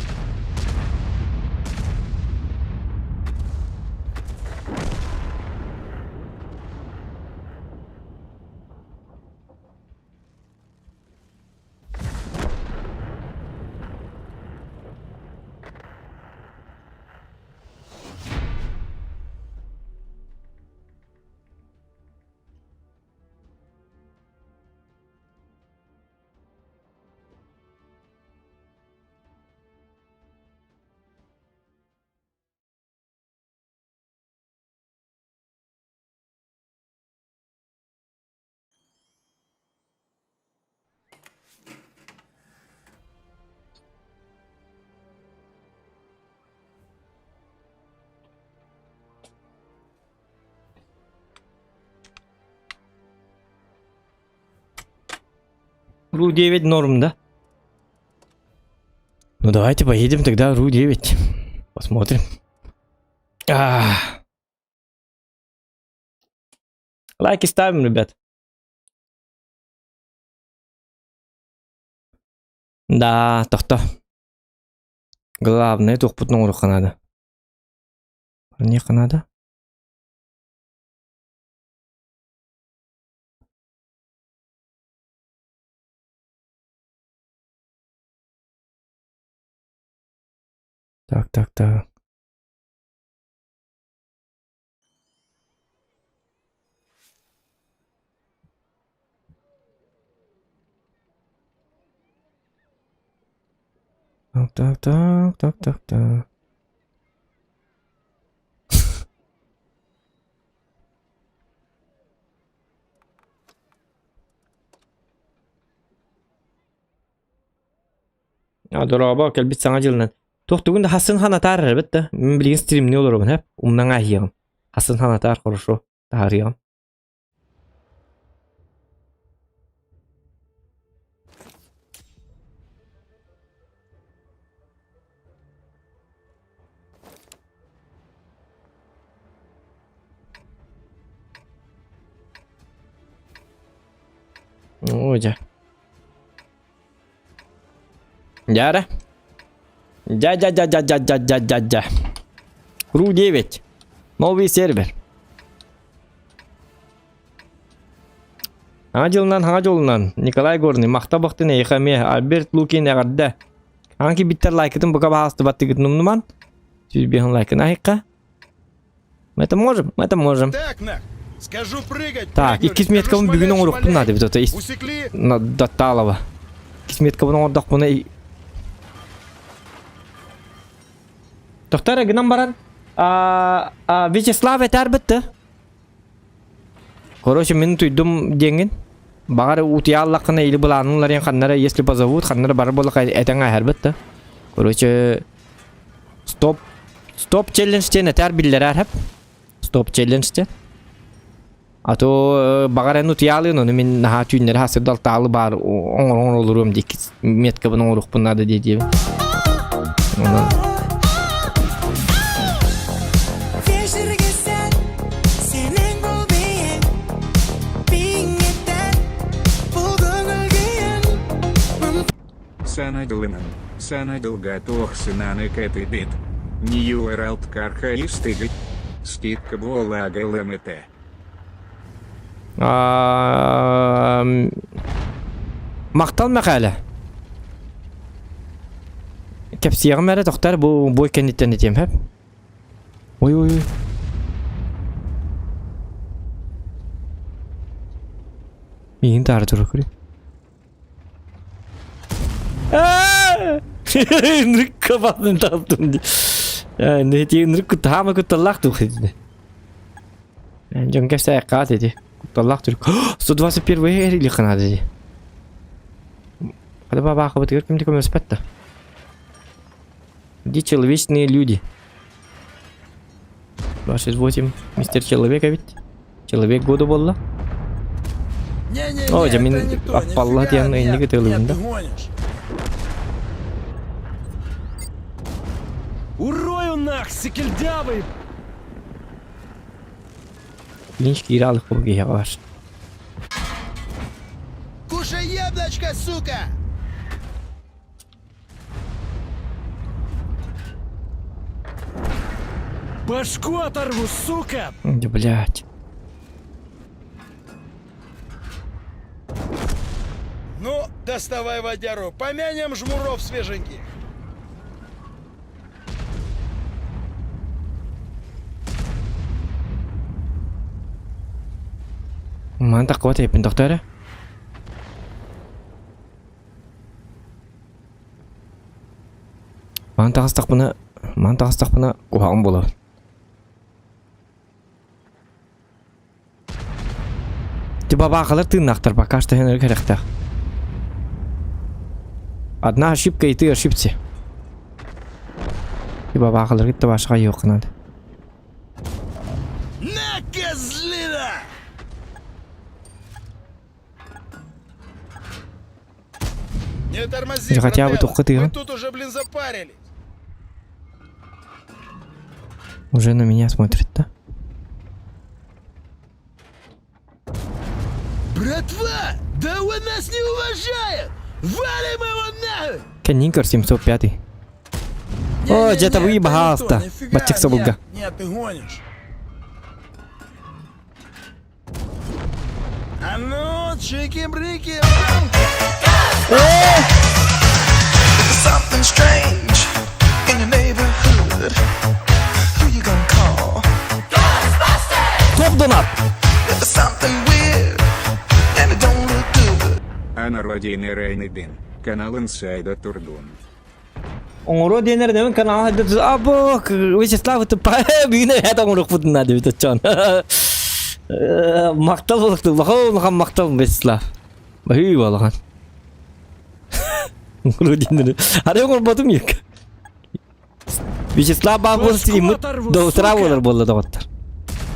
Ру-9 норм, да? Ну давайте поедем тогда Ру-9. Посмотрим. А. Лайки ставим, ребят. Да, тохто. Главное, туохпутун надо. Не надо. Так, так, так. Так, так, так, так, так, так. Дорообо, кэлбит саҥа дьылынан. Туох тугун да хасын ханатаар эбит да. Мин билигин стримни олоробун хэп. Умнаҥа аһыаҕым. Хасын ханатаар хорошо. Таһаарыаҕым. Оо дьэ. Дьэ Дя-дя-дя-дя-дя-дя-дя-дя-дя. Ру-9. Новый сервер. Саҥа дьылынан, саҥа дьолунан. Николай Горный, махта бахтын эйиэхэ эмиэ. Альберт Лукин эҕэрдэ. Хаҥа кибиттэр лайкытын бука баһаастыбаттыгытын умнуман. 105 лайкын аһыкка. Мы это можем, мы это можем. Так, нах, скажу прыгать, Так, прыгнули, иккис скажу меткабын шмалять, бүгүн оҥоруохпун шмаляй. наада эбит ото Усекли? Датталова. Иккис меткабын оҥордохпуна Тохтор гынан баран а, а, Вячеслав этэр бытты. Короче, мин туйдум диэҥҥин. Баҕар утуйааллаххына или былаанылларыан ханнара если позовут, ханнара бар буоллаха этэн ааһарбыт да. Короче, стоп стоп челлендж диэн этэр биллэрэр хэп. Стоп челлендж диэн. А то баҕар эн утуйаалыын, ону мин наһаа түүннэри хасырдал таалы баар оҥор олоруом диэки меткабын оҥоруохпун наада дии диэбин. Онон Саҥа дьылынан, саҥа дьылга туох саҥаны кэтэһэбит. New World кархаистыгыт. Скидка буола ЛМТ. А, Махтал Мэхээлэ. Кэпсиэҕим эрэ тохтор бу бу кэнниттэн этиэм хэп. Ой ой ой. Миигин таары турар көрү. Ынырык кабатын талтым ди. Ити ынырык куттаама кутталлаах тух ити. Дьон кэпсээ каат ити. Кутталлаах түрк. 121 эрили канады ди. Хада баба кабытыгар ким де көмөспөт да. Где человечные люди? 268, мистер Человек ведь. Человек года буолла. Не-не-не, О, дьэ это мин не то, аппалла нифига, диэн нет, инники нет, тылыбын ты да. гонишь. Урою нах, сикельдявый! Линч киирэ алых киһиэхэ бар. Кушай яблочко, сука! Башку оторву, сука! Да блядь. Ну, доставай водяру, помянем жмуров свеженьких. Ман такого теппин тохтоо эрэ. Ман таҕыстахпына, ман таҕыстахпына куһаҕан буолабын. Ти бабаахалар тыыннаахтар пока что һэн кэрэхтээх. Одна ошибка и ты ошибся. Ти бабаахалар кытта башка yok надо. На, козлина! Не тормози, Или хотя бы брателло. только ты, а? Мы тут уже, блин, запарились. Уже на меня смотрит, да? Братва, да он нас не уважает! Валим его нахуй! Кеннинкер 705. О, где-то Не-не-не, вы, это не то, пожалуйста. нифига, Батчик собулга. Нет, нет, ты гонишь. А ну, чики-брики, Something strange in your neighborhood. Who you gonna call? Топ донат! If it's something weird and it don't look good. А на родине Рейнидин, канал Инсайда Турдун. Оҥоро диэнэр нэмин канал або Вячеслав тупа бүгүн эһэт оҥоруохпутун наада эбит оччоон. Махтал буолукту улахан улахан махтал Вячеслав. Баһыы балахан. Оҥоро диэнэр. Арай оҥорботум ек. Вячеслав баабыл стриммит до утра буолар буолла доҕоттор.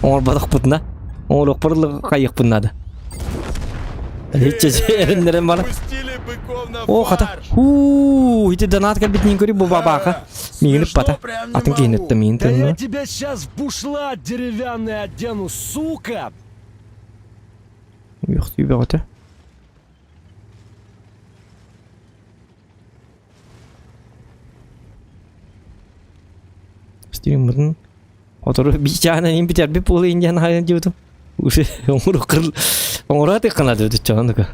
Оҥорботохпутуна. Оҥоруохпар хайыахпын наада. Эриннэрэн баран. Пустили быков на О, хата. фарш. Хуу, ити донат кэлбитин көрү бу бабаха. Миигин ыппата. Смешно прям не Атын киһини могу. ытта миигин Да я тыынна. тебя сейчас в бушлат деревянный одену, сука! Үөхтүү бөҕөтө. Стриммытын Отору бичаанан им бүтэрбит буолуйун диэн хайан диэбитим. Уже оҥору кыр оҥоро тыккана диэбит чоонука.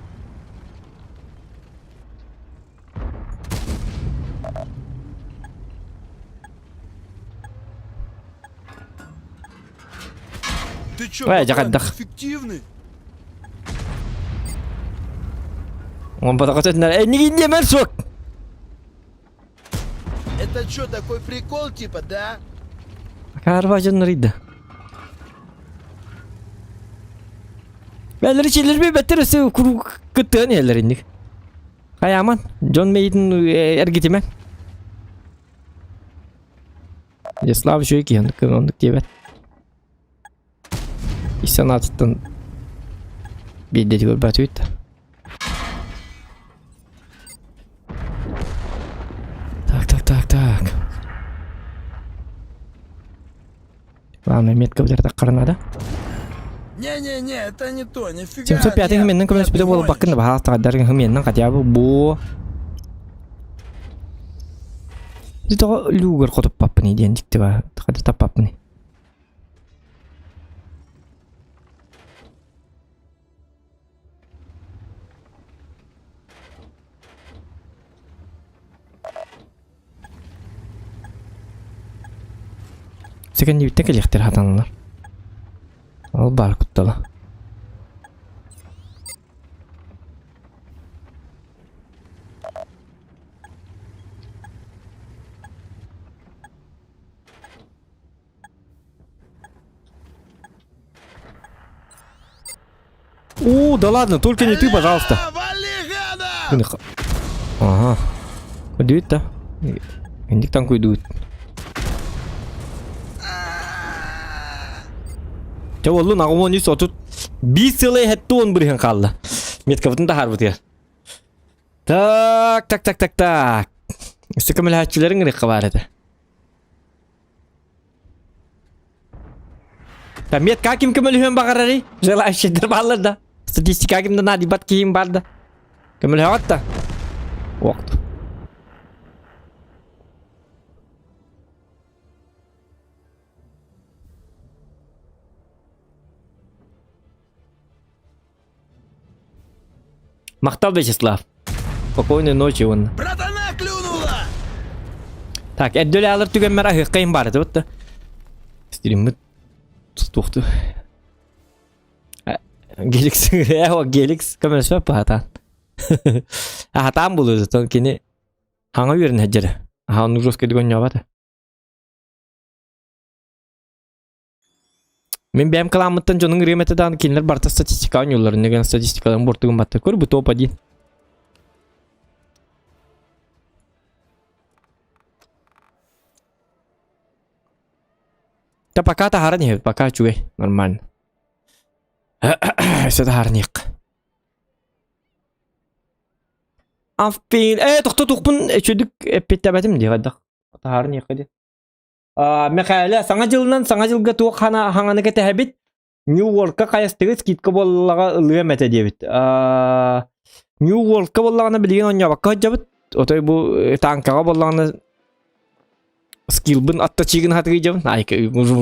Ты чё, Эй, баблан, дьаҕайдах. эффективный? Он батакатытнар эннигин диэмэр суок. Это чё, такой прикол типа, да? Карва дьоннор Бэлэри чилерби бэттер өсө куруук кыттыан иһэллэр инник. Хайааман, дьон мэйитин эргитимэ. Яслав үчүгэй киһи оннук оннук диэбэт. Ис санаатыттан биирдэ көрбөтүбүт да. Так, так, так, так. Главное, метка бутар надо. Не-не-не, это не то, нифига. 705 нет, хменнен нет, көмөс ты бүтэ буолбаккын гонишь. баһаал таҕдаргын хменнен хотя бы бу. Тоҕо люгер хотуппаппыный диэн дьикти ба хата таппаппыный. Секенди бүттэ кэлиэхтэр хатаналар. Ол бар куттала. О, да ладно, только не ты, пожалуйста. Вали, гада! Ага. Кудуит да? Индик там куйдуит. Чэ боллун аҕым үс отут биир сылай хэтти он бырыһын хаалла. Меткабытын таһаарбытыгар. Так, так, так, так, так. Өссө көмөлөһөөччүлэриҥ ырыхха баар этэ. Да метка ким көмөлөһүөн баҕарарый? Желающийдар бааллар да. Статистика ким да наадыйбат киһим бар да. Көмөлөһөҕүт да. Уокт. Махтал, Вячеслав. Спокойной ночи он. Братана клюнула! Так, эрдөлө алар түгэммэр аһыаххайым баар этэ да. Стриммит туохту. Геликс, э, Геликс көмөлөспөт баһатаан. Аһатаан булуутун кини хаҥа үөрэн сылдьара. Аха оннук жесткайдык оонньообото. Мин бэйэм кылааммыттан дьонуҥ ырыам этэ даҕаны кинилэр барыта статистика оонньууллар. Инньэ гынан статистикаларын буортугун батта. Көр бу топ-1. Да пока таһааран иһэбит, пока үчүгэй, нормально. Өссө таһааран иһиэххэ. Афпин, э, тохто тухпун үчүдүк эппиттээбэтим дии хайдах. Таһааран иһиэххэ дии. Мэхээлэ, Саҥа дьылынан Саҥа дьылга туох хана хаҥаны кэтэһэбит? New World-ка хайастыгыт скидка буоллаҕа ылыам этэ диэбит. New World-ка буоллаҕына билигин оонньообокко сылдьабыт. Отой бу э, танкаҕа буоллаҕына скиллбын аттачыыгын хатыгыйдьабын. Ай,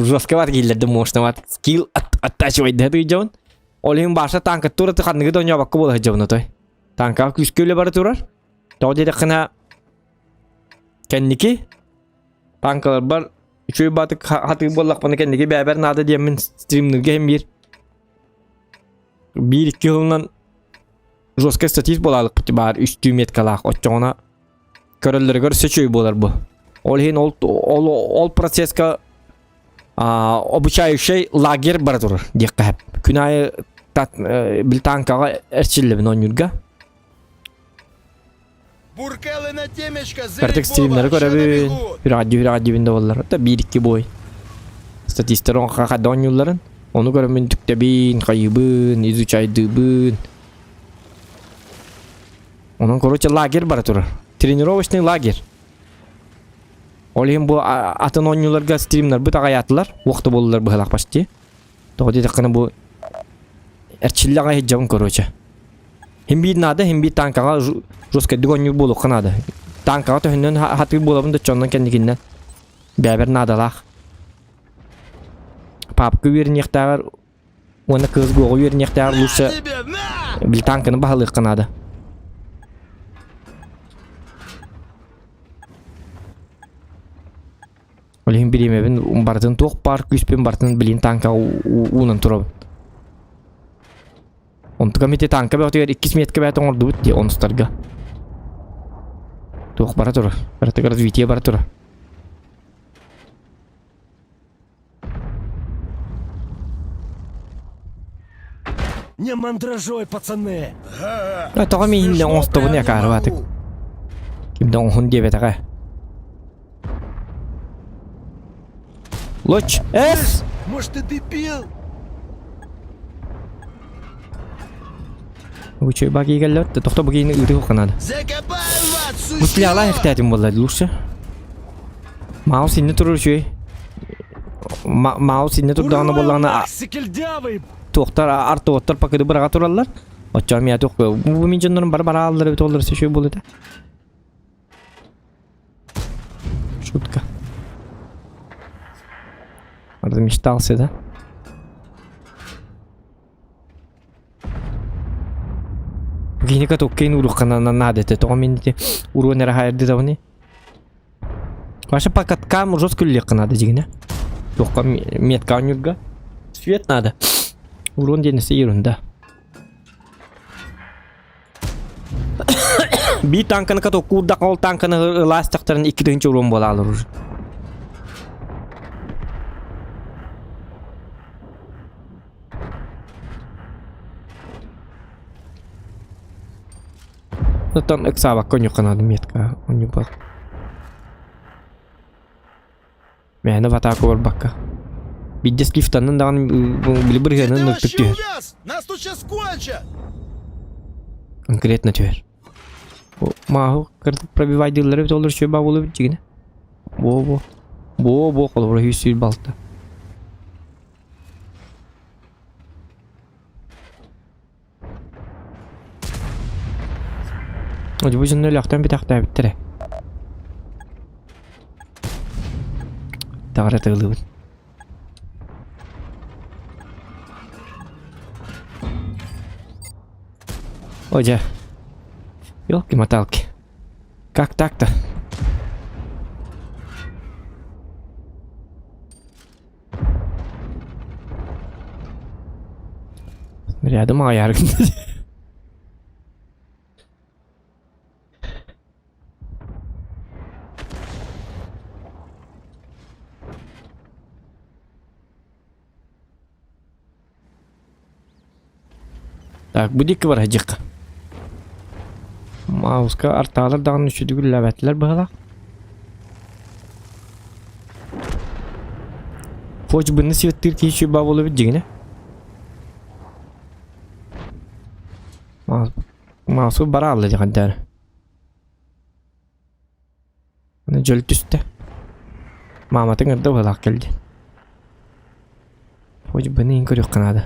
жестко бар кииллэрдим мощноват. Скилл оттачивайда хатыгыйдьабын. Ол иһин баша танка тураты ханныгы да оонньообокко буола сылдьабын отой. Танкаҕа күүскэ үлэ бара турар. Тоҕо диэтэххинэ кэнники Танкаларбар үчүгэй баатык хатыы буоллахпына кэнники бэйэбэр наада диэммин стримнырга иһин биир биир икки сылынан жесткай статист буолаалыкпыт баар үстүү меткалаах оччоҕуна көрөллөрүгэр өссө үчүгэй буолар бу. Ол иһин ол ол ол процесска а, обучающий лагерь бара турар диэххэ сөп. Күн аайы тат, э, бил танкаҕа эрчиллэбин оонньуурга. Буркелы на темечко, Картик стримнары көрөбүн, үрэҕэдди үрэҕэддибин да буоллар. Да биир-икки бой. Статистар хахада оонньуулларын. Ону көрөммүн түктэбин, хайыбын, изучайдыыбын. Онон, короче, лагерь бара турар. Тренировочный лагерь. Ол иһин бу атын оонньууларга стримнарбыт аҕайаатылар. Уохта буоллулар быһалаах почти. Тоҕо диэтэххинэ бу эрчиллэ аҕай сылдьабын короче. Хим биир наада, хим биир танкаҕа жесткайдык оонньуур буолуохха наада. Танкаҕа төһөннөн хатыыр буолабын да чоннон кэнникиннэн бэйэбэр наадалаах. Папка үөрэниэхтээҕэр уонна кыыс гоҕу үөрэниэхтээҕэр лучше били танканы баһылыахха наада. Ол иһин бириэмэбин барытын туох баар күүспүн барытын билин танкаҕа уунан турабын. Онтукам ити танка бөҕөтүгэр иккис метка бэйэтэ оҥордубут дии онустарга. Туох бара турар. Барытыгар развитие бара турар. Не мандражой, пацаны! А тоҕо мииннэ оҥостобун якаарбатык. Ким да оҥоһун диэбэтэҕэ. Лоч! Эс! Может, ты дебил? Учуй баги келлер, тохто бугини ыты ханады. Закопаю вас, Гусляла сучьё! ихтэтим болла лучше. Маус инне турur үчүгэй. Маус инне турдаҕына буоллаҕына Секельдявый! туохтар артоттар пакыды быраҕа тураллар. Оччоҕо миэ туох бу мин дьоннорум бары барааллар эбит оллар үчүгэй буолуо этэ. Шутка. Размечтался, да? Кини катуккин уруккана надо это тоҕо мин ити уруон эрэ хаайырды табыны. Вообще по каткам жестко үллиэххэ надо дьигинэ. Туохха метка оонньуурга. Свет надо. Урон диэн өссө ерунда. Биир танканы катоккуурдах ол танканы ылаастахтарын 2000 урон буолаалар уже. Оттон ыксаабакка онньукка наада метка онньуппат. Мээнэ в атаку барбакка. Биирдэ скифтаннын даҕаны били Где ты бырыһыанын ыртык вообще түһэр. увяз? Нас тут сейчас кончат! Конкретно түһэр. Мааһы пробивайдыыллар эбит олор үчүгэй баа буолуо эбит дьигинэ. Буо-буо. Буо-буо холобура 126. Бу дьонно өлөхтөн бүтэхтээбиттэрэ. Таҕара тыылыбын. О, дьэ. Ёлки-моталки. Как так-то? Рядом аҕыйаар Так, бу диэки бар сылдьыахха. Мауска артаалар даҕаны үчүгэй үлэлээбэтилэр быһыылаах. Почбыны светтыыр киһи үчүгэй баа буолуо эбит дьиҥинэ. Маусу бараалла дьаҕандаары. Аны дьөл түстэ. Мааматын эрдэ быһалаах кэлдин. Хоть быны көрүөххэ наада.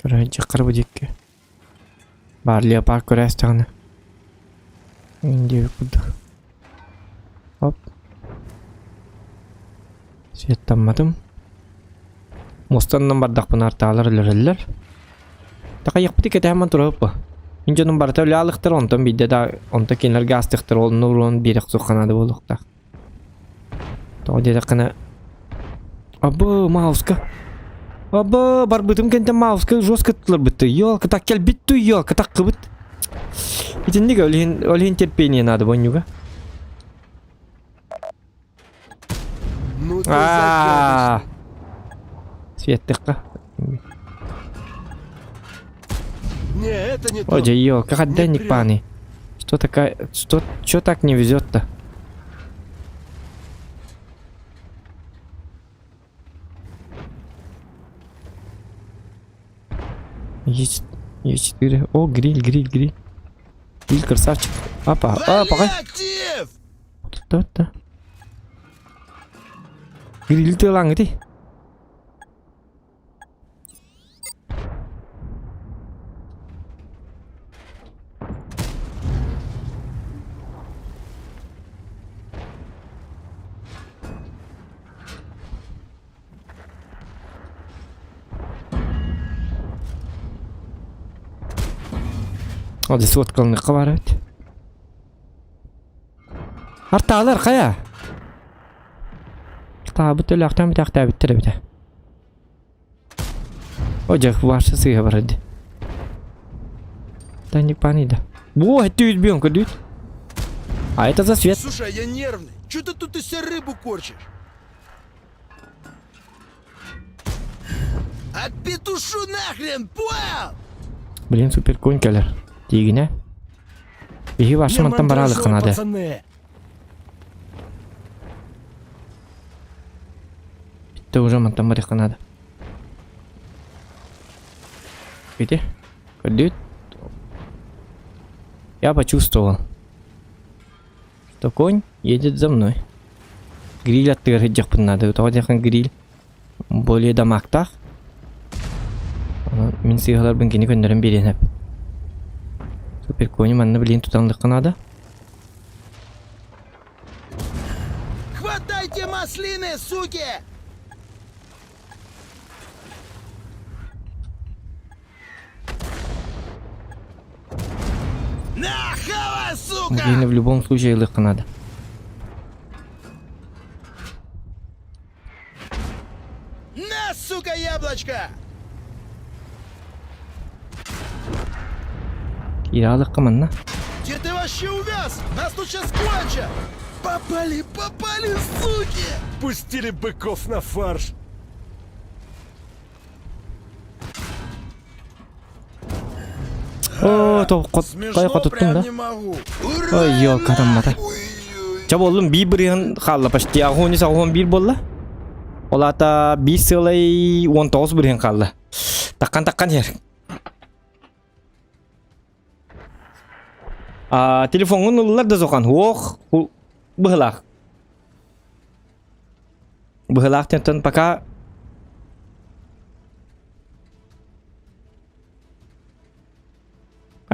Көрөөччү бу диэки. Баар леопард көрөөстэҕинэ. Диэбит курдук. Оп. Светтамматым. Муостанан бардахпына артаалар өлөрөллөр. Такайыахпыты кэтэһэн турабыт бу. Мин дьонум барыта үлэ алыхтар, онтон биирдэ да онто кинилэргэ астыхтар ол уруон биэрэх суох наада буолуохтаах. Тоҕо диэтэххинэ Абы, Мауска. Абы, барбытым кэнтэн Мауска жестко тыларбытты. Ёлка, так кэлбит ту, ёлка, таккыбыт. Итинник ол иһин, ол иһин терпение надо бонньуга. Ну ты А, загадочный. Светтыхха. Не, это не то. Ой, ёлка, Не как прет. паны. Что такая, что, что так не везет-то? Е4. О, гриль, гриль, гриль. Гриль, красавчик. Апа, а, пока. Вали актив! Вот это. Гриль ты лаҥ ити. Ол дьэ суоткалыныахха баар эбит. Артаалар хайа? Таабыт өлөөхтөөн бүтээхтээбиттэр эбитэ. О дьэ, ваша сыыһа барар дии. Да не пани да. Во, ты избьем, кадют. А это за свет. Слушай, а я нервный. Че ты тут из себя рыбу корчишь? Отпетушу нахрен, понял? Блин, супер конь кэлэр. Тиигинэ. Биһи ваша Не мантан бараалыхха мандражируй, наада. пацаны! Бүттэ уже мантан барыахха наада. Види? Көрдүт? Я почувствовал, что конь едет за мной. Гриль аттыгар сылдьыахпын наада. Тоҕо диэххин гриль более дамаактаах. Онон мин сыыһаларбын кини көннөрөн биэриэн сөп. Супер коню манна билигин тутан наада. Хватайте маслины, суки! На, хавай, сука! Гриль в любом случае ылыахха наада. На, сука, яблочко! Кииралыхха манна. Где ты вообще увяз? Нас тут сейчас кончат! Попали, попали, суки! Пустили быков на фарш. О, то хот Смешно хотуттум прям да. не могу. Ой, ёлка таммата. Ча боллум биир бырыһын хаалла почти аҕыс аҕыс биир буолла. Ол аата биир сыалай 19 бырыһын хаалла. Таккан таккан иһэр. А, телефоҥҥун ыллар да зохан. Ох, быһылаах. Быһылаах тентон пока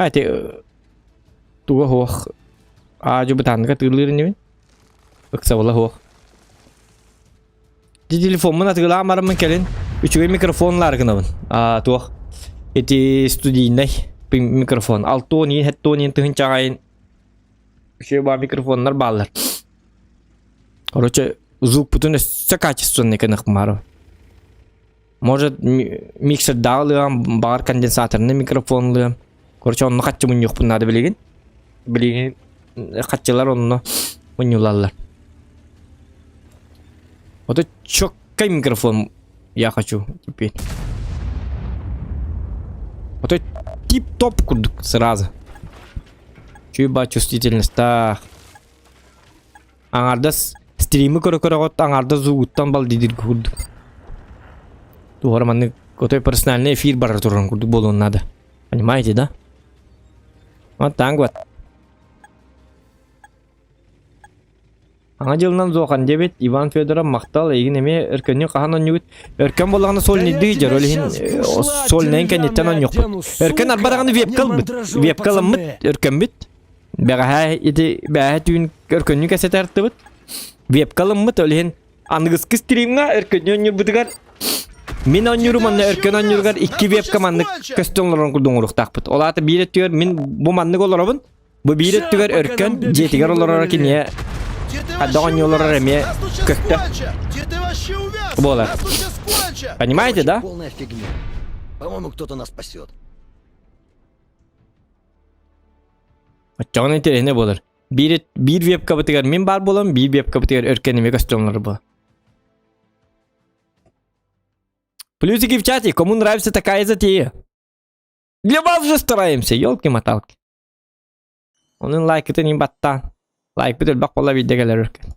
А, ити туга суох. Аадьу бытаанныга тыылыыр инибин. Ыксабыла суох. Ити телефоммун атыылаан бараммын кэлин үчүгэй микрофон ылаары гынабын. А, туох. Ити студийнай микрофон. Алтон иин, хеттон иин тыһынчаҕайын үчүгэй баар микрофоннар бааллар. Короче, звукпутун өссө качественный гыныахпын Может, миксердаах ылыам, баҕар конденсаторный микрофон ылыам. Короче, онно хаччы мунньуохпун наада билигин. Билигин хаччылар онно мунньулаллар. Вот четкий микрофон я хочу теперь. Вот тип-топ курдук сразу. Чуйба чувствительностьтаах. Аҥаардас стримы көрө-көрөҕүт аҥаардас звугуттан балдыйдыр курдук. Туора маннык отой персональный эфир барар турарын курдук буолуон наада. Понимаете, да? Вот так вот. Аңа дьылынан зохан диэбит Иван Федоров махтал эйигин эмиэ өркөннү хаһан онньугут өркөн буоллаҕына сольныйдыы дьэр ол иһин сольнайын кэнниттэн онньуохпут өркөн арба даҕаны вебка ылбыт вебка ыламмыт өркөммүт Бэҕэһээ ити бээһэ түүн өркөннүү кэсэтэ артыбыт. Вебка ылыммыт, ол иһин аныгыскы стримҥа өркөннүү оонньуурбутугар мин оонньуурум онно өркөн оонньууругар икки вебка маннык көстөн олорон курдук оҥоруохтаахпыт. Ол аата биир өттүгэр мин бу маннык олоробун, бу биир өттүгэр өркөн дьиэтигэр олороро киниэ хайдах оонньуу олорор эмиэ көстө буолар. Понимаете, да? Полная фигня. По-моему, кто-то нас спасет. Оччоҕуна интэриэһинэй буолар. Биир, биир вебкабытыгар мин баар буолан, биир вебкабытыгар өркөн эмиэ көстүөҥнөр буолар. Плюсики в чате, кому нравится такая затея? Для вас же стараемся, елки-моталки. Onun лайкытын им баттаан. Лайкпыт элбэх буолла биирдэ кэлэр өркөн.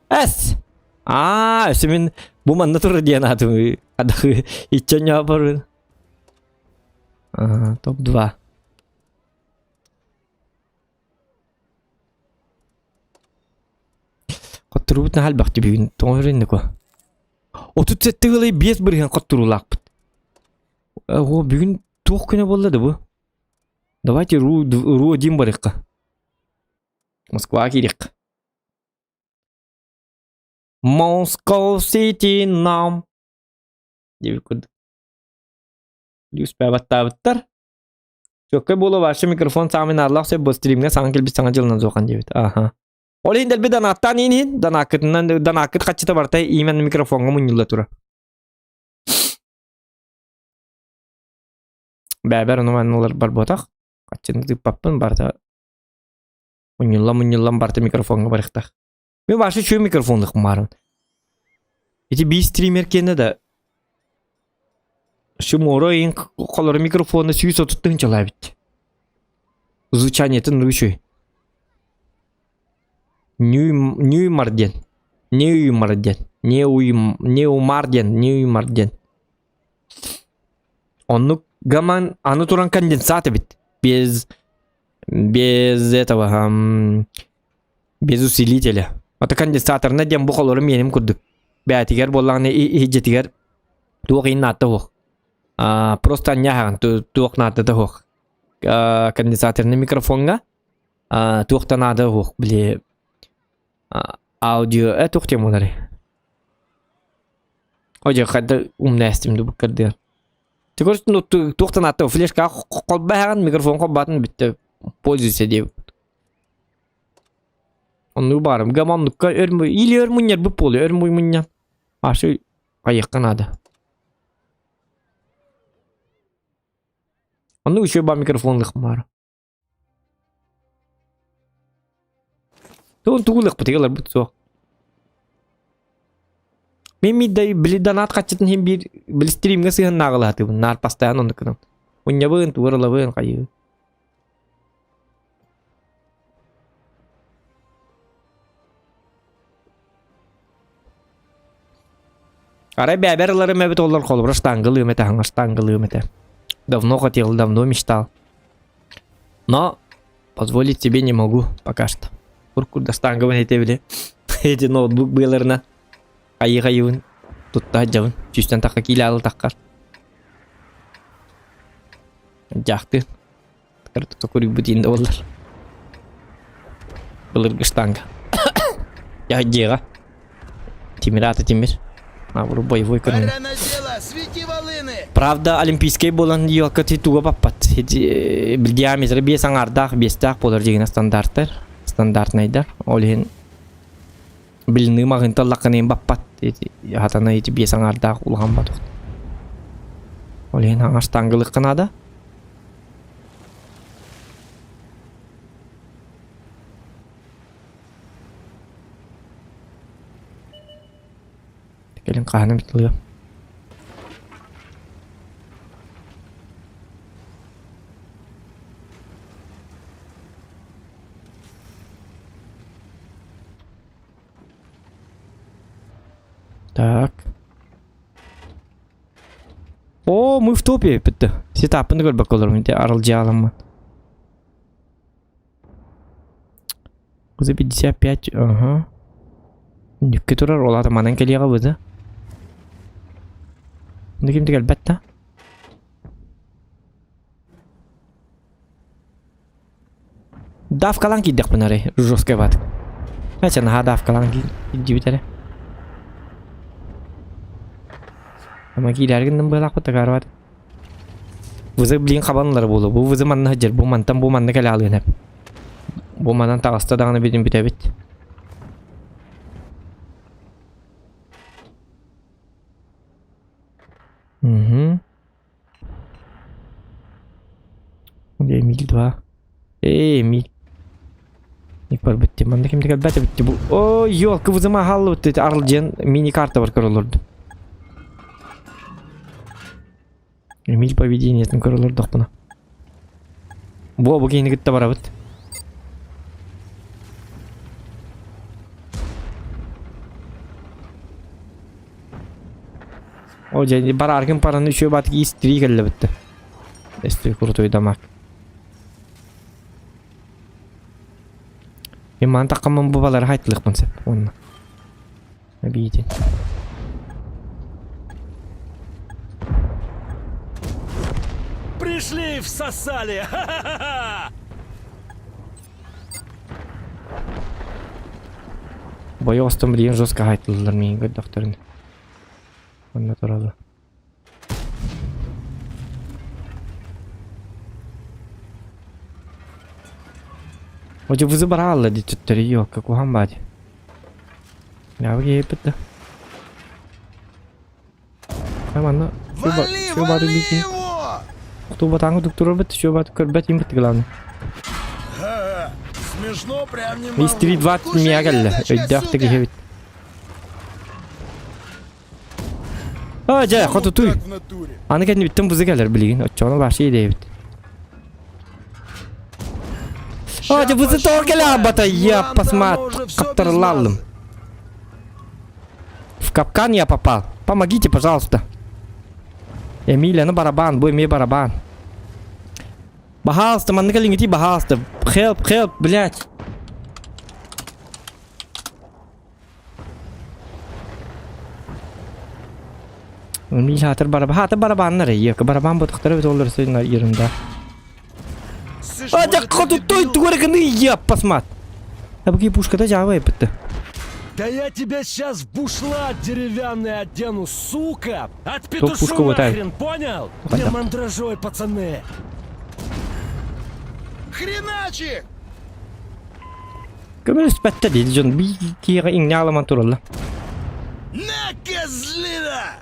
Эс! Аа, өссө мин бу манна турар диэн аатым адахы иччэн ньоопорун. Топ-2. Хотторубут наһаа элбэхти бүгүн тоҕо өрүннүк 37 ылай 5 бырыһан хотторуулаахпыт. О, бүгүн туох күнэ буолла да бу? Давайте ру, ру один барыахха. Москва киириэххэ. Moscow City нам диэбит курдук. Успеваттаабыттар. Чөккө буолуо вообще микрофон саамай наадалаах сөп бу стримҥэ саҥа кэлбит саҥа дьылынан суохан диэбит. Аха. Ол иһин дэлби донаттаан иһин иһин донаккытынан донаккыт хаччыта барта именно микрофоҥҥа мунньулла турар. Бэбэр ону маннулар барбатах. Хаччыны тыыппаппын барыта мунньуллан мунньуллан барыта микрофоҥҥа барыахтаах. Мен вообще үчүгэй микрофонных маарым. Ити биир стример киэнэ да Шуморо иин холоро микрофона 130 тыһынчалаа эбит. Звучаниетын үчүгэй. Ньюймар диэн. Неуймар диэн. Неумар диэн. Неуймар диэн. Оннук гаман аны туран конденсат эбит. Без без этого без усилителя. Ото конденсаторна диэн бу холору миэним курдук. Бээтигэр буоллаҕына иһдьэтигэр туох иин наата суох. А, просто анньааһаҕын туох наадата суох. Конденсаторный микрофоҥҥа туох да наада суох били аудио э туох диэн буоларый? Одьо хайда умнээстим дуу буккардыгар. Туох да наада флешкаҕа холбоһаҕын микрофон холбоотун бүттэ пользуйся диэбит. Оннук баарым. Гам оннукка өр или өр мунньарбыт буолуо, өр мунньан. Ашы хайыахха наада. Оннук үчүгэй баар микрофон ылыахпын баара. Тугун тугу ылыахпытый ыларбыт суох. Мин миддай били донат хаччытын иһин биир били стримҥэ сыһыннааҕылаһатыбын наар постоянно оннук гынан. Мунньабын, тугар ылабын, хайыы. Арай бэбэр ыларым эбит олор холобура штангалыым этэ, хаҥас штангалыым этэ. Давно хотел, давно мечтал. Но позволить себе не могу пока что. Куркурда штангабын этэ били. Эти ноутбук быаларына хайыы-хайыбын тутта сылдьабын. Сүүстэн тахха киилэ аалы таххар. Дьаахтыын. Куруйбут иин да буоллар. Былыргы штанга. Дьиэҕэ. Тимир аата тимир. А, боевой көрүҥ. Пора на дело, свети волыны! Правда, олимпийскай буолан елка туга баппат. Диаметры биэс аҥаардаах, биэстээх буолар дьигинэ стандарттар, стандартнайдар. Ол иһин билиныы маҕыынта лакканыйын баппат. Хатана ити биэс аҥаардаах улахан батух. Ол иһин аҥар штангалыахха наада. Кэлин хаһаным тылыа. Так. О, мы в топе бүттү. Сетаппын да көрбөккө олоробун ити аралдьыаламмын. За 55, ага. Нүккэ турар, ол аата манан кэлиэҕэ быда. Онно ким да кэлбэт да. Давкалаан киирдэхпин арай, жесткай баатык. Ача наһаа давкалаан киирдибит эрэ. Ама киирээри гынным быһалаахпыт такаарбат. Вызов блин хабанылар буолуо. Бу вызов манна сылдьар. Бу мантан бу манна кэлэ алыан эп. Бу манан таҕыста даҕаны бүтүн бүтэбит. Угу. Где Эмиль 2? Эй, Эмиль. Ник бар битти. Манна ким кэлбэт битти бу. О, ёлка вызыма халлы битти. Арыл диэн мини-карта бар көрөлөрдүм. Эмиль поведениетин көрөлөрдөхпүнэ. Бу бу киһини кытта барабыт. О, дьэ, барааргын параны үчүгэй баатык иистирии кэллэ битти. Эсти крутой дамаг. Мен маны таққанмын бу балары хайтылықпын сеп. Онна. Обиден. Пришли и всосали! Ха-ха-ха! Бойы остым билигин жестко хайтылылар миигин көрдөхтөрүнэ. Онно тураллар. Одьэ вызы бараалла дии төттөрү ёлка куһаан баа дии. Яабы киһиппит да. Манна Вали, чуо бааты вали бити. его! Тубатааҥы туктурарбыт, чуо бааты көрбөт имбит главное. Ха-ха, Смешно прям не могу. Мистери 20 Кушай, миэхэ кэллэ. веточка, Өйдөөх сука! киһибит. А, дьэ, хотутуй. Как в натуре. Аны кэннибиттэн бузы кэлэр билигин. Оччоҕуна вообще идеябит. А, дьэ, бузы тоҕо кэлэ абата, я посмат, хаптарылаллым. В капкан я попал. Помогите, пожалуйста. Эмилия, ну барабан, бу эмиэ барабан. Баһаалыста, маннык кэлиҥҥитий, баһаалыста. Help, help, блядь. Эмиль хаатыр барабан, хаатыр барабаннар, екі барабан ботықтары бит олар сөйін ерунда. Слышь, А, может, дьэ, ты хотутой, дебил? тугу гыны, я посмат. А бу пушката жаабай битти. Да я тебя сейчас в бушлат деревянный одену, сука! пушку Отпетушу вот так. нахрен, понял? Вот Не так. мандражой, пацаны! Хреначи! Көмөлөспөттө диди дьон биир киһиэхэ иҥнэ тураллар. На, козлина!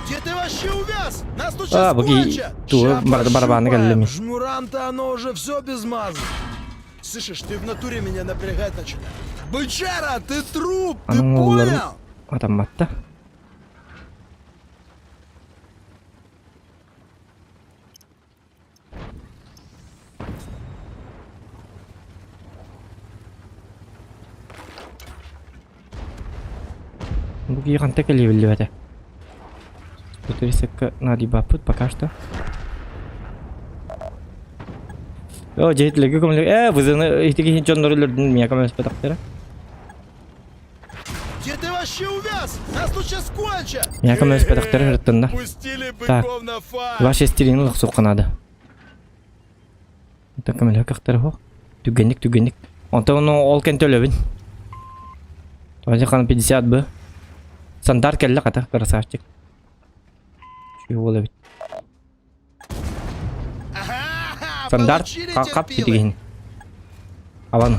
Где ты вообще увяз? Нас тут А, сейчас буги, квачат! ту, Ща бар- барабаны пощупаем. кэллими. Жмурам-то оно уже все без мазы. Слышишь, ты в натуре меня напрягать начинаешь. Бычара, ты труп, ты Анан оҕолорум понял? атамматта. Бу киһи ханта кэлиэ биллибэтэ. Туристикка наадыйбаппыт пока что. О, дьиэтилэргэ көмөлө... Э, вызовны ити киһи дьоннору өлөрдүн миэхэ көмөлөспөтөхтөрө. Где ты вообще увяз? Нас тут сейчас кончат! Миэхэ көмөлөспөтөхтөрө ырыттынна. Пустили Так. быков на фарш! Ваш эстилин олохсуохха наада. Онтон көмөлөһө кыахтара суох. Түгэнник, түгэнник. Онтон ону ол кэнтэ өлөбүн. Тоҕо 50 б. Сандар кэллэ хата, красавчик. Үчүгэй уол эбит. Ага, Стандарт получили хап терпилы! битигин. Аван.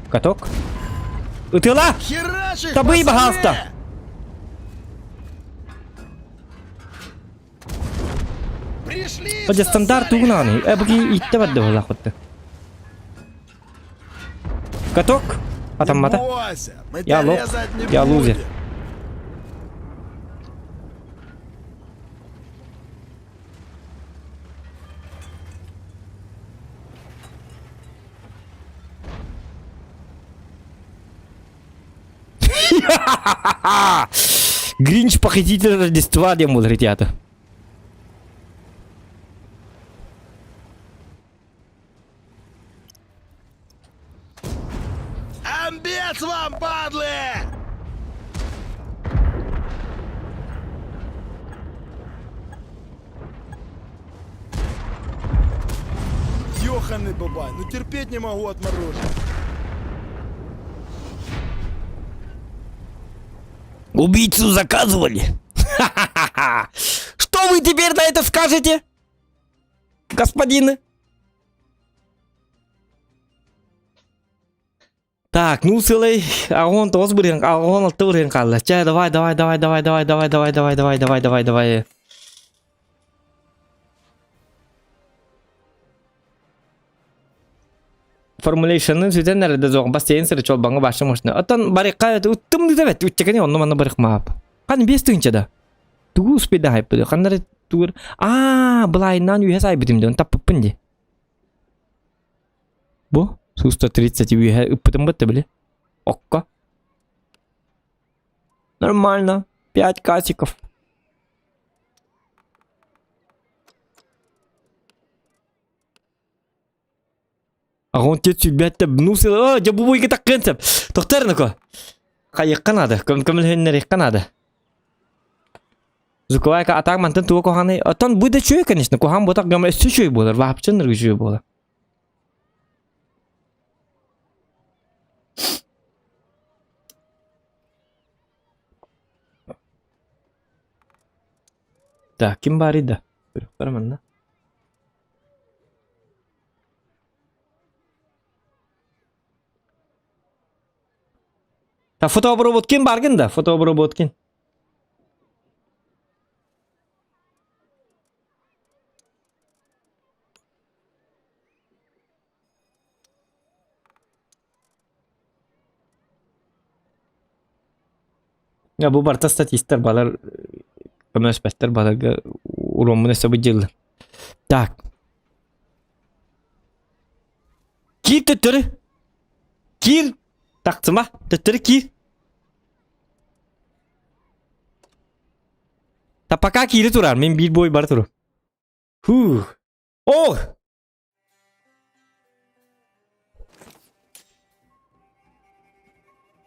Каток. Ытыла! Херачь их, Табый, пацаны! пожалуйста! Пришли, Одя стандарт всосали! тугунаны. Э, буги итте барды була хотты. Каток. Не Атаммата. бойся, мы Я тебя лох, резать не я лузер. будем. Гринч похититель Рождества диэн буолар ити аата. Амбец вам, падлы! Ёханый бабай, ну терпеть не могу отмороженных. Убийцу заказывали. Ха-ха-ха! Что вы теперь на это скажете? Господины? Так, ну сылай, а он тоз бырын, а он алты бырын қалды. Чай, давай, давай, давай, давай, давай, давай, давай, давай, давай, давай, давай, давай. Формулейшнын сүтэн эрдэ зоҕ бассейн сыры чолбоҥҥо башы мошна. Оттон барыкка уттум дебет үччэкэни онно манна барыкмаап. Хан бес тыынча да. Тугу успейда хайппыды. Ханнары тугур. Аа, былайынан үһэ сайбытым ден таппыппын ди. Бу Су-130 үһэ ыппытым бытты били. Окко. Нормально. 5 касиков. Аҕон тет сүлбэттэ ну сыла дьэ бу бойга таккыан сөп. Тохтор нако. Хайыкка наада, көмөлөһүннэриэххэ наада. Звуковая атаак мантан туга куһаҕаный? Оттон бу да үчүгэй, конечно, куһаҕан буотах гама өссө үчүгэй буолар, вообще үчүгэй буолар. Так, ким баарый да? Көрүөхпэр манна. Та фотообработкин баргын да, фотообработкин. Я бу барта статистар балар көмөспөттөр баларга уроммун өссө быдьыллар. Так. Киир төттөрү. Киир. Тахсыма. Төттөрү киир. Та пока киири турар. Мен биир бой бар туру. Фух. Ох!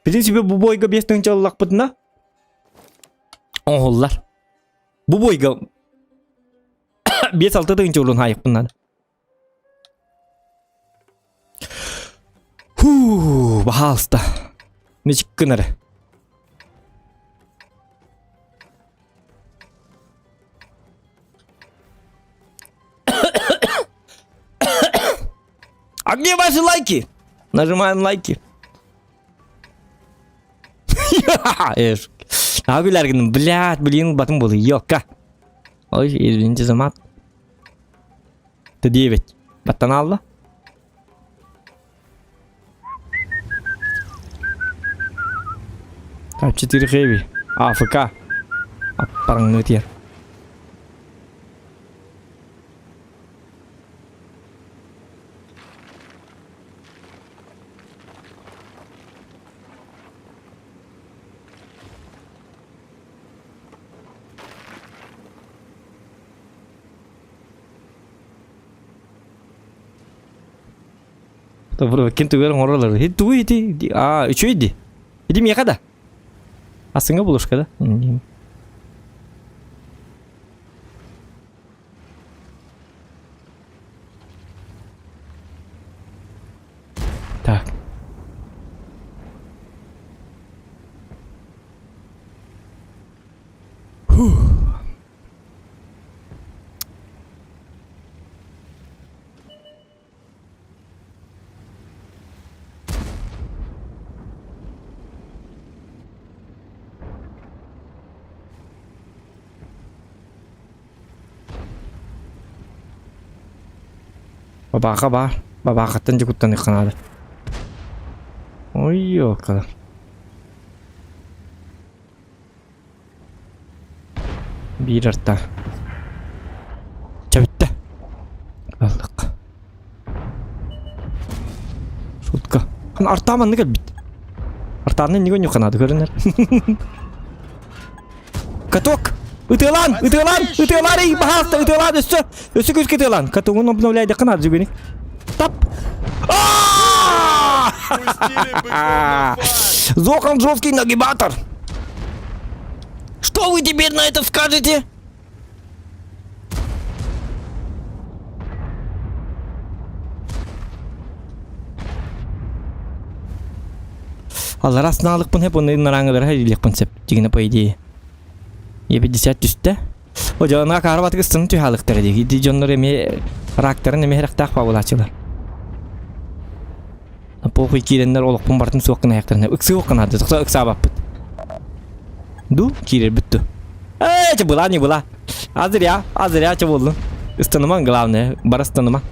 В принципе, бу бойга 5 тыһыынча ыллахпытына оҥоһуллар. Бу бойга 5-6 тыһыынча урун хаайыкпын надо. Фу, баһаалыста. Мичик гынары. А где ваши лайки? Нажимаем лайки. Эш. А биләргин, блядь, блин, батым болды. Ёка. Ой, извините за мат. Т9. Баттан алла. Type 4 Heavy. АФК. Аппарыңны тиер. Ким тугар оҥоролор? Тугу ити? Аа, үчүгэй дии. Ити миэхэ да. Асыҥа булушка да. Так. Фух. Бабааха баар. Бабаахаттан дьукуттаныахха наада. Ой, ёлка. Биир арта. Чэ бүттэ. Ыллык. Шутка. Хан артаа маннык кэлбит. Артааны иннигэ ойнуохха наада көрүнэр. Каток! Ытыалаан! Ытыалаан! Ытыалаан! Эй, баһаалта! Ытыалаан! Өссө! Өссө күүскэ ытыалаан! Катогун обновляйдахха наада жүгүнү. Тап! Зохан жесткий нагибатор! Что вы теперь на это скажете? Аллара снаалыкпын хеп онны нараңылар хәйлиэхпин сеп дигинэ по идее. Е 50 түстэ. О дьонуга каарбатык ыстын түһаалыктара дии. Ити дьоннор эмиэ рактарын эмиэ харахтаах паабылааччылар. Похуй киирэннэр олохпун бартын суох гына айахтарына ыксыы ох гынаады тохто ыксаабаппыт. Ду киирэрбит ду. Ээ, была не была. А зря, а зря че болдун. Ыстаныман главное, бар ыстаныма.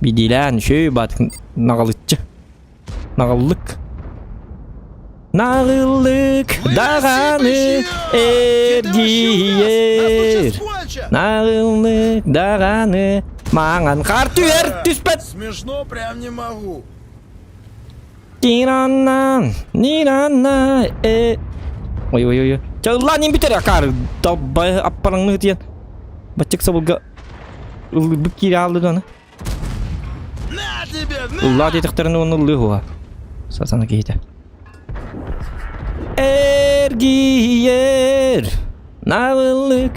Бидилээн, шөй бат нагалыччы. Наҕыллык. Наҕыллык даҕаны эргийэр. Наҕыллык даҕаны маҥан хаар түһэр түспэт. Смешно прям не могу. Тиранна, ниранна, э. Ой ой ой. Чаллан им бүтэр акар. Далбай аппараңны тиен. Бачык сабылга ыллыбык кире алды даны. На тебе, на! Ыллаа диэтэхтэринэ уонна ыллыы уһуга. Сатана киһитэ. Эргийэр наҕыллык.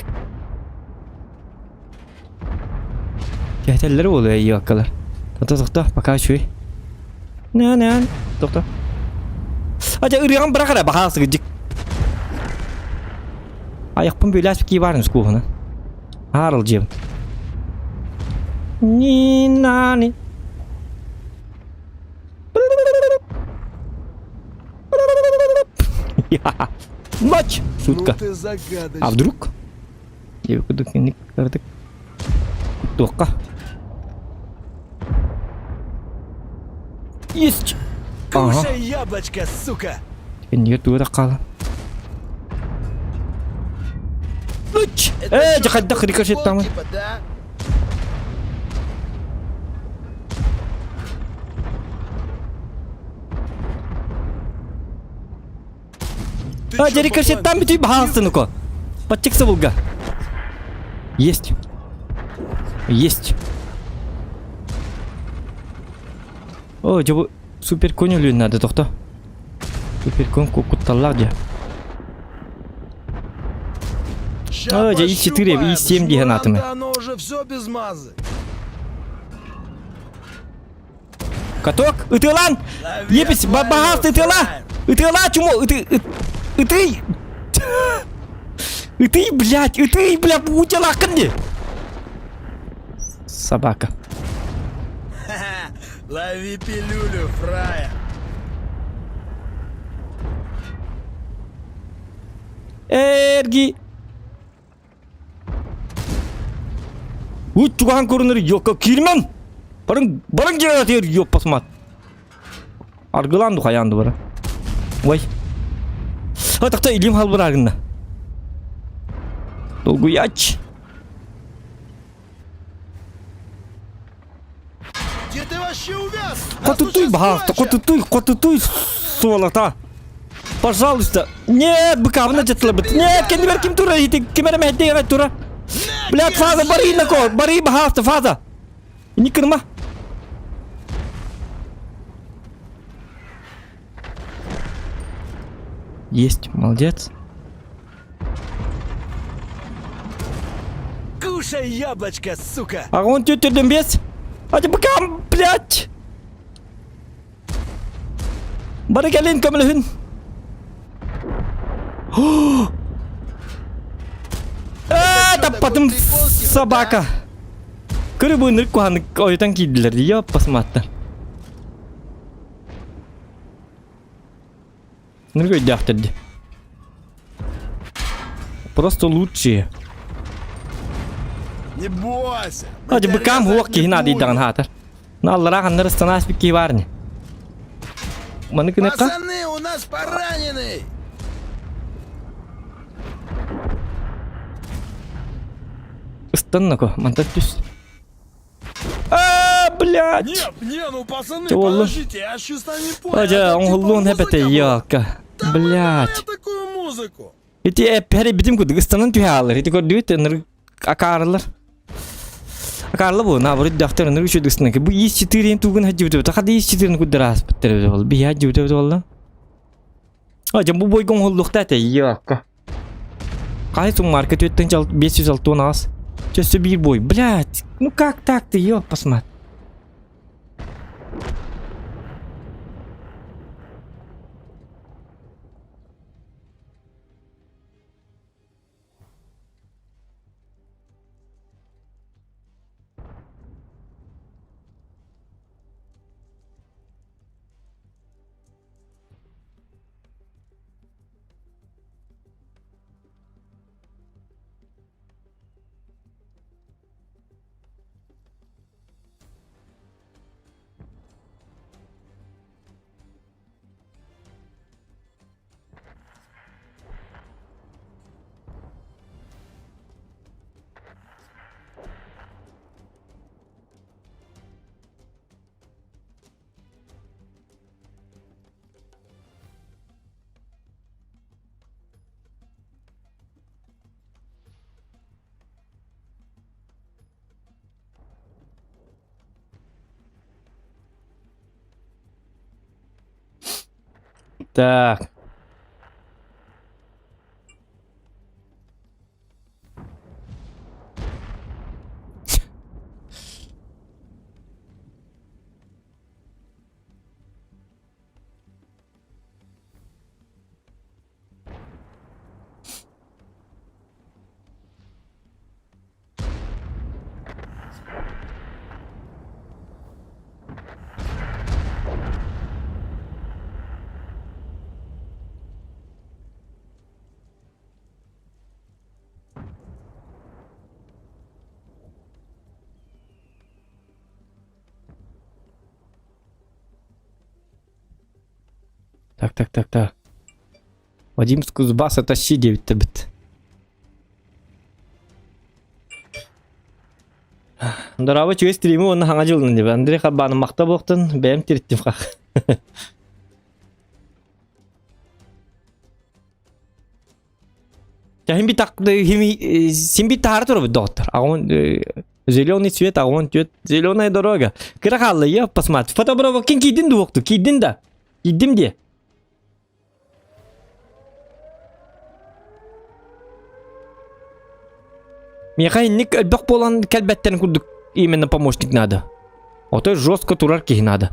Кэһэтэллэр буолуо айыаккалар. Тохто тохто, пока үчүгэй. На-на, тохто. Ача ырыаҕын бырах эрэ, баһаа сыгыдьык. Айахпын бүлээс кии баар кууһуна. Аарылдьыам. Ни-на-ни. Ночь! Шутка. Ну ты загадочный. А вдруг? Я кудук инник кырдык. Туохха? Есть! Ага. Кушай яблочко, сука! Иннигэр туга да хаалан. Үч! Это Э, чё, дьэ хайдах футбол рикошеттамын? типа, да? Ты А, чё, дьэ рикошеттаан баблан, бүтүй баһаалыстын уко. Подтек сабылга. Есть. Есть. О, дьэ бу супер конь өлүөн наада тохто. Суперкон кутталлаах дьэ. Ща А, дьэ, И4, пощупаем. И7 диэн аатымы. Жмурам-то оно уже все без мазы. Каток, ытыалаан! Епись, баһаас ытыала! Ытыала, чумо, ыты, ытый! Ытый, блядь, ытый, бля, бутялакын дии! Собака. Лови пилюлю, фрая. Эрги. Үт чугаһан көрүнэр йокка киирмэн! Барың, барың дьиэ ёппасмат. Аргылаан ду хайаан ду бара. Ой. Атахта илиим халбыраа гынна. Долгуйач. Где ты вообще увяз? Нас тут Хотутуй, щас баһаалта, кончат! хотутуй, хотутуй, суолата. Пожалуйста. Нет, быкабына дьаттылабыт. Нет, кэннибэр ким тура, ити ким эрэ мэһэйдиэҕэ тура. Блядь, фаза, бары нако, бары баһаалта, фаза. Не кырма. Есть, молодец. Кушай яблочко, сука! А он тетя без. А ты пока, блядь! Бары кэлин көмөлөһүн. Ээ, таппатым собака. Көрү бу ынырык куһанык ойутан киирдилэр дии, ёппасмааттар. Ынырык өйдөөхтөр дии. Просто лучшие. Не бойся! мы Hadi тебя быкам резать хуок не киһи наадыйдаҕын будем. хаатар. Нааллараах аннар ыстанаас киһи баар ини. Маны гыныахха. Пацаны, у нас пораненный! Ыстаннако, мантан түс. А, блядь! Не, не, ну пацаны, Ты оллун. подождите, я чувство не понял. Ажа, Это типа оҥоһуллуон музыка эбэтэ была? йока. Да мы Блядь. такую музыку. Ити эппэри битим курдук ыстанан түһэ хаалар. Ити көрдүбүт ынырык акаарылар. Акаарла бу, наоборот дөхтөр ынырык үчүгэй ыстанан. Бу ис 4 тугун хаджыбыт. Хада ис 4 курдар ааспыттар эбит ол. Биһи хаджыбыт эбит буолла. Ажа бу бойга оҥоһуллуохта этэ йока. Хаһыс суммарка 4568. Чөссө биир бой. Блядь, ну как так ты, ёп, посмотри. Так. Так, так, так, так. Вадим с Кузбасса тащи 9 табит. Дорообо үчүгэй стримы уонна хаҥа дьылынан диба. Андрей Харбаным махта буохтун, бэйэм тириттим хах. Хим би так хими син би таһара турабыт доҕоттор. Аҕон зеленый цвет, аҕон цвет, зеленая дорога. Кыра хаалла, я посмотри. Фотобраво кин кийдин дуокту, кийдин да. Кийдим де. Миэхэ инник элбэх буолан кэлбэттэрин курдук именно помощник надо. Отой жестко турар киһи надо.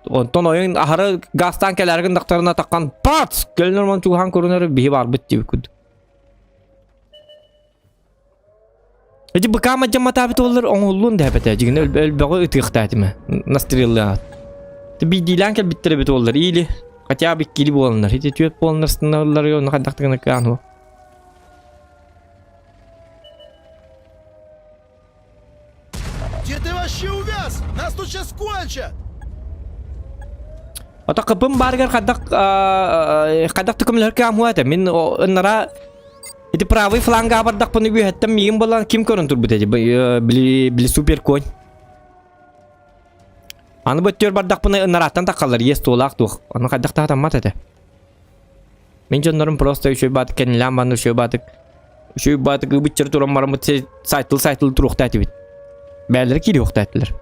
Онтон ойун аһары газтаан кэлээргин дактарына таххан пац! Кэлин чугаһаан көрүнэр биһи баарбыт диэбит курдук. Ити быкаама дьамматаабыт буоллар оҥоһуллуон да эбэтэ дьигинэ өлбөҕү ытыахтаа этимэ настреллаат. Биирдиилээн кэлбиттэр эбит буоллар или хотя бы иккили буоланнар ити түөрт буоланнар сыналлар онно хайдах гына кыаан Где ты вообще увяз? Нас тут сейчас кончат! Ото кыпым барыгар хайдах хайдах көмөлөһөр кэм хуа этэ. Мин ыннара ити правый фланга бардахпын үһэттэн миигин болан ким көрөн турбут эти били били супер конь. Аны бөттүөр бардахпына ыннарааттан таххаллар ес туолаах туох. Аны хайдах таатаммат этэ. Мин дьоннорум просто үчүгэй баатык кэннилээн банны үчүгэй баатык үчүгэй баатык ыбыччар туран бараммыт сайтыл сайтыл туруохта этибит. Бээлери киириохта этилэр.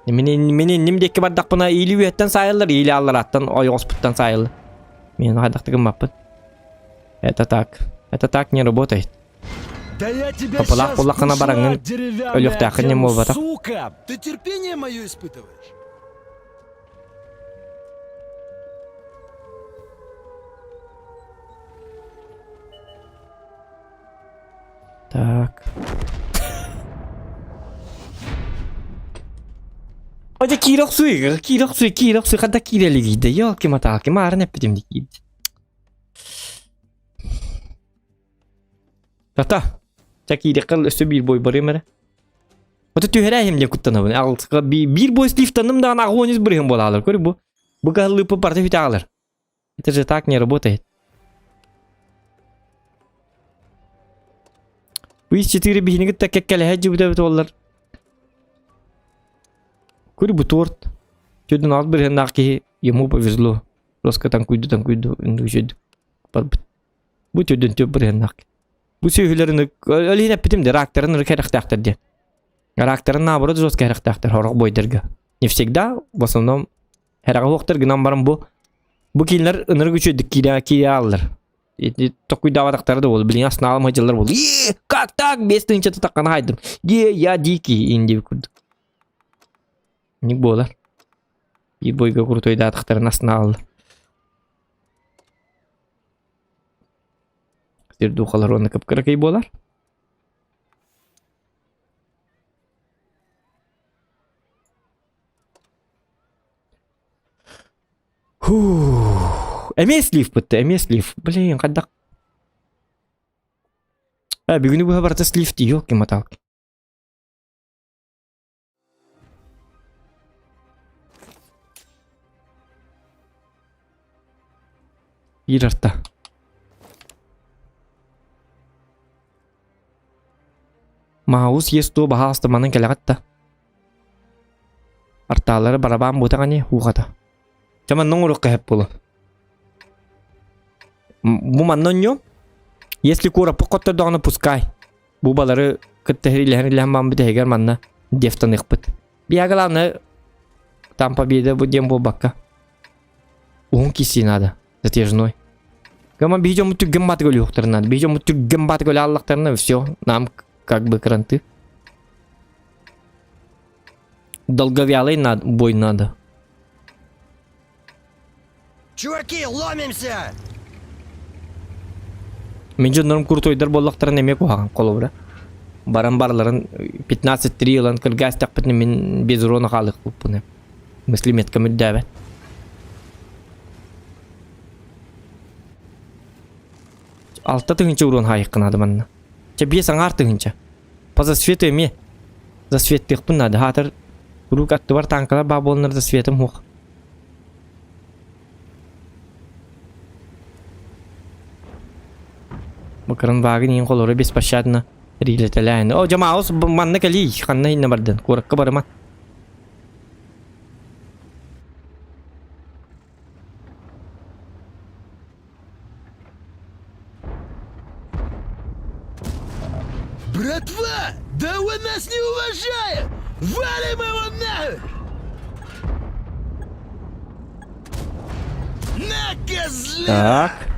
Мин мин инним диэки бардахпына или үөттэн саайыллар, или аллараттан ойоҕоспуттан саайыллар. Мен хайдахтык гыммаппын. Это так. Это так не работает. Да я тебя Капалаах сейчас буоллаххына бараҥҥын бушлат деревянный өлүөхтээххин одену, буолбатах. сука! Ты терпение мое испытываешь? Так. Ode киирэ охсуй, киирэ охсуй, киирэ охсуй, хадда киирэ илигийдэ, ёлки-маталки, маарын эппитим дии киирдэ. Тата, чэ киириэххэ өссө биир бой барыам эрэ. Ото түһэрээһим диэн куттанабын. Алтыга биир бой слифтанным даҕаны аҕыс бырыһым буолаалар. Көр бу. Бу каһыллыыппы барыта бүтэ аҕалар. Это же так не работает. Үс четыре биһини кытта кэккэлэһэ дьыбыта эбит буоллар. Көр бу торт. Төрдүн алт бырыһыннаах киһи ему повезло. Роска таҥкуйду таҥкуйду үчүдүк барбыт. Бу төрдүн төп бырыһыннаах. Бу сүөһүлэрин өлүһүн эппитим де рактарын ыры кэрэхтээхтэр диэн. Рактарын наоборот жестко кэрэхтээхтэр хорох бойдарга. Не всегда, в основном Хэрэҕэ суохтар гынан баран бу бу кинилэр ынырык үчүгэйдик киирэ киирэ ааллар. Ити токуйдаабатахтара да буолуо. Билигин аснаалым сылдьаллар буолуо. Е, как так? 5000 тутаххана хаайдым. Е, я дикий ин диэбит курдук. Ник буолар. Биир бойга крутойдаатахтарын аснааллар. Сирдухалар уонна кып-кыракый буолар. Фух. Эмиэ слив бытта, эмиэ слив. Блин, хайдах. Э, бүгүнү быһа барыта слив дии, ёлки-моталки. Биир арта. Маус ес туо баһаалыста манан кэлэҕит да. Артаалары барабаан буотаҕа ини уухата. Чэ манна оҥоруохха сөп буолуо. Бу манна онньуом. Если куораппыт хоттордоҕуна пускай. Бу балары кытта иһирилэһэн баан бүтэһигэр манна дефтаныахпыт. Биһиэхэ главное там победа бу диэн буолбакка. Уһун киссии надо. Затяжной. Гама биһи дьоммут түргэн баатык өлүөхтэрин надо. Биһи дьоммут түргэн баатык өлө аллахтарына все, нам как бы кранты. Долговялый надо, бой надо. Чуваки, ломимся! Мин дьоннорум крутойдар буоллахтарына эмиэ куһаҕан холобура. Баран барыларын 15-3 ылан кыргаастахпытына мин без урона хаалыахпыппын. Мысли меткам үрдээбэт. 6000 урон хаайыахха наада манна. Чэ биэс аҥаар тыһыынча. По засвету эмиэ. Засветтыахпын наада. Хаатар куруук аттыбар танкалар баа буоланнар засветым суох. Бакырын ваагын иин холору беспощадно рилетэлээн. О, дьамаус манна кэлии, ханна инна бардын, куоракка барыма. Братва, да он нас не уважает! Валим его нахуй! На, козлина! Так.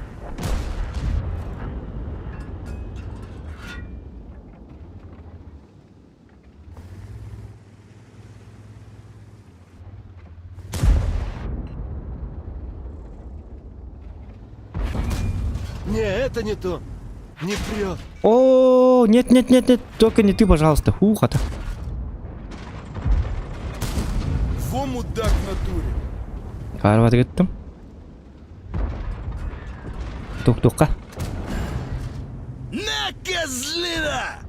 Не, это не то. Не прет. О, нет, нет, нет, нет, только не ты, пожалуйста. Ух, это. Во мудак в натуре. Карват гыттым. Тук-тукка. На, козлина!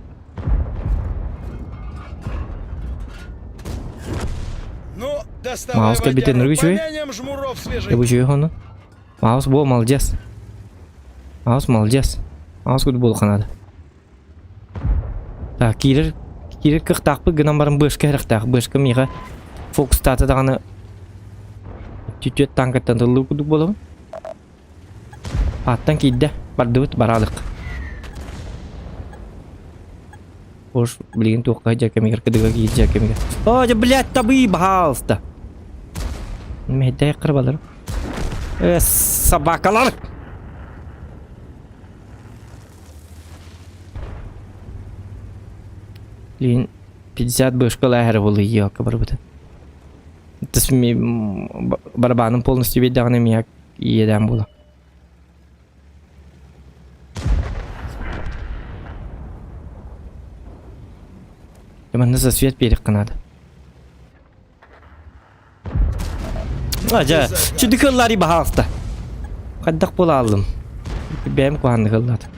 Ну, Доставай Маус кэлбитин водяру, үчүгэй. помянем жмуров свежий. Дьэ бу үчүгэй хону. Маус буо молодец. Маус молодец. Маус курдук буолуохха наада. Так, киирэр киирэр кыахтаахпыт гынан баран быашка эрэхтээх. Быашка миэхэ фокустаата даҕаны түтүөт танкаттан тыллыы курдук буолабын. Ааттан киирдэ. Бардыбыт, бараалык. Уж, билигин туохха дьэ кэмигэр кыдыга киирдэ кэмигэр. О, дьэ, блядь, табыы, баһаалыста. Мэһэйдээх кырбалар. Э, собакалар! Блин, 50 бышка лаһара буолуо елка барбыта. Барабаным полностью биэрдэҕинэ эмиэ иэдээн буолар. Манна засвет биэриэххэ наада. А, дьэ, чүдүк ыллари баһаалта. Хайдах буолааллым? Бэйэм куһааннык ыллаатым.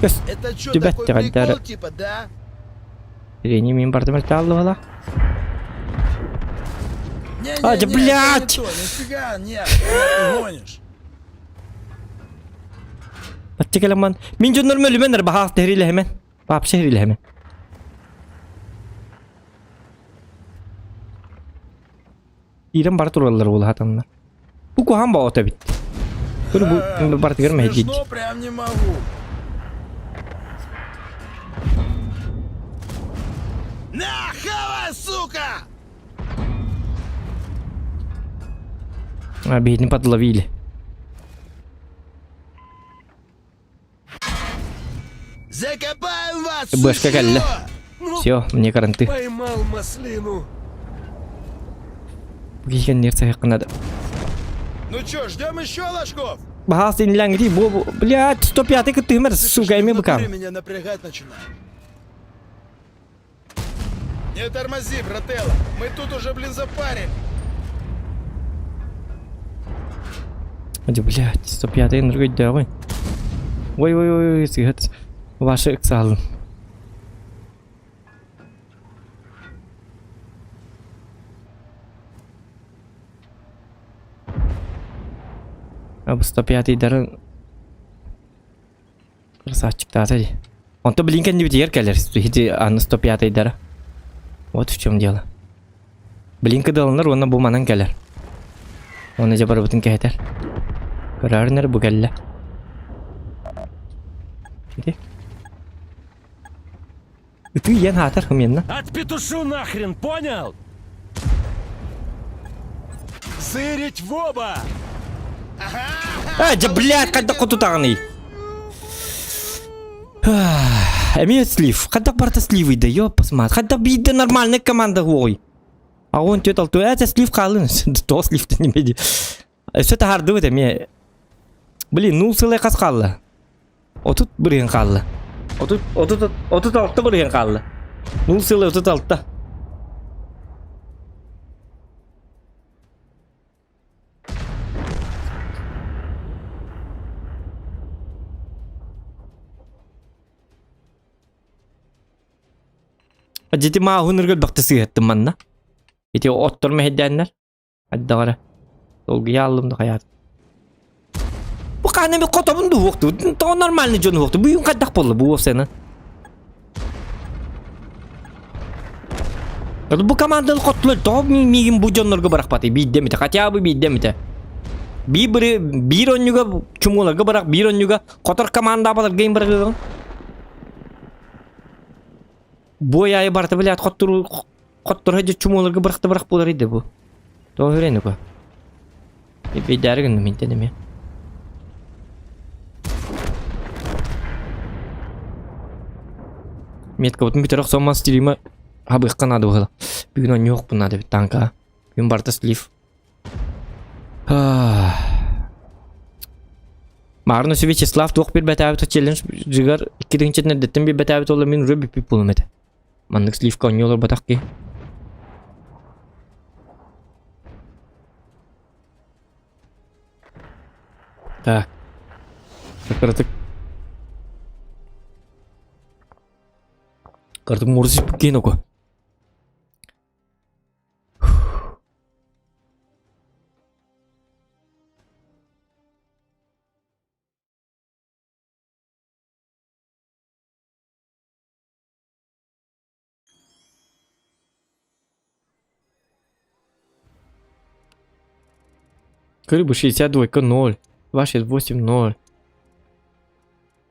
Это что, Тебя такой тяготят. прикол, типа, да? Рени мин бардым альтааллыбала. Не, А, да не, блядь! Это не то, нифига, нет, ты гонишь. Бачча Мин дьоннор мөлүмэн баһаах тэһирилэһэмэн. Вообще хэрилэһэмэн. Киирэн бара тураллар улаатаннар. Бу куһаҕан баҕата эбит. Көр бу барытыгар мэһэйдиир. Смешно прям не могу. На, хавай, сука! А, биһитин подловили. Закопаем вас, Бэшка кэллэ. Все, мне каранты. Поймал маслину. Киһи саһыахха надо. Ну чё, ждем еще ложков? Баһаас инлэҥ бу блядь, 105 кыттыһымар, сука, эми В натуре быкам. меня напрягать начинает. Не тормози, брателло. Мы тут уже, блин, запарили. Дьэ, блядь, 105 ныргыйдааҕый. Ой, ой, ой, ой, сыһыт. Ваши ыксаалын. А бу 105-дарын Красавчиктаата дии. Онто билин кэннибитигэр кэлэр ити аны 105-дара. Вот в чем дело. Билин кыдаланар уонна бу манан кэлэр. Уонна дьэ барыбытын кэһэтэр. Көрөөрүнэр бу кэллэ. Ити. Ытыы иэн хаатар хымиэнна. Отпетушу нахрен, понял? Зырить в оба! А, дьэ, блядь, хайдах хотутаҕыный? Эмиэ слив. Хайдах барыта сливый да, ёппасмат. Хайдах биирдэ нормальная команда ой. А он тет алту, это слив хаалын. То слив-то не меди. Өссө таһаардыбыт эмиэ. Блин, ну сылай хас хаалла. 30 бырыһын хаалла. 30 30 36 бырыһын хаалла. Ну сылы 36. Дьити мааһын ыргылбахты сыыһаттым манна. Ити оттор мэһэйдээннэр. Хайдаҕа эрэ. Долгуйа аллым да хайаат. Бу хаана эми хотобун да уһуохту. Тоҕо нормальный дьон уһуохту. Бүгүн хайдах буолла бу уопсайынан? Бу команданы хоттулар. Тоҕо миигин бу дьоннорго бырахпатый? Биирдэ эмитэ. Хотя бы биирдэ эмитэ. Биир быры биир онньуга чумууларга бырах, биир онньуга хотор команда абаларга им бырагыгын. Бой айы барыта блядь хоттуру Хотторо дьэ чумуоларга бырахта бырах буолар идэ бу. Тоҕо үрэн ука. Бэйдээри гынным интэн эмиэ. Меткабытын бүтэр охсоммон стрима хабыахха наада быһыла. Бүгүн онньуохпун наада эбит танка. Бүгүн барыта слив. Маарын өсө Вячеслав туох билбэтээбит челлендж жыгар икки тыһыынчатын эрдэттэн билбэтээбит буолла мин уже бүппүт буолум этэ. Маннык сливка оонньуу олорботох киһи. Так. Кыратык. Картык мурзып киноко. Көрү 62 0, 268 0.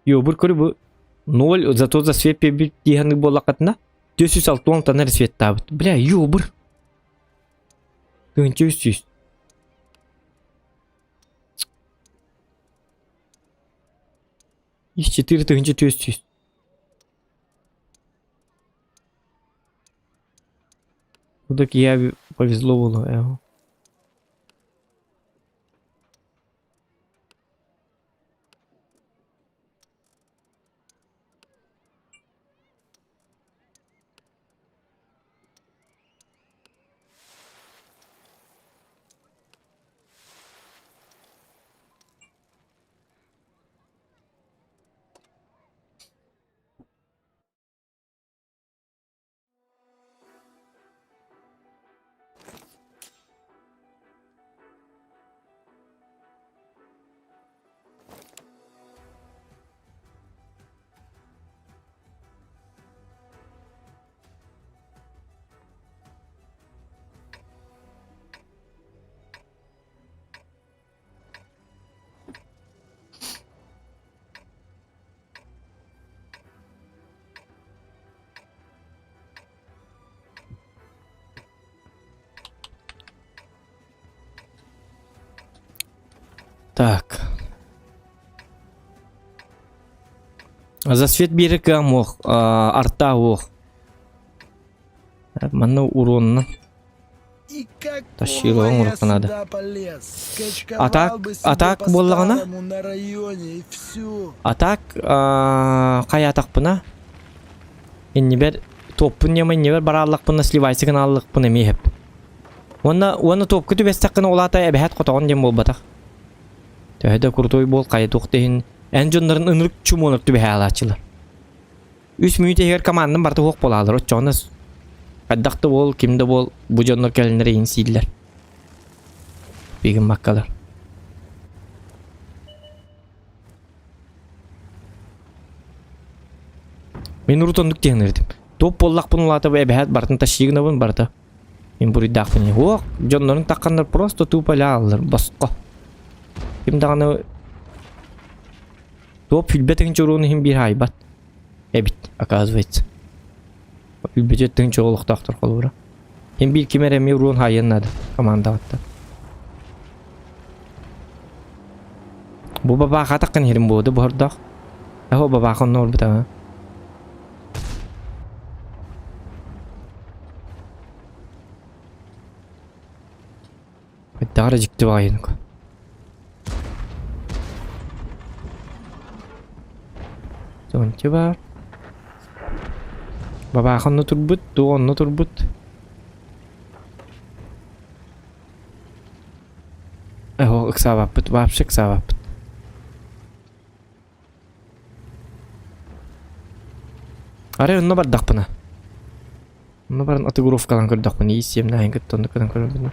Йобур көрү бу 0 зато за свет биэрбит диэханнык буоллаххытына 460 тонна светтаабыт. Бля, йобур. 1300. Ис 4400. Ну так я повезло было. Эго. Так. За свет биэрэр кыам уох, арта уох. Манна уронна. И какого Тащила я оҥоруохха наада. сюда полез? А так, Скачковал бы а себе так буоллаҕына, по-старому на районе и всё. а так хайаатахпына иннибэр туоппун ньыма иннибэр барааллахпына сливайсы гынааллахпына эмиэ иһэп. Уонна уонна туопка түбэстэххинэ ол аата эбэһээт хотоҕон диэн буолбатах. Төһө да крутой буол хайа туох да иһин эн дьоннорун ынырык чумуонар түбэһэ аалааччылар. Үс мүнүүтэ иһигэр командам барыта суох буолаалар. Оччоҕуна хайдах да буол, ким да буол, бу дьоннор кэлэннэр эйигин сииллэр. Биигин маккалар. Мин урут оннук диэн этим. Топ буоллахпын улаата эбэһээт барытын тащигынабын барыта. Мин буруйдаахпын. Уох, дьоннорун тахханнар просто тупо аллар босхо. Ким даҕаны Туох билбэтиҥ чоруун иһин биир хаайбат эбит, оказывается. Билбэт өттүн чоҕу олохтоохтор холобура. Иһин биир ким эрэ эмиэ уруон хаайыан наада командаҕыттан. Бу бабааха атаххын иһэрим буолуо буһордоох. Эһо бабааха онно олорбута. Хайдах эрэ дьикти баҕайы Сончу баар. Бабаах онно турбут, туох онно турбут. Эһо ыксаабаппыт, вообще ыксаабаппыт. Арай онно бардахпына. Онно баран отыгровкалаан көрдөхпүнэ ис сиэмнээһин кытта онно кытан көрөрбүнэ.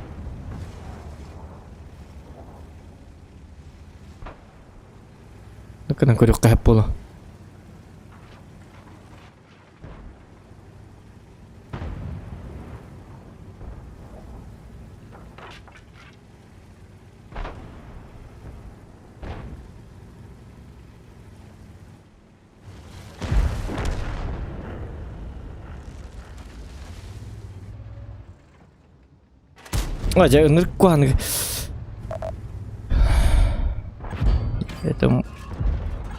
Кынан көрүөххэ сөп буолуо. А, дьэ ынырык куһаҕаны Это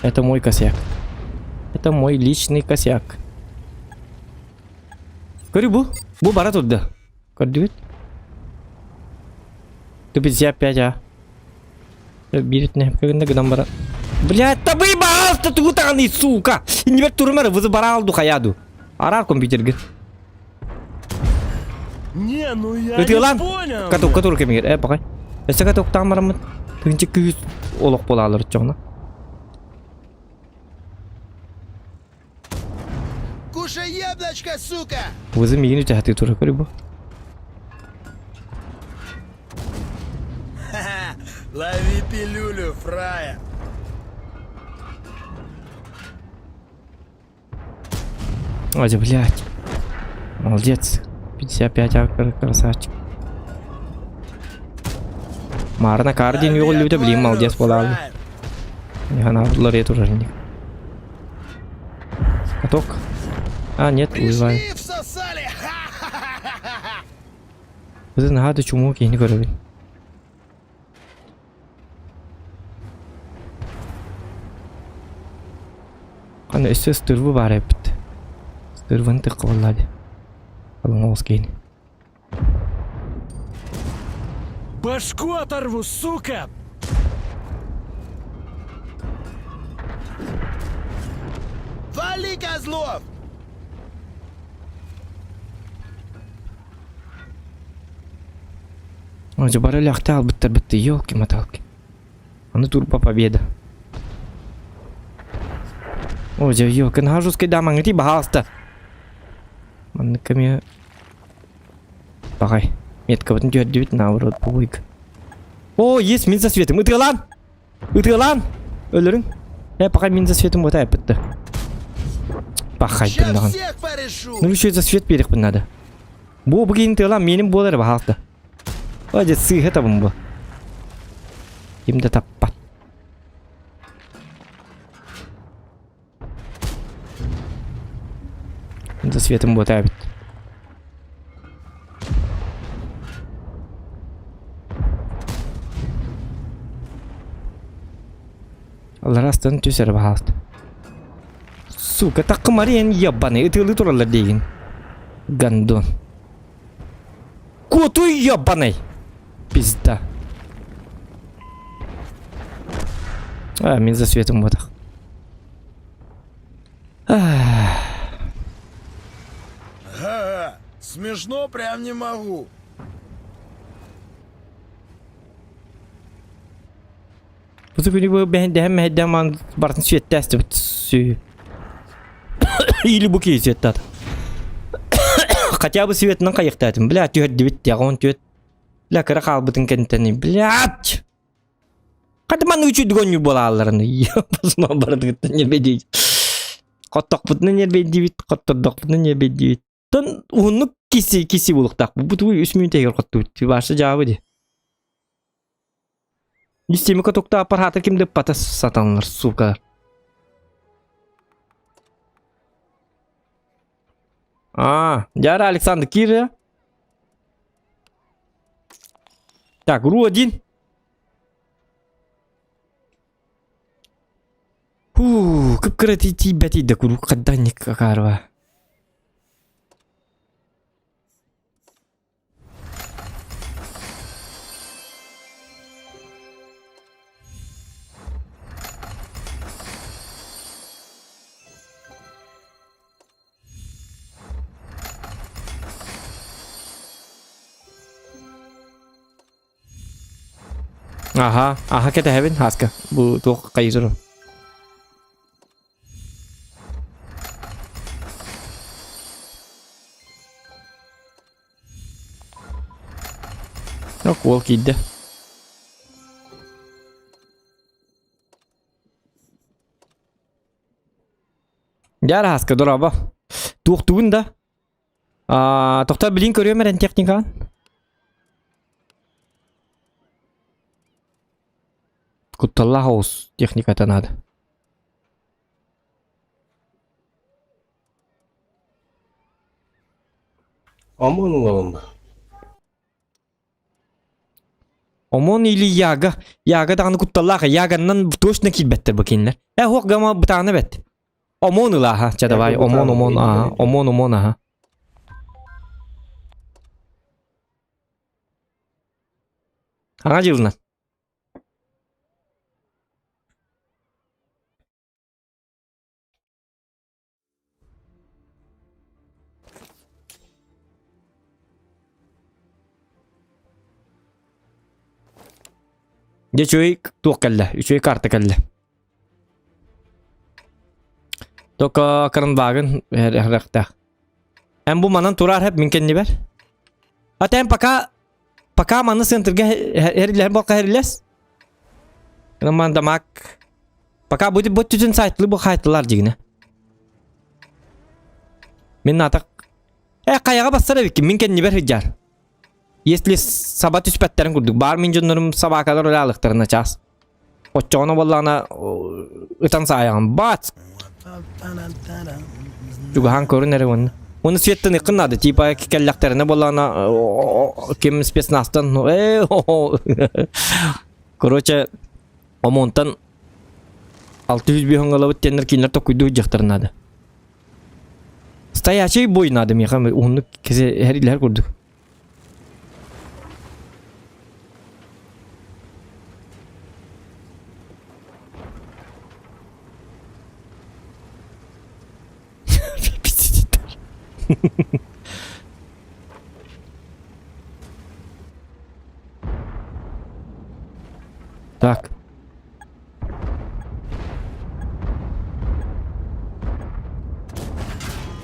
это мой косяк. Это мой личный косяк. Көрү бу. Бу бара турда. Көрдүгүт? 55 а. Биир гына гынан баран. Блядь, да выебался ты утаный, сука! Иннибэр турумар, вызыбарал ду хаяду. Арар компьютерге. Не, ну я не Ытыалаан. понял. Каток, катур кэмигэр. Э, бакай. Өссө катоктаан бараммыт. Тыынчы күүс олох буолаалар оччоҕуна. Кушай яблочко! сука! Вызы миигин үтэһэтии тура көрү бу. Ха-ха! Лови пилюлю, фраер! Ой, блядь. Молодец. 55 акр, красавчик. Марна Кардин Лови юллүбүтэ блин отвалю, молодец буолаалы. фраер! Нихана турар Каток. А, нет, уезжаю. Пришли, всосали! Ха-ха-ха-ха-ха! Бу наһаа да чумуу киһини көрөбүн. Аны өссө ыстырбы баар эбит. Ыстырбын тыкка буолла дии. Алын оҕус киһини. Башку оторву, сука! Вали, козлов! Ой, бары ляхты албыттар бытты, елки-моталки. Аны турба победа. Ой, елки, наһаа жесткий да маҥати баһаалыста. Маннык эмиэ Баҕай. Меткабытын түһэрдибит наоборот буйк. О, есть мин за светом. Ытыалаан! Ытыалаан! Өлөрүҥ. Э, пока мин за светом вот эппитті. Пахай Сейчас даҕан. всех порешу! Ну еще за свет биэриэхпин надо. Бу бу киһини тыалаан миэним буолар баһаалта. Ой, дьэ сыыһа табын бу. Ким да таппат. За светом буота эбит. Аларастан түс эрэ баһаалта. Сука, таккымариен ебаный, ытыалыы тураллар диигин. Гандон. Куотуй ебаный! Пизда. А, мин за светом буотах. Ага, смешно прям не могу. Бу күнү бу бэһин мэһэйдээн маан бартын сүөттээстибит сү. Или бу киһи сүөттаат. Хотя бы светынан хайыктаатым. Бля, түһэрдибит тиэҕэ он түөт. Бля, кыра хаалбытын кэнтэни. Блядь! Хата маннык үчүйдүк оонньуур буолаалларын. Посма барытыгыттан нербэйдиибит. Хоттохпутуна нербэйдиибит, хоттордохпутуна нербэйдиибит. Тон уһуннук киси киси буолуохтаах. Бу тугуй үс мүнүүтэ хоттубут. Баша дьаабы ди. Истиэми катокта аппараата ким да пата сатаннар, сука. А, Дяра Александр Киря. Так, РУ-1. Фу, кып-кыра тиийбэт да куруук хадданник какарва. Аха, аха кэтэһэбин Хаска. Бу туох хайыыр Ок, уол киирдэ. Дьэ, Хаска, дорообо. Туохтугун да? Аа, тохтоо билин көрүөм эрэн техникаҕын. Кутталлаах оҕус техниката наада. Омон ылалым ба? Омон или Яга. Яга даҕаны кутталлаах. Яганнан точно киирбэттэр бу кинилэр. Э, хуох гама бытаана бэт. Омон ылааха. Ча давай. Омон, омон, аха. Омон, омон, аха. Аҥа дьылынан. Дьэ үчүгэй туох кэллэ, үчүгэй карта кэллэ. Только карандаагын эрэхтээх. Эн бу манан турар хэп мин кэннибэр. А тэн пока пока маны центрга эрилэр болка эрилес. Ман дамак. Пока будет бу түтүн сайтлы бу хайтылар дигине. Мин натак Э каяга бассар эбиккин мин кэннибэр сылдьар. Если саба түспэттэрин курдук баар мин дьоннорум собакалар өлө час. Оччоҕуна буоллаҕына ытан саайаҕын бац! Чугаһаан көрүн эрэ уонна. Уонна светтан ыккын наада, типа кэллэхтэринэ буоллаҕына ким спецназтан э Короче, ОМОНтан 605 ылабыт диэннэр кинилэр токуйдуу сылдьыахтарын наада. Стоячий бой надо миэхэ уһуннук кэсэ курдук. Так.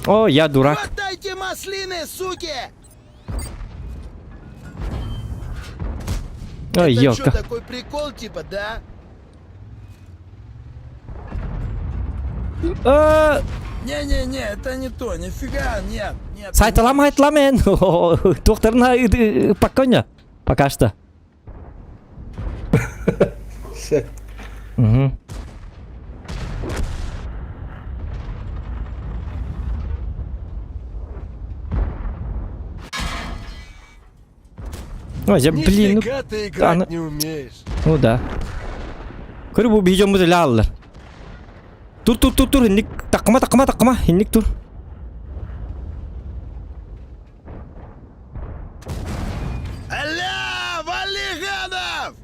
О, я дурак. Хватайте маслины, суки! Ой, Это ёлка. что, такой прикол, типа, да? Э, Не-не-не, это не то, нифига, нет, нет. Сайталам айтламен. Туохтарын пока Пока что. Все. Угу. Ой, я, блин, ну, Нифига ты играть она- не умеешь. ну да. Көрү бу видеомuz эле аллар. Тур тур тур тур инник таккыма таккыма таккыма инник тур. Аля, вали гадов!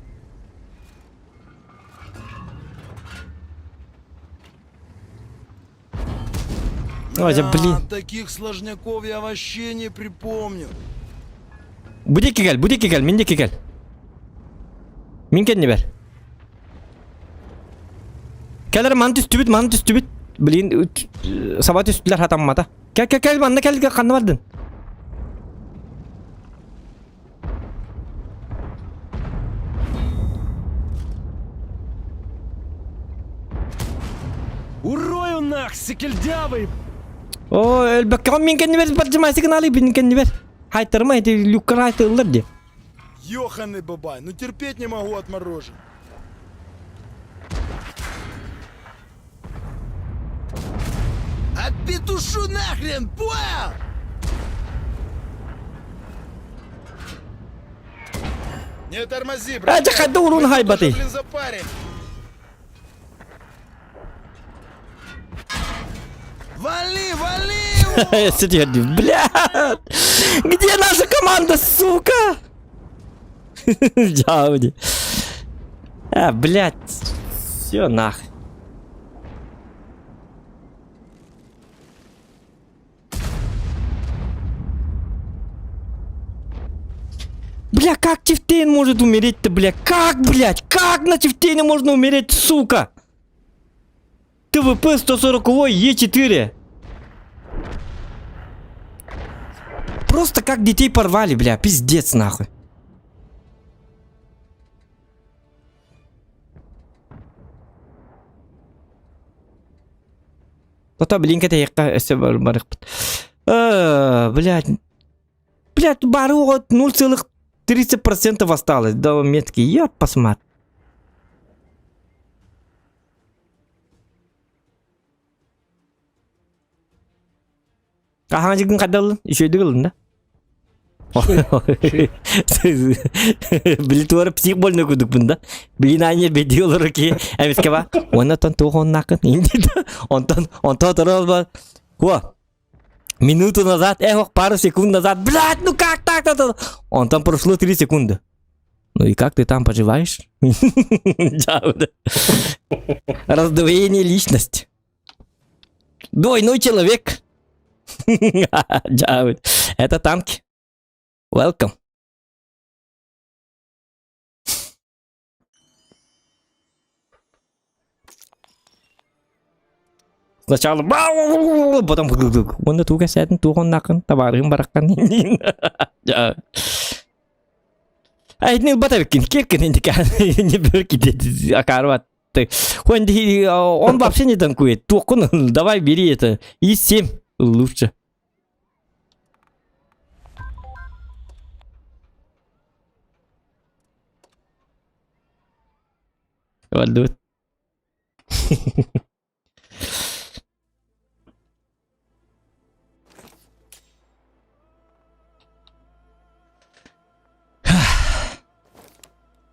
Ой, я, блин. Таких сложняков я вообще не припомню. Бу диэки кэл, бу диэки кэл, мин диэки кэл. Мин кэннибэр. Кэлэр маны түстүбүт, маны түстүбүт. Блин, саба түстүлэр хатаммата. Кэл, кэл, кэл, манна кэл, ханна бардын? Урою нах, секельдявый! О, өлбөккөҕүн мин кэннибэр бардьымайсы гынаалый мин кэннибэр. Хайтарыма ити люккар хайтыллар дии. Ёханый бабай, ну терпеть не могу отморожен. Отпетушу нахрен, понял? Не тормози, брат. А, дьэ хайда уруун хайбатый. Блин, запарим. Вали, вали его! Сидит, бля! Где наша команда, сука? Дяуди. А, блядь. Все нах. Бля, как Тифтейн может умереть-то, бля? Как, блядь? Как на Тифтейне можно умереть, сука? ТВП 140 Е4. Просто как детей порвали, бля, пиздец нахуй. Тота блин кэтэйэххэ өссө барыхпыт. Блядь. Блядь, бары оҕо 0,30% осталось до метки. Я посмотрю. Аһаҥа дьигин хайдаллын? Үчүгэйдик ылын да? Били туора псих больной курдукпун да. Блин, аня беди олорор ки эмискэ ба. Уонна тон туох оннаакын Онтон онтон оторо Куа. Минуту назад, эх, пару секунд назад, блядь, ну как так-то? Онтон прошло 3 секунды. Ну и как ты там поживаешь? Раздвоение личности. Двойной человек. Это танки. Welcome. Сначала потом уонна тугу кэпсээтин туох оннааххын табаарыһым бараххан Ай, не ылбат эбиккин, киркин не бөрки акаарбат. Он, он вообще не танкует. Туохкун давай бери это. И 7 лучше. Валют.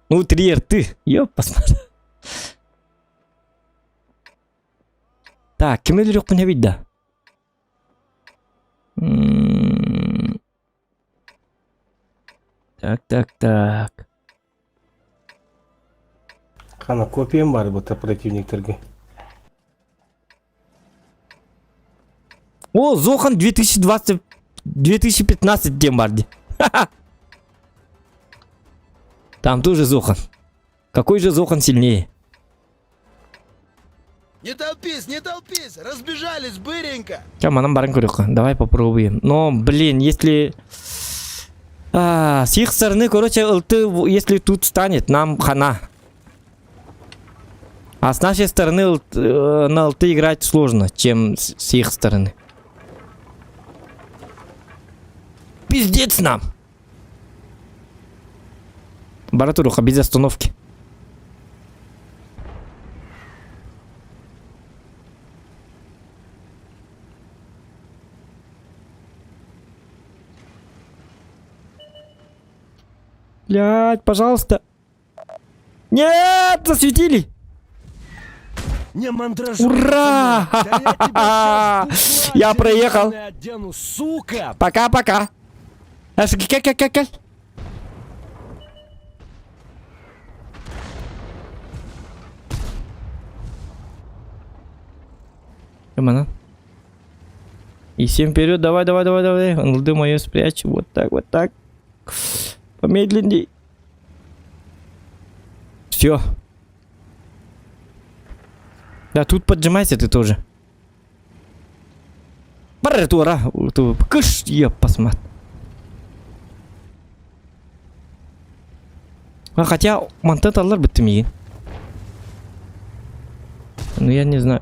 Ну, три рты. Ёп, посмотри. Так, ким өлөрүөхпүн эбит да? Так, так, так. Хана копиям бар бу противниктарга. О, Зохан 2020 2015 диэн бар дии. Там тоже Зохан. Какой же Зохан сильнее? Не толпись, не толпись! Разбежались быренько! Ча, манан баран көрүөххэ. Давай попробуем. Но, блин, если... А, с их стороны, короче, ЛТ, если тут станет, нам хана. А с нашей стороны ЛТ, на ЛТ играть сложно, чем с их стороны. Пиздец нам! Баратуруха, без остановки. Блядь, пожалуйста. Нет, засветили. Не мандражируй, Ура! пацаны. Да я тебя щас бухла Я проехал. деревянный одену, сука! Пока-пока. Ка-ка-ка-ка. Эмана. И всем вперед, давай, давай, давай, давай. НЛД мою спрячь. Вот так, вот так. Помедленней. Все. Да, тут поджимайся ты тоже. Баратура. Кыш, ёпасмат. А, хотя мантан аллар бітті миигин. Ну я не знаю.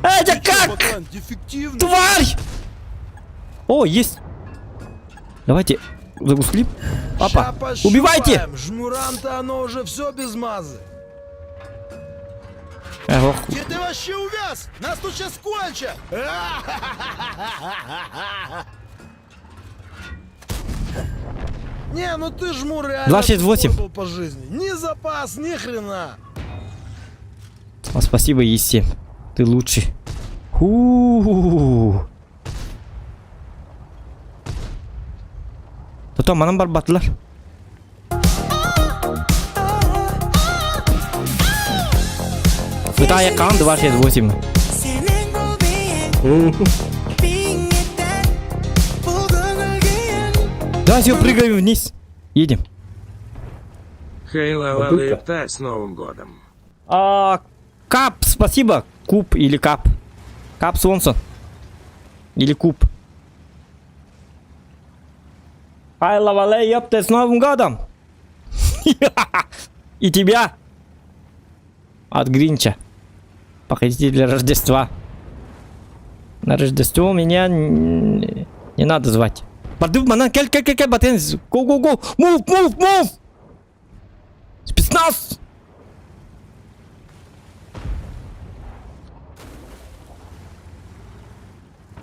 Это как? Пацан, дефективный! Тварь! О, есть. Давайте загуслим. Опа. Ща пощупаем. Убивайте! Жмурам-то оно уже все без мазы. Эх, Где ты вообще увяз? Нас тут сейчас кончат! Не, ну ты жмур реально 268. тупой был по жизни. Ни запас, ни хрена. А, спасибо, Е7. Ты лучший. Ху. Тото манан барбатылар. Витая Кан 268. Да, все, прыгаем вниз. Едем. Хей, ла ла с Новым годом. А, Кап, спасибо. Куб или Кап. Кап Свонсон. Или Куб. Ай, лавале, ёпта, с Новым годом! И тебя! От Гринча. Похитителя Рождества. На Рождество меня не надо звать. Барды, манан, кел, кел, кел, кел, батен, go, go, go, move, move, move! Спецназ!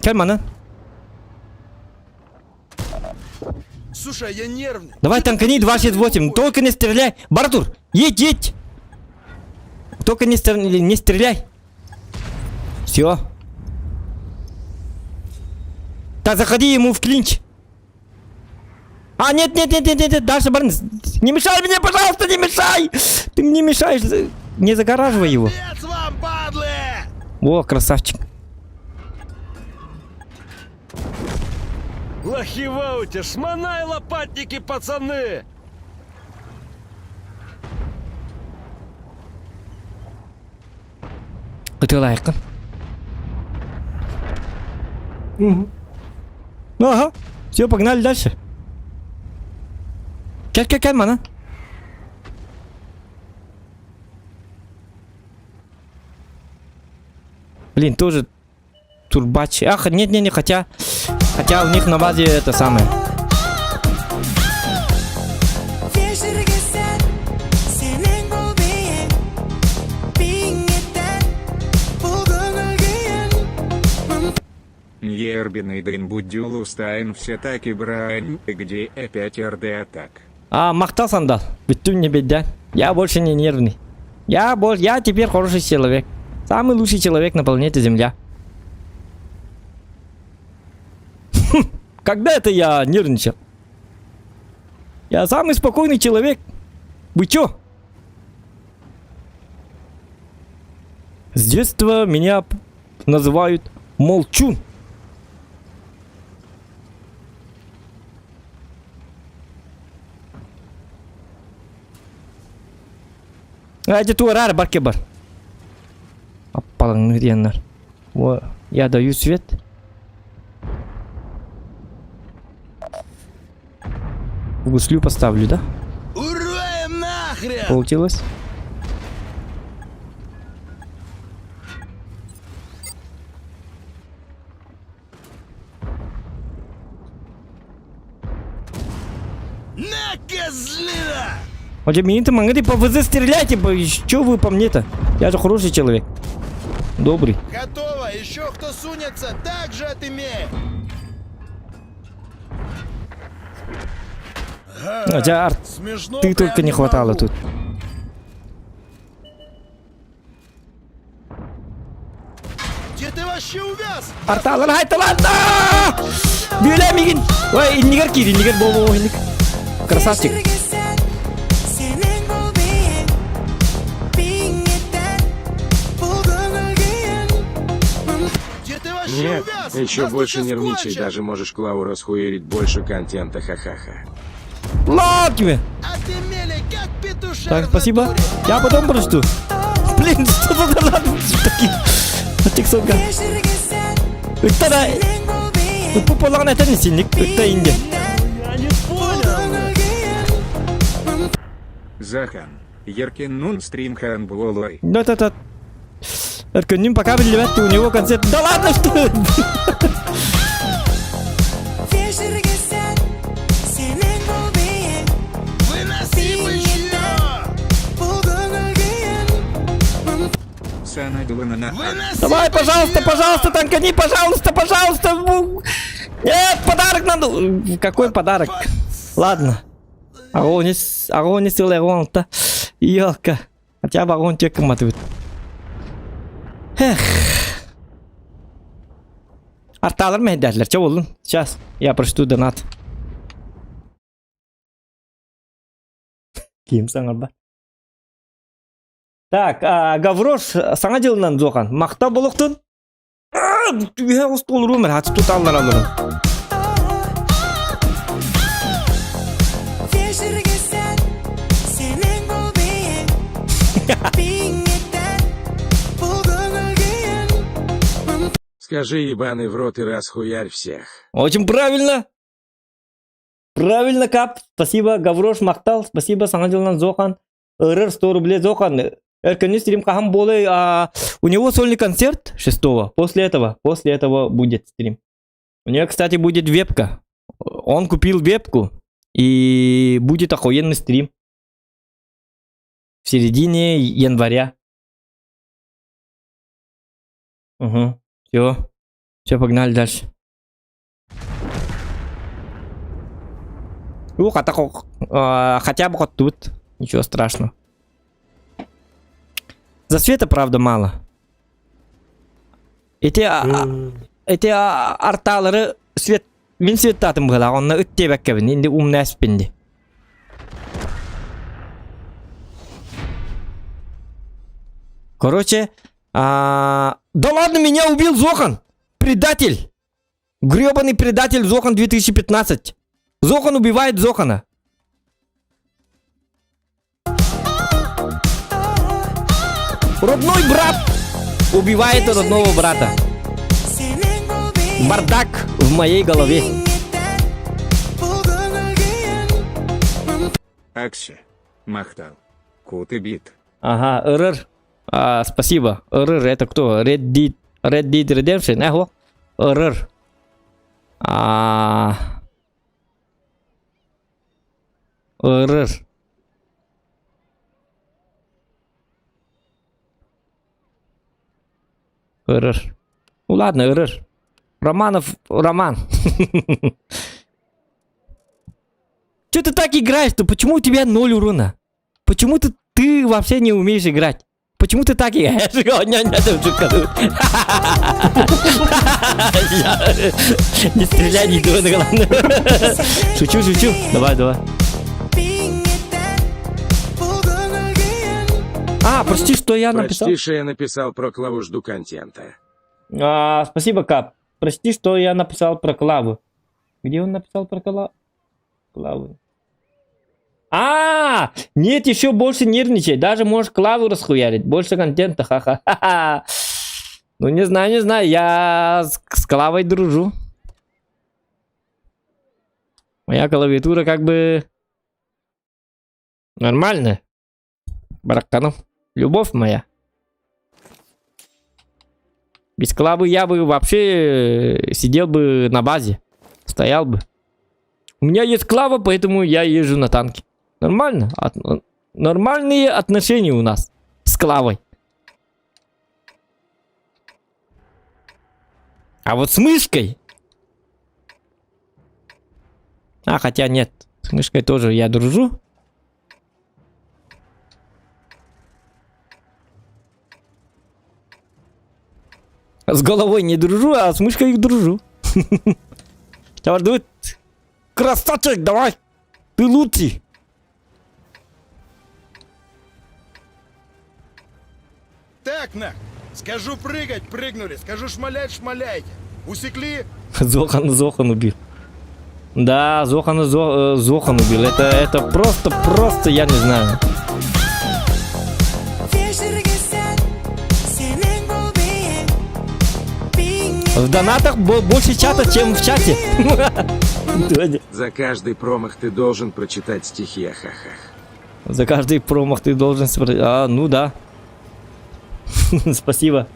Кел, манан. Слушай, я нервный. Давай танкани 268, только не стреляй. Бартур, едь, едь. Только не, стреляй, не стреляй. Все. Так, заходи ему в клинч. А, нет, нет, нет, нет, нет, нет, дальше, Барнс. Не мешай мне, пожалуйста, не мешай. Ты мне мешаешь. Не загораживай его. Пиздец вам, падлы! О, красавчик. Лохи в ауте, шмонай лопатники, пацаны! Ытыалаайыккын. Ага, все, погнали дальше. Кэл, кэл, кэл, мана. Блин, тоже турбач. Ах, нет, нет, нет, хотя... Хотя у них на базе это самое. Нербиный все таки брань, где опять РД атак. А, махтал сандал. Бүттүм не беда. Я больше не нервный. Я больше, я теперь хороший человек. Самый лучший человек на планете Земля. Хм, когда это я нервничал? Я самый спокойный человек. Вы чё? С детства меня называют Молчун. Эти туарар барке бар. Аппалаң диэннэр. Во, я даю свет. Гуслю поставлю, да? Ура им нахрен! Получилось? На, козлина! Вот мне-то могли по ВЗ стреляйте, что вы по мне-то? Я же хороший человек. Добрый. Готово! Еще кто сунется, так же отымеем! Хотя арт, Смешно ты прям только не хватало могу. тут. Где ты вообще увяз? Арталар хайталар! Бүлә мигин! Ой, иннигер киир, иннигер болу инник. Красавчик. Где ты вообще Нет, увяз? еще Нас тут больше щас нервничай, кончат! даже можешь Клаву расхуерить больше контента, ха-ха-ха. Ладно тебе! Отымели, как петушар Так, в спасибо. натуре. Я потом прочту. Блин, что за донат такие? Тик сука. Ыттара... Ыппы болаған әтен сенник. Ытта инде. Я не понял. Захан. Еркин нун стрим хан буолой. Да, да, да. Эркөннүн пока билбэт, у него концерт. Да ладно, что? Выноси бычье! Выноси Давай, пожалуйста, бычье! пожалуйста, танкани, пожалуйста, пожалуйста. Нет, подарок надо. Какой подарок? Ладно. Огонь, огонь, сила, огонь-то. Елка. Хотя бы огонь тебе матывает. Эх. Арталар мәйдәләр, че болдun? Сейчас я прочту донат. Ким саңарба. Так, а, Гаврош саңа жылынан зоқан. Мақта болуқтun. Түйе остол румер, хатып туталар алырым. Скажи ебаный в рот и расхуярь всех. Очень правильно. Правильно, Кап. Спасибо, Гаврош Мактал. Спасибо, саңа жылынан зоқан. РР 100 рублей зоқан. Эркөнү стрим кахан болы. А, у него сольный концерт 6 После этого, после этого будет стрим. У него, кстати, будет вебка. Он купил вебку. И будет охуенный стрим. В середине января. Угу. Все. Все, погнали дальше. Ух, а так, а, хотя бы хоть тут. Ничего страшного. За света, правда, мало. Эти, а, эти а, арталары свет мин светтатым была, онна ыттебеккебин, инди умная спинди. Короче, а... да ладно, меня убил Зохан! Предатель! Гребаный предатель Зохан 2015. Зохан убивает Зохана. Родной брат! Убивает родного брата. Бардак в моей голове. Акси. Махтал. Кут и бит. Ага, РР. А, спасибо. РР это кто? Red Dead, Red Dead Redemption? Эхо. РР. А... РР. РР. Ну ладно, РР. Романов, Роман. Че ты так играешь-то? Почему у тебя ноль урона? Почему ты, ты вообще не умеешь играть? Почему ты так играешь? Не стреляй, не дуй, главное. Шучу, шучу. Давай, давай. А, прости, что я написал. Прости, что я написал про Клаву, жду контента. А, спасибо, Кап. Прости, что я написал про Клаву. Где он написал про Клаву? Клаву. А, нет, еще больше нервничай. Даже можешь Клаву расхуярить. Больше контента, ха-ха. Ну, не знаю, не знаю. Я с, с Клавой дружу. Моя клавиатура как бы нормальная. Бараканов. Любовь моя. Без Клавы я бы вообще э, сидел бы на базе. Стоял бы. У меня есть Клава, поэтому я езжу на танке. Нормально. От, нормальные отношения у нас с Клавой. А вот с мышкой... А, хотя нет. С мышкой тоже я дружу. С головой не дружу, а с мышкой дружу. Давай, Красавчик, давай! Ты лучший! Так, нах, скажу прыгать, прыгнули, скажу шмалять, шмаляйте. Усекли? Зохан, Зохан убил. Да, Зохана Зо, э, Зохан убил. Это, это просто, просто, я не знаю. В донатах больше чата, чем в чате. За каждый промах ты должен прочитать стихи о хахах. За каждый промах ты должен... А, ну да. Спасибо.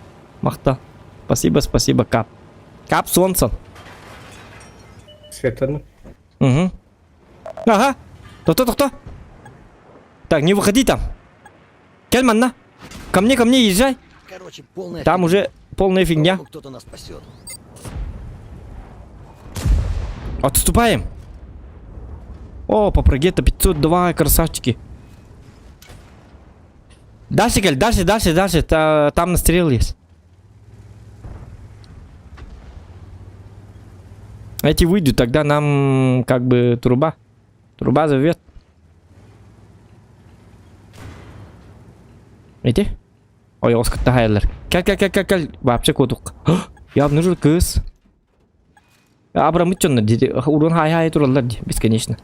Махта. Спасибо, спасибо, Кап. Кап Солнца. Светлана. Угу. Ага. Кто, кто, кто? Так, не выходи там. Кельман, на. Ко мне, ко мне езжай. Короче, полная Там фигня. уже полная фигня. Кто-то нас спасет. Отступаем. О, по прогетто 502, красавчики. Дальше, Кель, дальше, дальше, дальше. Та, там настрел есть. Эти выйдут, тогда нам как бы труба. Труба зовет. Эти? Ой, оскытта хайалар. Кел, кел, кел, кел, кел. Вообще кодук. Я обнаружил кыз. Абрамыт дьоннор диди. Урон хай-хай тураллар ди. Бесконечно.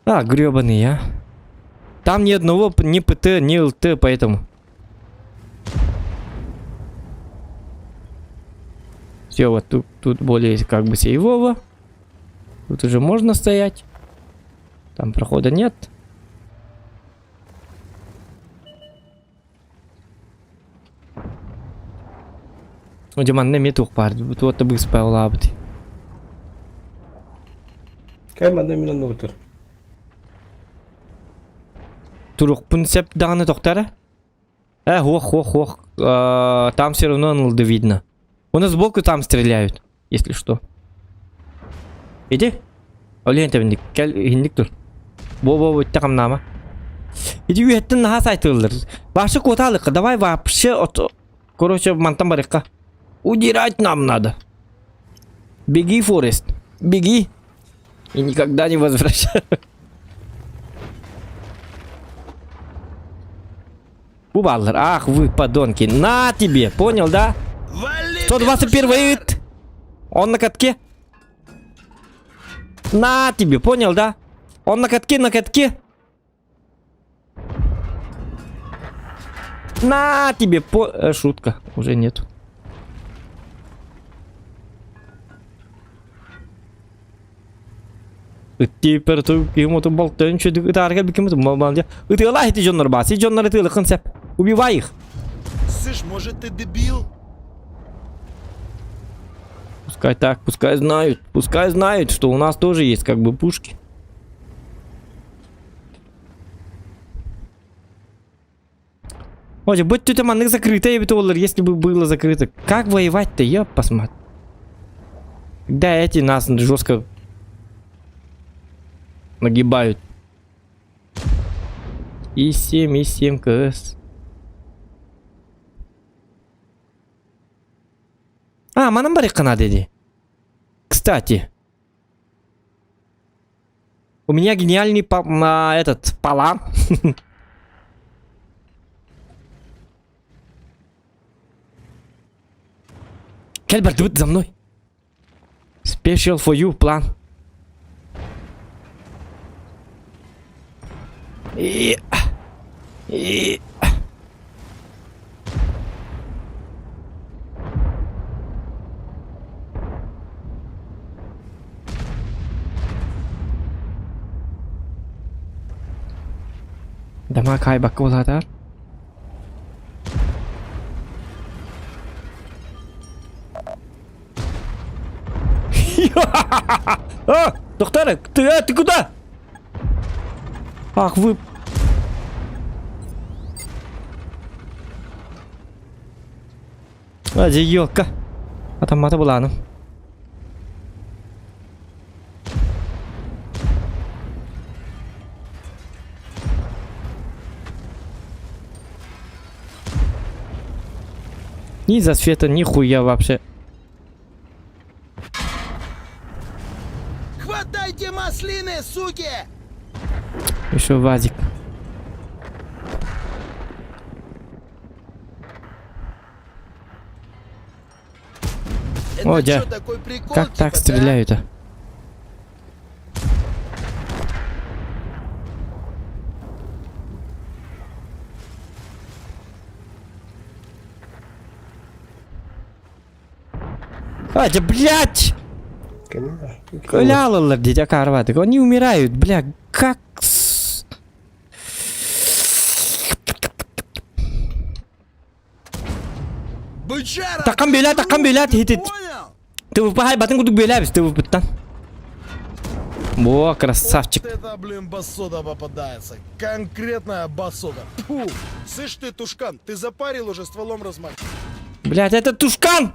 А, гребаный, а. Там ни одного ни ПТ, ни ЛТ, поэтому. Все, вот тут, тут более как бы сейвово. Тут уже можно стоять. Там прохода нет. Дьэ манна эмиэ туох баар туох да быыспайылаабыт. Кай манна мин оннубутур. Турукпун сеп даҕаны тохтара. Э, ох, ох, ох. Там все равно НЛД видно. У нас сбоку там стреляют, если что. Иди. Олен тэбинник, кэл иһинник тур. Бо-бо бо хамнаама. Иди үһэттэн наһаа сайтыллар. Вообще куотаалыкка, давай вообще от... Короче, мантан барыкка. Удирать нам надо. Беги, Форест, беги. И никогда не возвращай. Бу бааллар. Ах вы подонки. На тебе, понял, да? 121 ит. Он на катке. На тебе, понял, да? Он на катке, на катке. На тебе по... Э, шутка, уже нету. Ытти ему болтон чөдүк ытаарга бикимит малбалдя. Ытыалаа ити дьоннор баа. Си дьоннор ытыалыкын сеп. Убивай их. Слышь, может ты дебил? Пускай так, пускай знают. Пускай знают, что у нас тоже есть как бы пушки. Ой, будь тетя маннык закрыто, я доллар, если бы было закрыто. Как воевать-то, я посмотрю. Да, эти нас жестко нагибают. И 7, и 7 КС. А, манан барыахха дии. Кстати. У меня гениальный по а, этот план. Кельбер, ты за мной. Special for you план. И... И... Дома кайбакулатар. А, доктор, ты, а, ты куда? Ах, вы... А, елка. А там мата была, ну. Ни засвета, ни хуя вообще. Хватайте маслины, суки! Еще вазик. Это О, дя. чё, такой прикол, Как типа, так да? стреляют-то? А, да, блядь! Ляла, дитя карватик. Они умирают, бля, как... с- Бычара, Такам ты бела, такам друг, бела, ты ты- понял? Ты пахай батын кудук белябис, ты выпыттан. Во, красавчик. Вот это, блин, басота попадается. Конкретная басота. Фу. Слышь ты, Тушкан, ты запарил уже стволом размахивать. Блядь, это тушкан!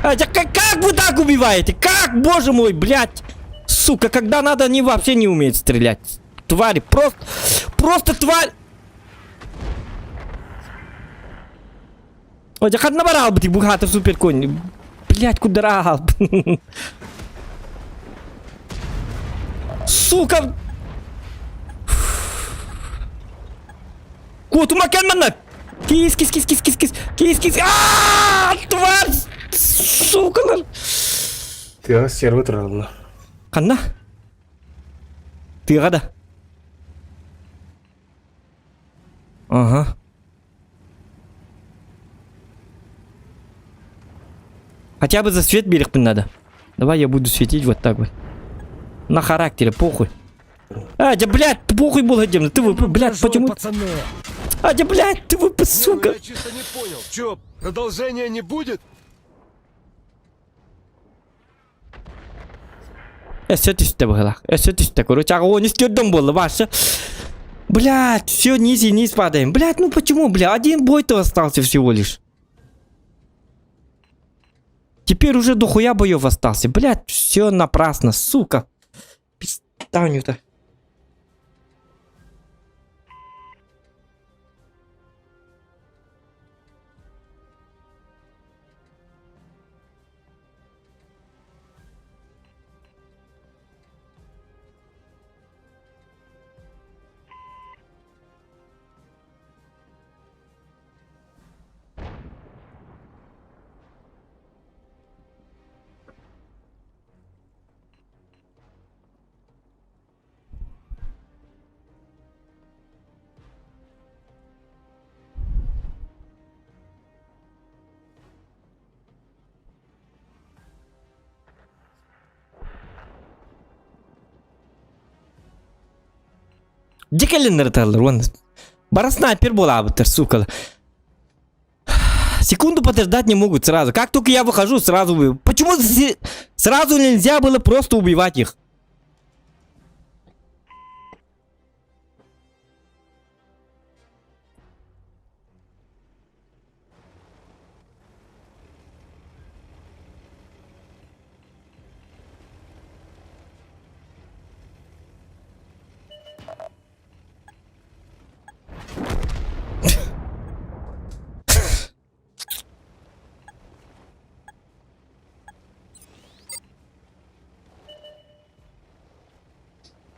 А, да как, как вы так убиваете? Как, боже мой, блядь? Сука, когда надо, они вообще не умеют стрелять. Твари, просто, просто тварь. Ой, я хат набрал бы ты, бухатый супер конь. Блядь, куда? Сука! Куотума кэлмэннэ! Кис, кис, кис, кис, кис, кис, кис, кис. А, тварь! Сука! Тыаҕа сервер тураллар. Ханна? Тыаҕа да? Ага. Хотя бы за свет берег надо. Давай я буду светить вот так вот. На характере, похуй. А, да, блядь, похуй был ты вы, блядь, почему? Пацаны. А, да, блядь, ты вы, Не, ну сука. я чисто не понял. Чё, продолжения не будет? Өссө түстэ быһыылаах. Өссө түстэ. Короче, огонь истердем было, Ваша. Блядь, все, низ и низ падаем. Блядь, ну почему, бля, один бой-то остался всего лишь. Теперь уже дохуя боев остался. Блядь, все напрасно, сука. Пистаню-то. Дьэ кэлиннэр ыталлар уонна. Бара снайпер буолаабыттар, сука. Секунду подождать не могут сразу. Как только я выхожу, сразу убью. Почему сразу нельзя было просто убивать их?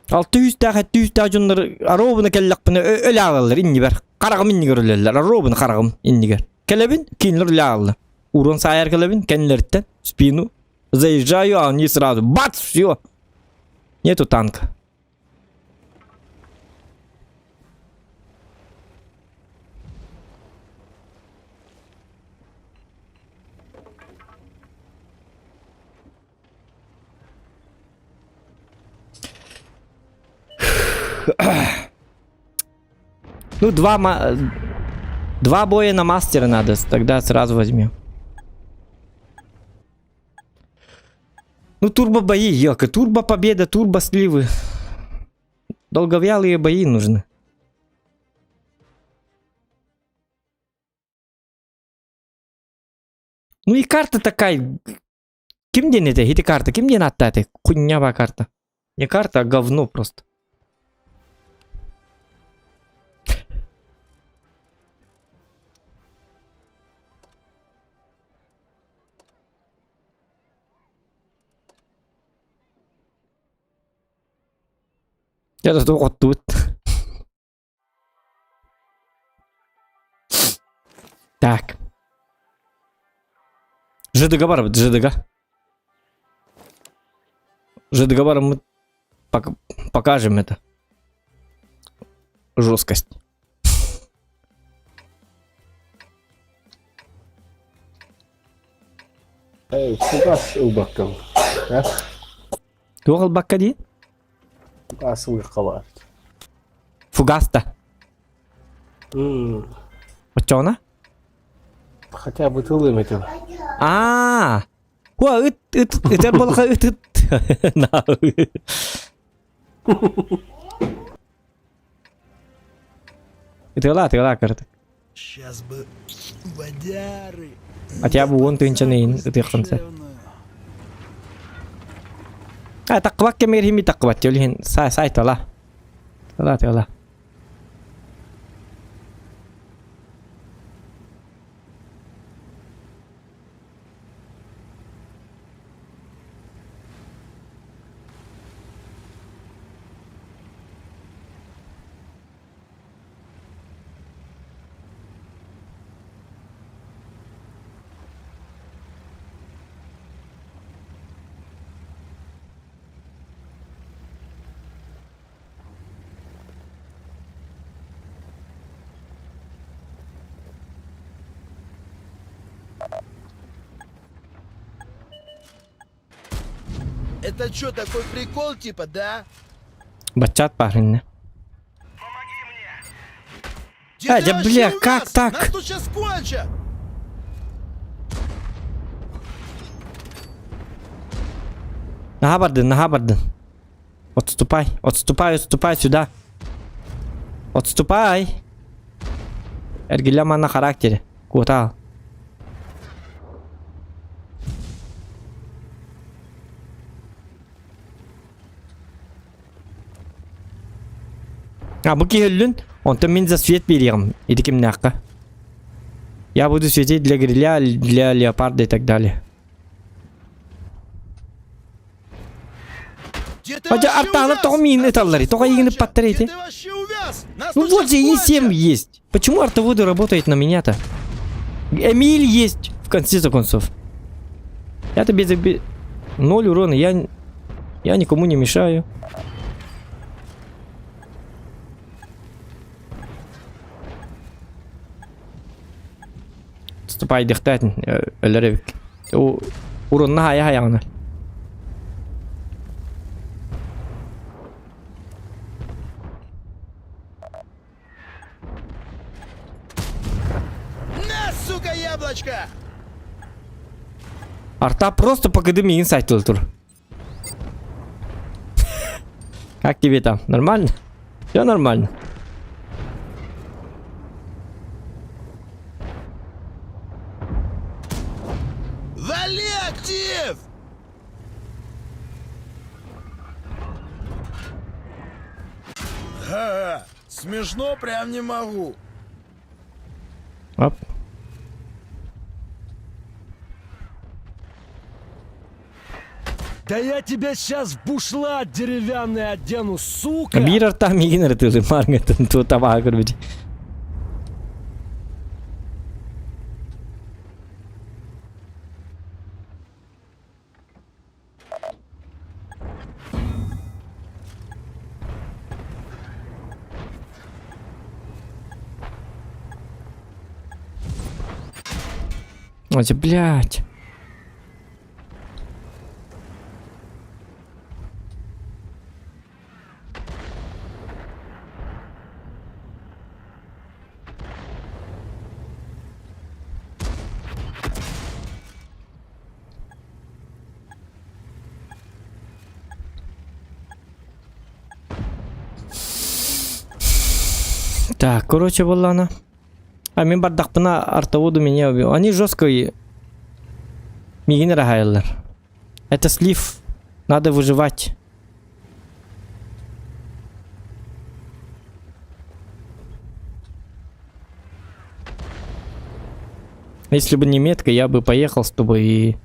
Алты үүстээх, этти үүстээх дьоннор оруобуна кэллэхпинэ өлө аалаллар иннибэр. Хараҕым иннигэр өлөллөр, оруобуна хараҕым иннигэр. Кэлэбин, кинилэр өлө аалаллар. Урон саайар кэлэбин, кэннилэриттэн спину заезжаю, а они сразу бац, все. Нету танка. Ну, два, два боя на мастера надо, тогда сразу возьмем. Ну, турбо бои, елка, турбо победа, турбо сливы. Долговялые бои нужны. Ну и карта такая. Ким диэн этэ? Ити карта. Ким диэн ааттаата? Хуйня карта. Не карта, а говно просто. Я да тут. Так. ЖДГ бар, ЖДГ. ЖДГ бар мы пок покажем это. Жесткость. Эй, фугас ылбаккын. Туох ылбакка дии? Фугас ылыахха Фугаста. Оччоҕуна? Хотя бы тылым этим. Аа. Уа, ыт, ыт, ытар буолха ыт, ыт. Ытыала, ытыала кыртык. Сейчас бы водяры. Хотя бы уон тыынчаны иин ытыаххын сөп. А, таққыбат кэмигэр хими таққыбат ол иһин сай сай тала. Тала тала. Это что, такой прикол типа, да? Бачат парень. Где А, ты да вообще бля, как увяз? так? Нас тут сейчас кончат! Наһаа бардын, наһаа бардын. Отступай, отступай, отступай сюда. Отступай. Эргиллэ манна характере. Куотаал. А бу киһи өллүн, онтон мин за свет биэриэҕим ити кимнээххэ. Я буду светить для гриля, для леопарда и так далее. Где ты Хотя вообще артаалар увяз? тоҕо миин Нас тут ыталлар, щас тоҕо эйигин кончат! ыппаттар Где эти? ты вообще увяз? Нас Ну тут вот щас же И7 кончат! есть. Почему артоводы работают на меня-то? Эмиль есть, в конце концов. Я-то без оби... Ноль урона, я... Я никому не мешаю. Отступай, дыхтатын, өлөр эбик. Урунна хайа хайаҕына. Лови-ка яблочко! Арта просто покиды миигин сайтыл тур. Как тебе там? Нормально? Все нормально? Вали актив! Ха-ха, смешно прям не могу. Оп. Да я тебя сейчас в бушлат деревянный одену, сука! Биир арта миигин ырытыылы мааргытын ту табаға көрбүт. Ой, блядь. Так, короче, буоллаҕына. А мин бардахпына артоводу меня убил. Они жестко миигин ыраһайаллар. Это слив. Надо выживать. Если бы не метка, я бы поехал с тобой и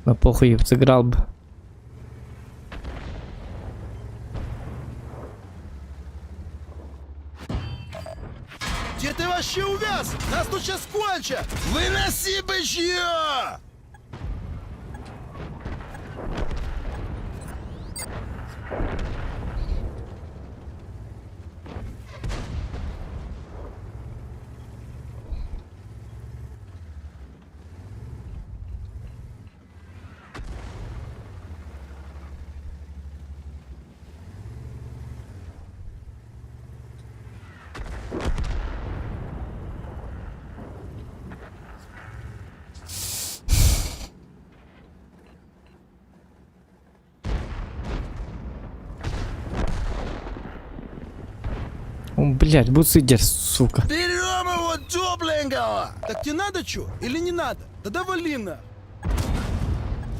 на похуй сыграл бы. Где ты вообще увяз? Нас тут сейчас кончат! Выноси бычье! О, блядь, буцидер, сука. Берем его тепленького! Так тебе надо что? Или не надо? Да вали на!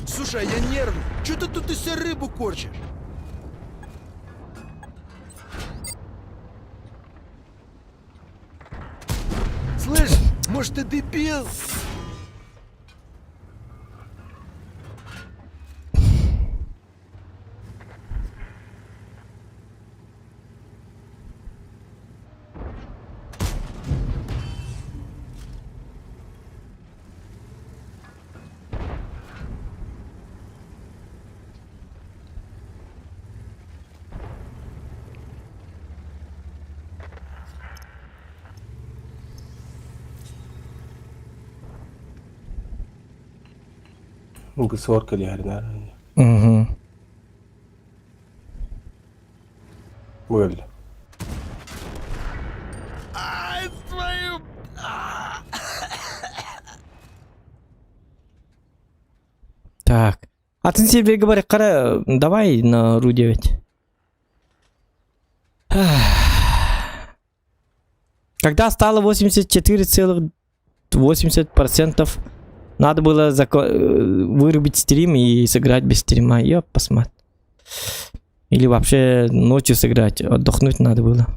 Слушай, а я нервный. Че ты тут из себя рыбу корчишь? Слышь, может ты дебил? Гысор кэлиһэринээр Угу. Бу Ай, твою... Так. А ты себе говори, кара, давай на Ру-9. Когда стало 84,80%, надо было вырубить стрим и сыграть без стрима. Ёп, посмотри. Или вообще ночью сыграть. Отдохнуть надо было.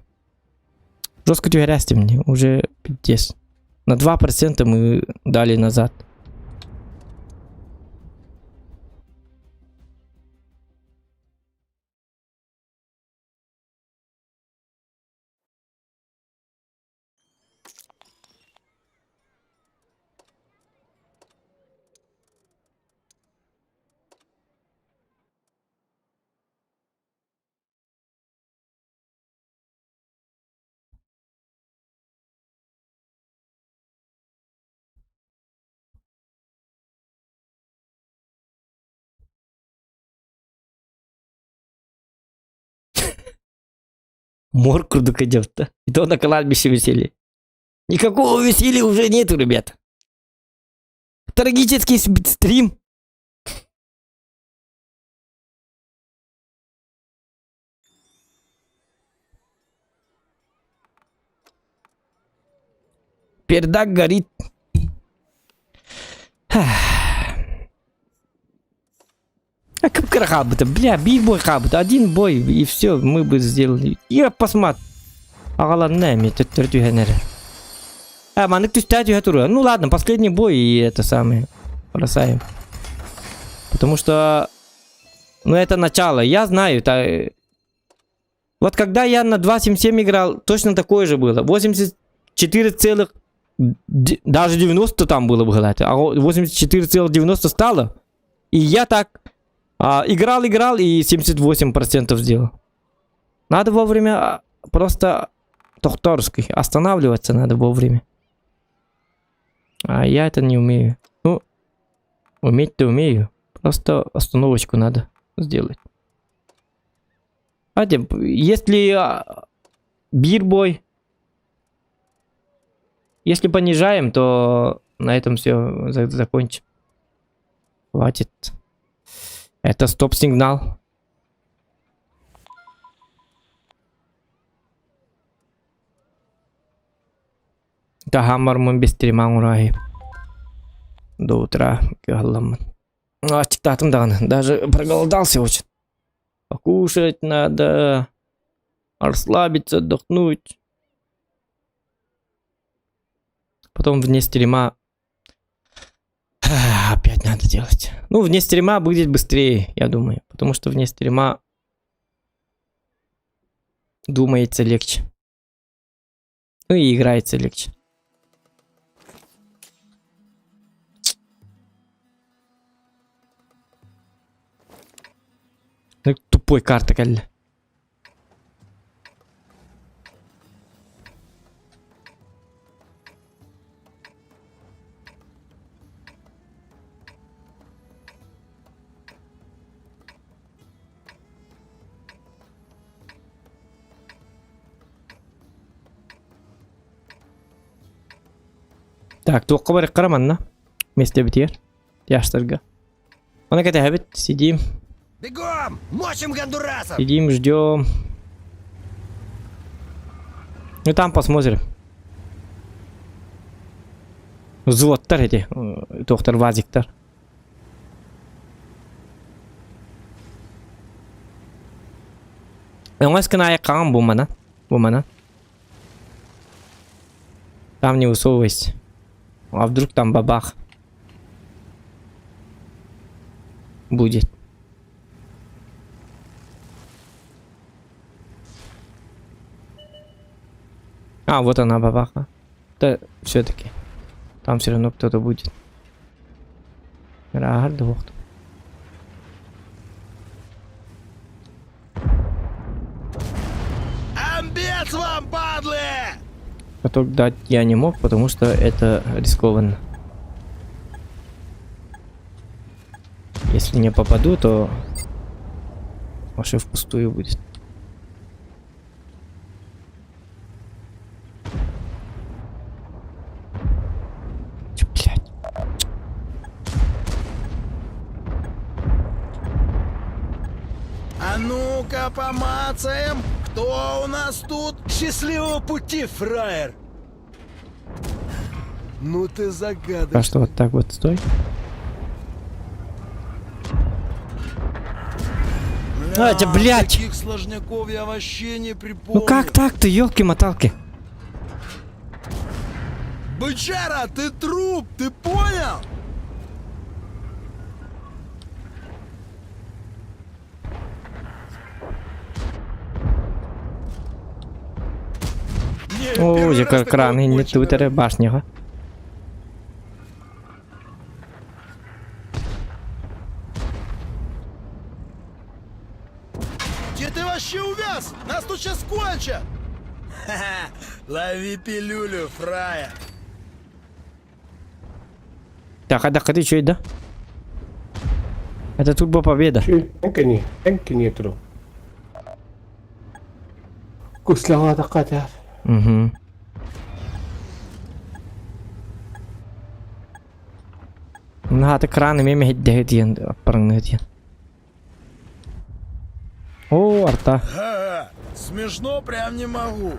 Жестко түһэрээсти мне. Уже пиздец. На 2% мы дали назад. Мор курдук идет. И то на кладбище висели. Никакого веселья уже нету, ребят. Трагический стрим. Пердак горит. А как хаалбыта, бля, биир бой хаалбыта, один бой, и все, мы бы сделали. Я посмотр. Аҕаланна эмиэ төттөрү түһэн эрэр. А, маннык түстээ түһэ туруо. Ну ладно, последний бой и это самое. Бросаем. Потому что... Ну это начало. Я знаю, это... Вот когда я на 2.7.7 играл, точно такое же было. 84 целых... Даже 90 там было бы, а 84,90 стало. И я так а, играл, играл и 78% сделал. Надо вовремя а, просто тохторский. Останавливаться надо вовремя. А я это не умею. Ну, уметь-то умею. Просто остановочку надо сделать. А если а, бирбой, если понижаем, то на этом все закончим. Хватит. Это стоп-сигнал. Таһааммармын бистиримаҥ ураһы. До утра кыһалламмын. Аччыктаатым даҕаны. Даже проголодался очень. Покушать надо. Расслабиться, отдохнуть. Потом вне стрима опять надо делать. Ну, вне стрима будет быстрее, я думаю. Потому что вне стрима думается легче. Ну и играется легче. Ну, тупой карта, кэллэ. Так, туохха барыаххара манна? Миэстэбитигэр, тяжтарга. Ону кэтэһэбит, сидим. Бегом! Мочим гондурасов! Сидим, ждем. Ну там посмотрим. Взводтар эти, доктор Вазиктар. Өҥөс гына хаҥан бу мана. Бу мана. Там не высовывайся. А вдруг там бабах будет. А, вот она бабаха. Да, все-таки. Там все равно кто-то будет. Раар двох. Амбец вам, падлы! Поток дать я не мог, потому что это рискованно. Если не попаду, то вообще впустую будет. Чё, блядь? А ну-ка помацаем, кто у нас тут? Счастливого пути, фраер! Ну ты Пока загадочный. что вот так вот стой. Бля, А, блядь! Таких сложняков я вообще не припомню. Ну как так-то, елки-моталки? Бычара, ты труп, ты понял? Не, О, первый уже раз такого кран, не конченого. тут башня. Где ты вообще увяз? Нас тут сейчас кончат! Ха-ха, лови пилюлю, фрая. Так, а да, что да? Это турбо победа. Энкини, энкини туру. Куслаҕа тахха Угу. Наһааты кран эмиэ мэһэйдэһи диэн аппарыҥныһы диэн. О, арта. Ха-ха, смешно прям не могу.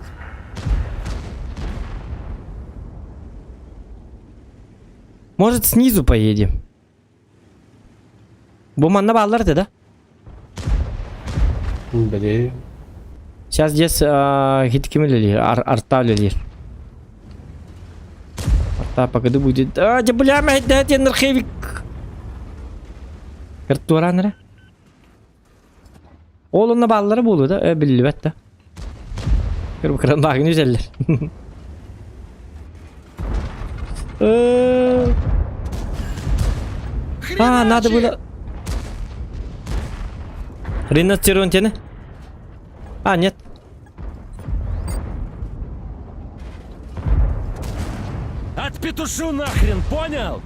Может, снизу поедем? Бу манна бааллар этэ да? Били. Сейчас здесь хит ким үлэлиир? Ар арта үлэлиир. Арта пока будет. А, да бля, мэһэйдэһэ архивик. Кыртуараан эрэ. Ол онно бааллара буолуо да, биллибэт да. Кырбыкыран баагын үсэллэр. А, надо было... Ринацеронтины? А, нет. Отпетушу нахрен, понял?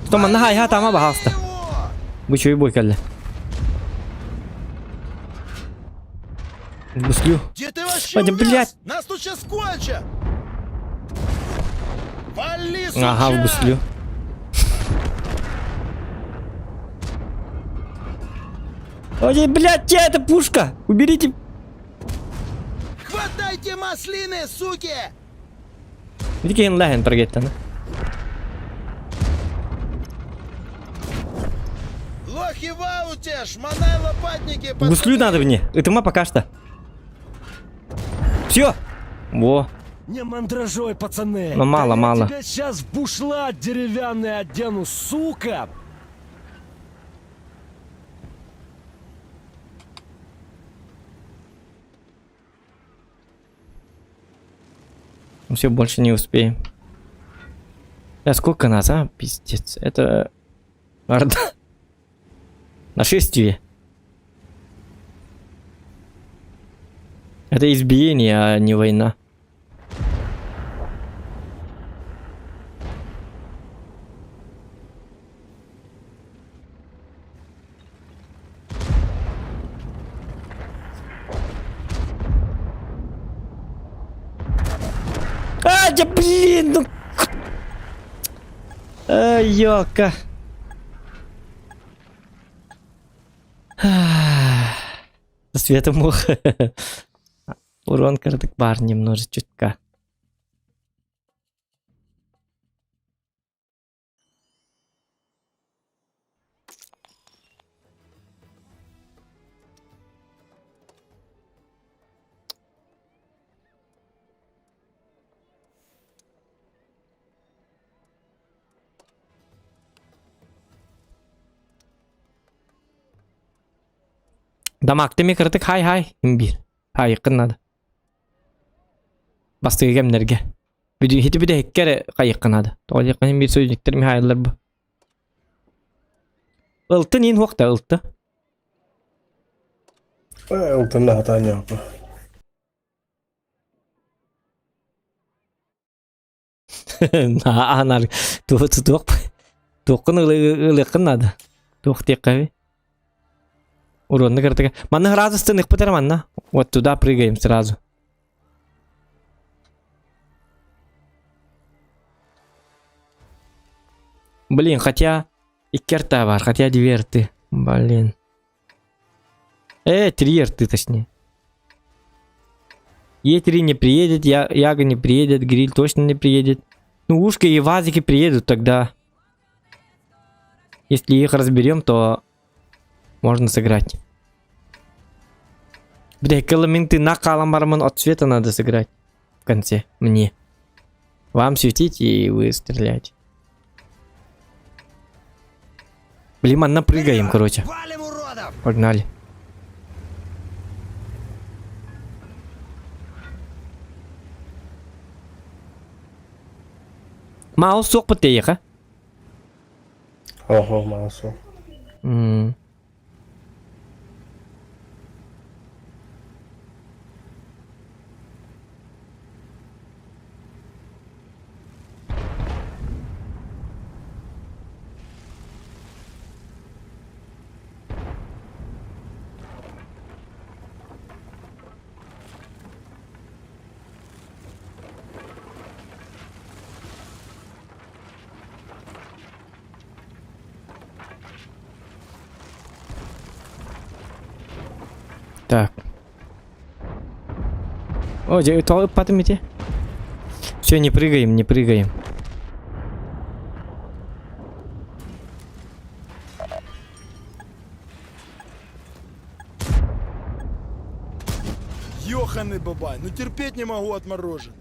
Что, манна хай тама баһаалыста. Бу үчүгэй бой кэллэ. Гуслю. Где ты вообще Ой, да, увяз? блядь. Нас тут сейчас кончат! Вали, Ага, в суча! гуслю. Ой, блядь, чья это пушка? Уберите. Хватайте маслины, суки! Видите, лэхен прогеттана. Лохи в ауте, шмонай лопатники, пацаны! Гуслю надо мне. Ытыма пока что. Все. Во. Не мандражой, пацаны. Ну, мало, Да я мало. тебя сейчас в бушлат деревянный одену, сука! Все, больше не успеем. А сколько нас, а? Пиздец. Это... Орда. Нашествие. Это избиение, а не война. А, да блин, ну... Ай, ёлка. Света мух. Урон кырдык бар немножечко. Дамаг теми кырдык хай хай имбир. Хайыккын надо. Бастыгы кэмнэргэ. Хити бүтэһиккэ эрэ хайыахха наада. Тоҕо диэххэ иһин биир союзниктар Михайлар бу. Ылтын иин хуох да ылты. Ылтын да хатаан ньооппа. Аанар туох туох туоххун ылыаххын наада. Туох диэххэ Уруонна кыртыга. Манна сразу станыхпыт эрэ манна. Вот туда прыгаем сразу. Блин, хотя икки рта бар, хотя две рты. Блин. Три рты точнее. Е3 не приедет, я, Яга не приедет, Гриль точно не приедет. Ну, Ушка и Вазики приедут тогда. Если их разберем, то можно сыграть. Бля, ты на каламарман от цвета надо сыграть. В конце. Мне. Вам светить и вы стрелять. Блин, напрыгаем, короче. Валим уродов! Погнали. Маус суох бут Ого, маусу. М. Так. О, дьэ, тоҕо ыппатым ити? Все, не прыгаем, не прыгаем. Ёханый бабай, ну терпеть не могу отморожен.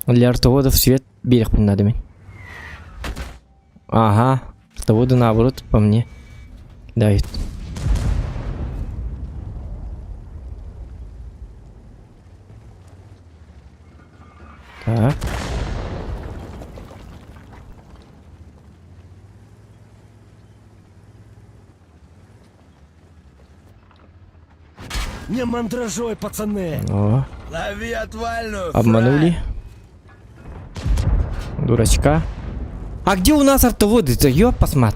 Для артоводов свет берег надо мин. Ага, артоводы наоборот по мне давит. Так. Не мандражой, пацаны! О, Лови отвальную, обманули. Дурачка. А где у нас артоводы-то? Ёпасмат.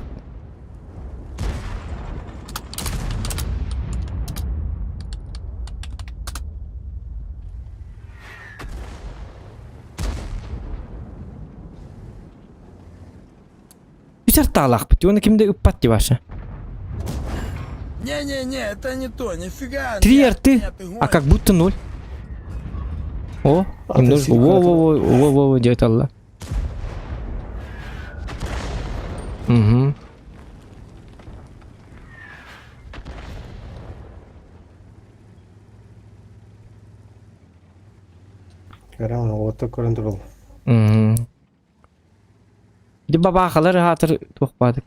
Үс артаалаахпыт, уонна ким да ыппат дии ваша. Не-не-не, это не то, нифига. Три нет, арты, нет, ты а как будто ноль. О, А ты немножко. сильно Во-во-во, во-во-во, дед Алла. Угу. Көрөн, уота көрөн турал. Угу. Ди бабахалар хаатыр туох баадык.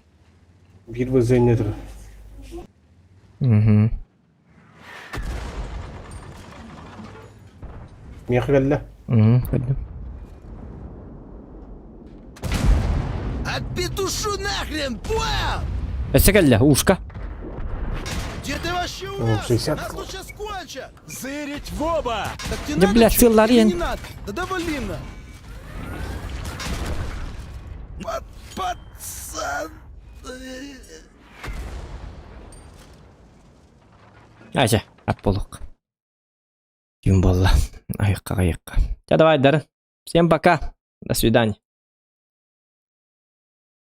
Биир базыанньа турар. Угу. Миэхэ кэллэ. Угу, көрдүм. Отпетушу нахрен, понял? Өссө кэллэ, ушка. Где ты вообще у О, нас? 60. Нас тут сейчас кончат. Зырить в оба! Так тебе Да, надо бля, чё, сыл или ларен. не надо? Да давали на. Пат- Пацан. Ача, ат болук. Күн буолла. Айыкка айыкка. Ча давай, Дарын. Всем пока. До свидания.